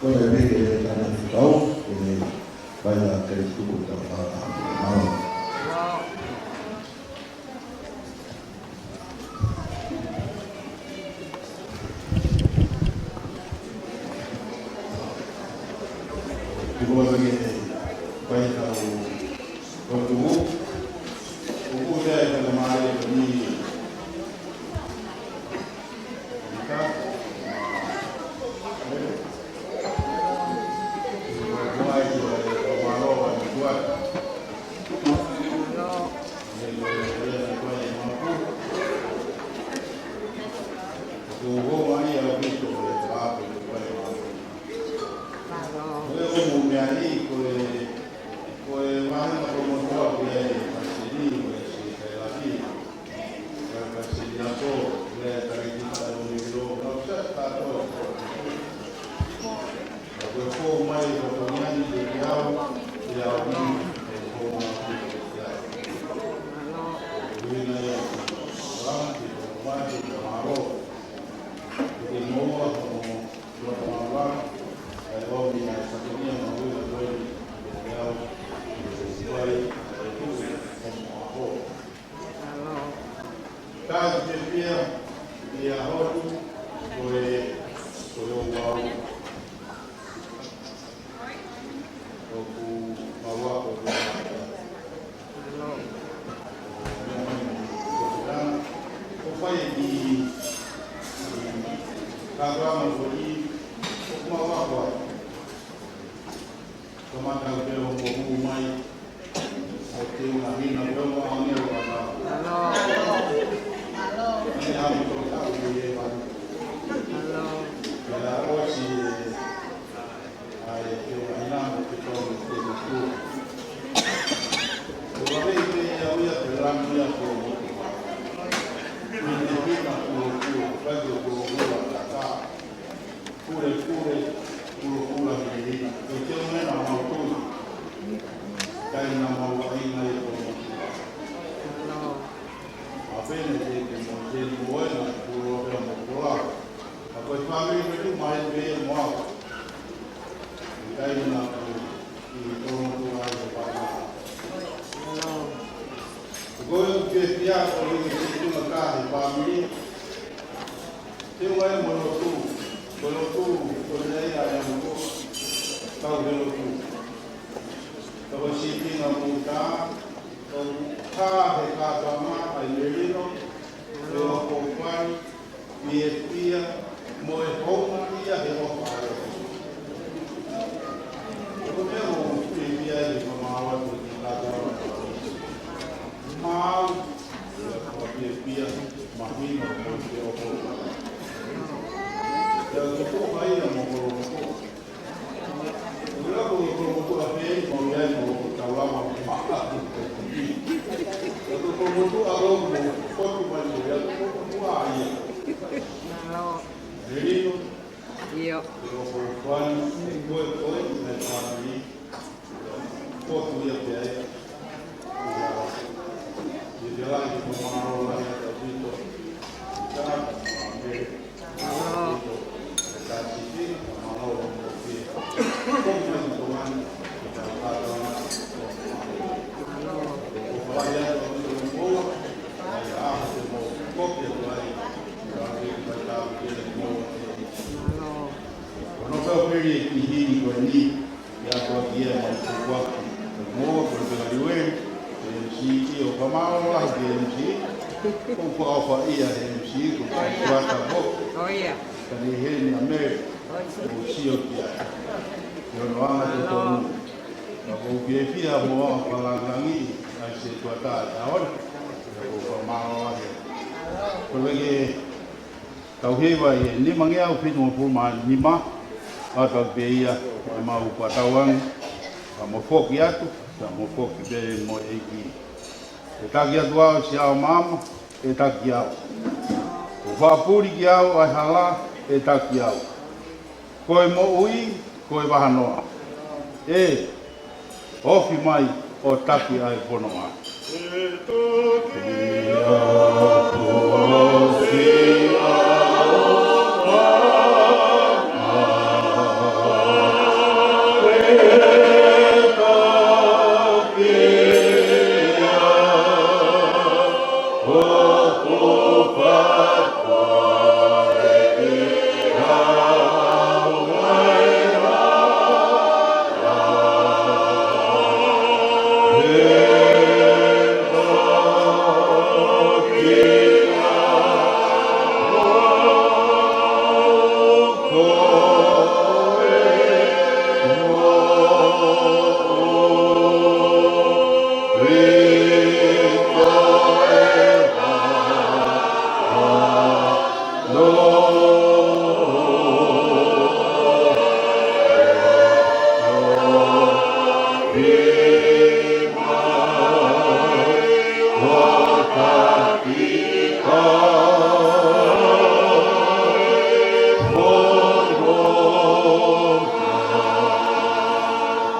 Ko e pehē ke tana kau, ke ne fai ʻa e tuku ʻo e tau pāpā. Mālō. Tuku atu ke ne fai ʻa e tau pāpā. Ko e ʻuhinga ia ʻoku ou meʻa ai, ko e, ko e vāhenga ko e motuʻa pē ia ʻa e Palesiteni, ko e Siasi Tailani, ko e Palesiteni ako, ko e Talēkita ʻo e Mīlō, na usa tato. Ka ko e fou mai ko e toniani ke ke au, ke au ni, ko e fou mai ke ke au. Ko e ʻuhinga ia, vāhenga ke ke au, ke ke au. Ke ke moua, ko Kamata ʻo pehē ʻo mohu mai, ʻo te u mahino pē ʻo ʻaneʻi ʻo ʻana. Alo. Alo. Ane hamu tō tau i e manu. Alo. Pea ʻosi e, ʻa e te u mahino mo te tau mo te u tu. ʻO ka vei pē ia uia pe lanu ia ko mo te u. Mene hina kuo kuo, kai kuo kuo kuo kaka. Pule, pule, pule, pule, pule, pule. Ko te mena mau tui. Kai na mau a ina i ko. A pene te ke mo te mo e na pule o pea mo pula. A ko e fāmili me tu mai pe mo au. Kai na pule i ko mo tu ai e pa na. Ko e ke pia ko i ke tu na ka e fāmili. Te u ai mo lotu, ko lotu, ko nei ai a mo ko, kau he lotu. Ka ko sīpinga mo tā, ko tā he kātama ai Melino, he o ko fai, mi e pia, mo e hou ia he o fai. Ko te mo e pia he mamawa ko te kātama. Mau, ia ko te pia, Mahino ko te ʻoku. Ia ko ko hai ia mo ko ko. Ula ko ko ko ko a pe mo ia mo ko tau lava mo ma. Ia ko ko ko a lo mo ko tu mai mo ia ko ko a ia. Io. Ko ko fani ko ko e fani. Ko tu ia pe ai. Ia, ia te lai ko ma lo lai ka vito. Ka, me. Ka si ki, ma lo lo mo ki. Ko ma ko ma. Ka ka ka. Ko ma ya ko mo. Ai a te mo. Ko ke lai. Ka ke ka ka ke mo. Ko no ka pili ki hini ko ni. Ia ko ia mai ko kuaki. Mo ko te la iwe, M C, ʻio ka mao la he M C. Ko ko fa ia he M C, ko ko kuata ko. Oh, yeah. Ka ni he ni a me, ko sio kia. Io no anga to tonu. Ka ko pie pia mo a palangangi, ai se kuata a ora. Ko ka mao la he. Ko lege, Tau hiva ʻi he nimangeau fitungofulu mā nima, ʻa tau pē ia, ʻa mau kuo tau ange, ʻa mo foki atu, ʻa mo foki pē mo e ʻEiki. ʻE taki atu au si au mama, ʻe taki au. ʻO fakapuli ki au ʻa e hala, ʻe taki au. Ko e moʻui, ko e vahanoa. ʻE, ofi mai ʻo taki ʻa e fononga.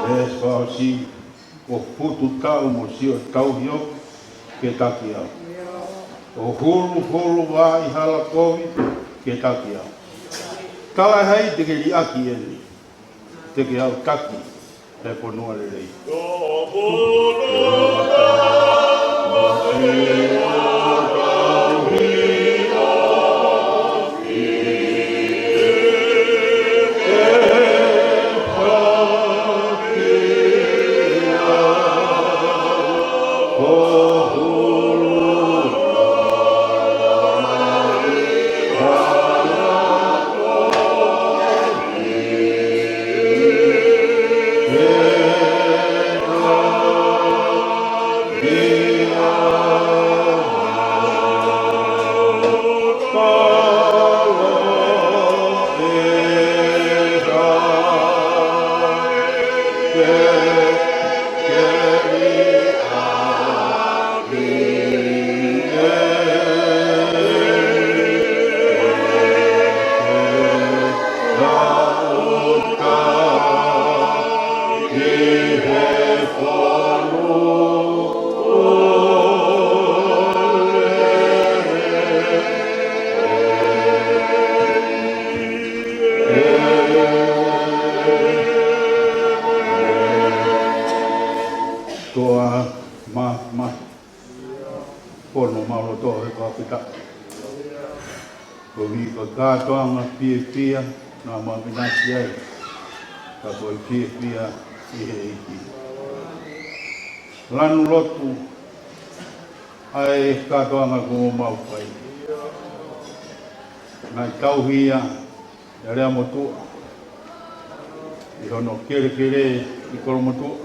ʻE fakaʻosi, ʻo futu taʻu mo siʻo tauhi ʻoku ke taki au. ʻO huluhulu vā ʻi hala kovi ke taki au. Talaʻehai te ke liʻaki eni, te ke ʻautaki he fonua lelei. Toa ma ma. Pono mau loto he kapita. Ko e kātoanga fiefia naʻa mau ʻinasi ai, ka ko e fiefia ʻi he ʻEiki. Lanu lotu ʻa e kātoanga kuo mau fai. Naʻe tauhi ia ʻe Aleamotuʻa ʻi hono kelekele ʻi Kolomotuʻa.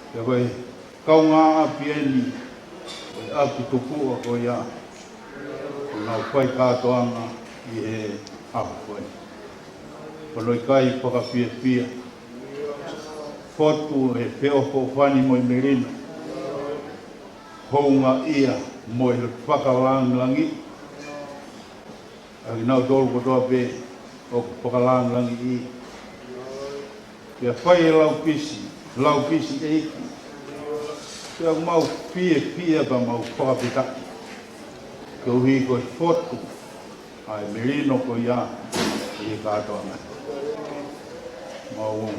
Pea ko e kaungāʻapi eni ʻo e ʻapi tupuʻa ko ia, ʻoku nau fai kātoanga ʻi he ʻaho ko eni. Ko hono ʻikai fakafiefia, fotu he feʻofoʻofani mo e melino, houngaʻia mo e fakalāngilangiʻi ʻa kinautolu kotoa pē ʻoku fakalāngilangiʻi. Ke fai e laupisi, laupisi ʻEiki. Pea mau fiefia pea mau fakafetaʻi koeʻuhi ko e fotu ʻa e melino ko ia ʻi he kātoanga. Mau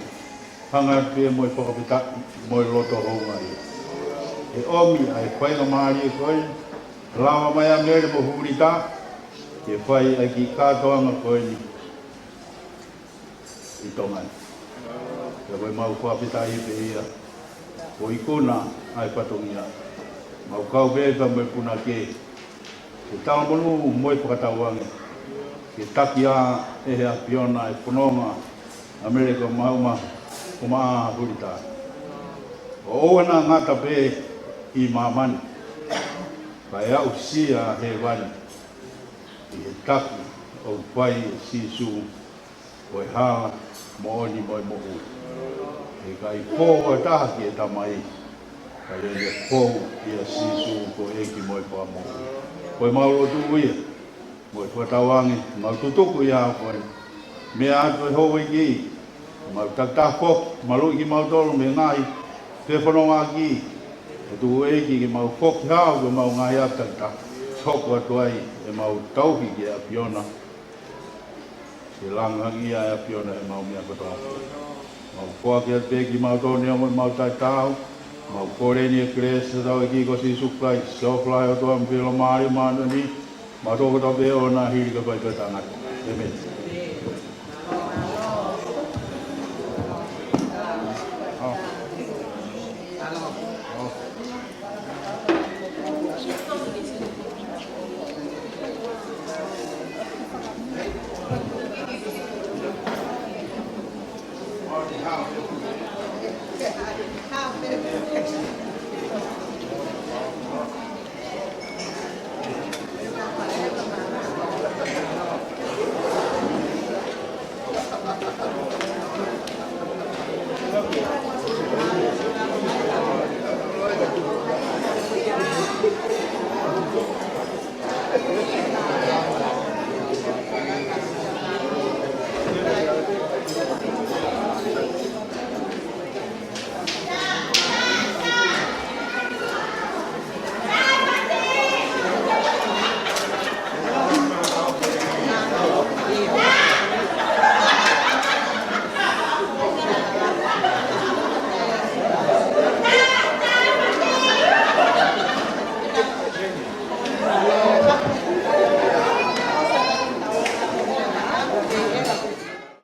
hanga pē mo e fakafetaʻi mo e loto houngaʻia. ʻE ʻomi ʻa e faingamālie ko ē, lava mai ʻa Mele mo Hulita ke fai ʻa e kiʻi kātoanga ko eni ʻi Tonga ni. Pea ko e mau fakafetaʻi pē ia, ko e ikuna ʻa e fatongia. Mau kau pē pea mo e punake ke talamonū mo e fakatauange ke taki ʻa e he ʻAfiona e fononga ʻa Mele mo Maʻa, mo Maʻa Hulita. ʻO ʻoua naʻa ngata pē ʻi māmani, kae aʻusia hēvani ʻi he taki ʻoku fai ʻe Sīsū, ko e hala, moʻoni mo e moʻui. ʻE ʻikai fou ha taha ki he Tamai, kae lele fou ʻia Sīsū ko e ʻEiki mo e Fakamoʻui. Ko e mau lotu ia mo e fakatauange, mau tutuku ia ko e meʻa atu e houʻeiki, mau takitaha foki, maluʻi kimautolu mei he ngaahi fefonongaʻaki. ʻE tuku ʻEiki ke mau foki hao ki homau ngaahi ʻapi takitaha, hoko atu ai ʻemau tauhi ki he ʻAfiona. Ke lāngilangiʻia ʻa e ʻAfiona ʻi heʻemau meʻa kotoa. Mau foaki atu pē kimautolu neongo ʻemau taʻetaau. Mau kole eni ʻa e kelesi ʻa hotau ʻEiki ko Sīsū Kalaisi, ʻofa lahi ʻa e ʻOtua, mo e feohi ʻa e Laumālie Māʻoniʻoni, maʻa kitautolu kotoa pē ʻo na hili ka fai pē ʻo taʻengata. ʻĒmeni.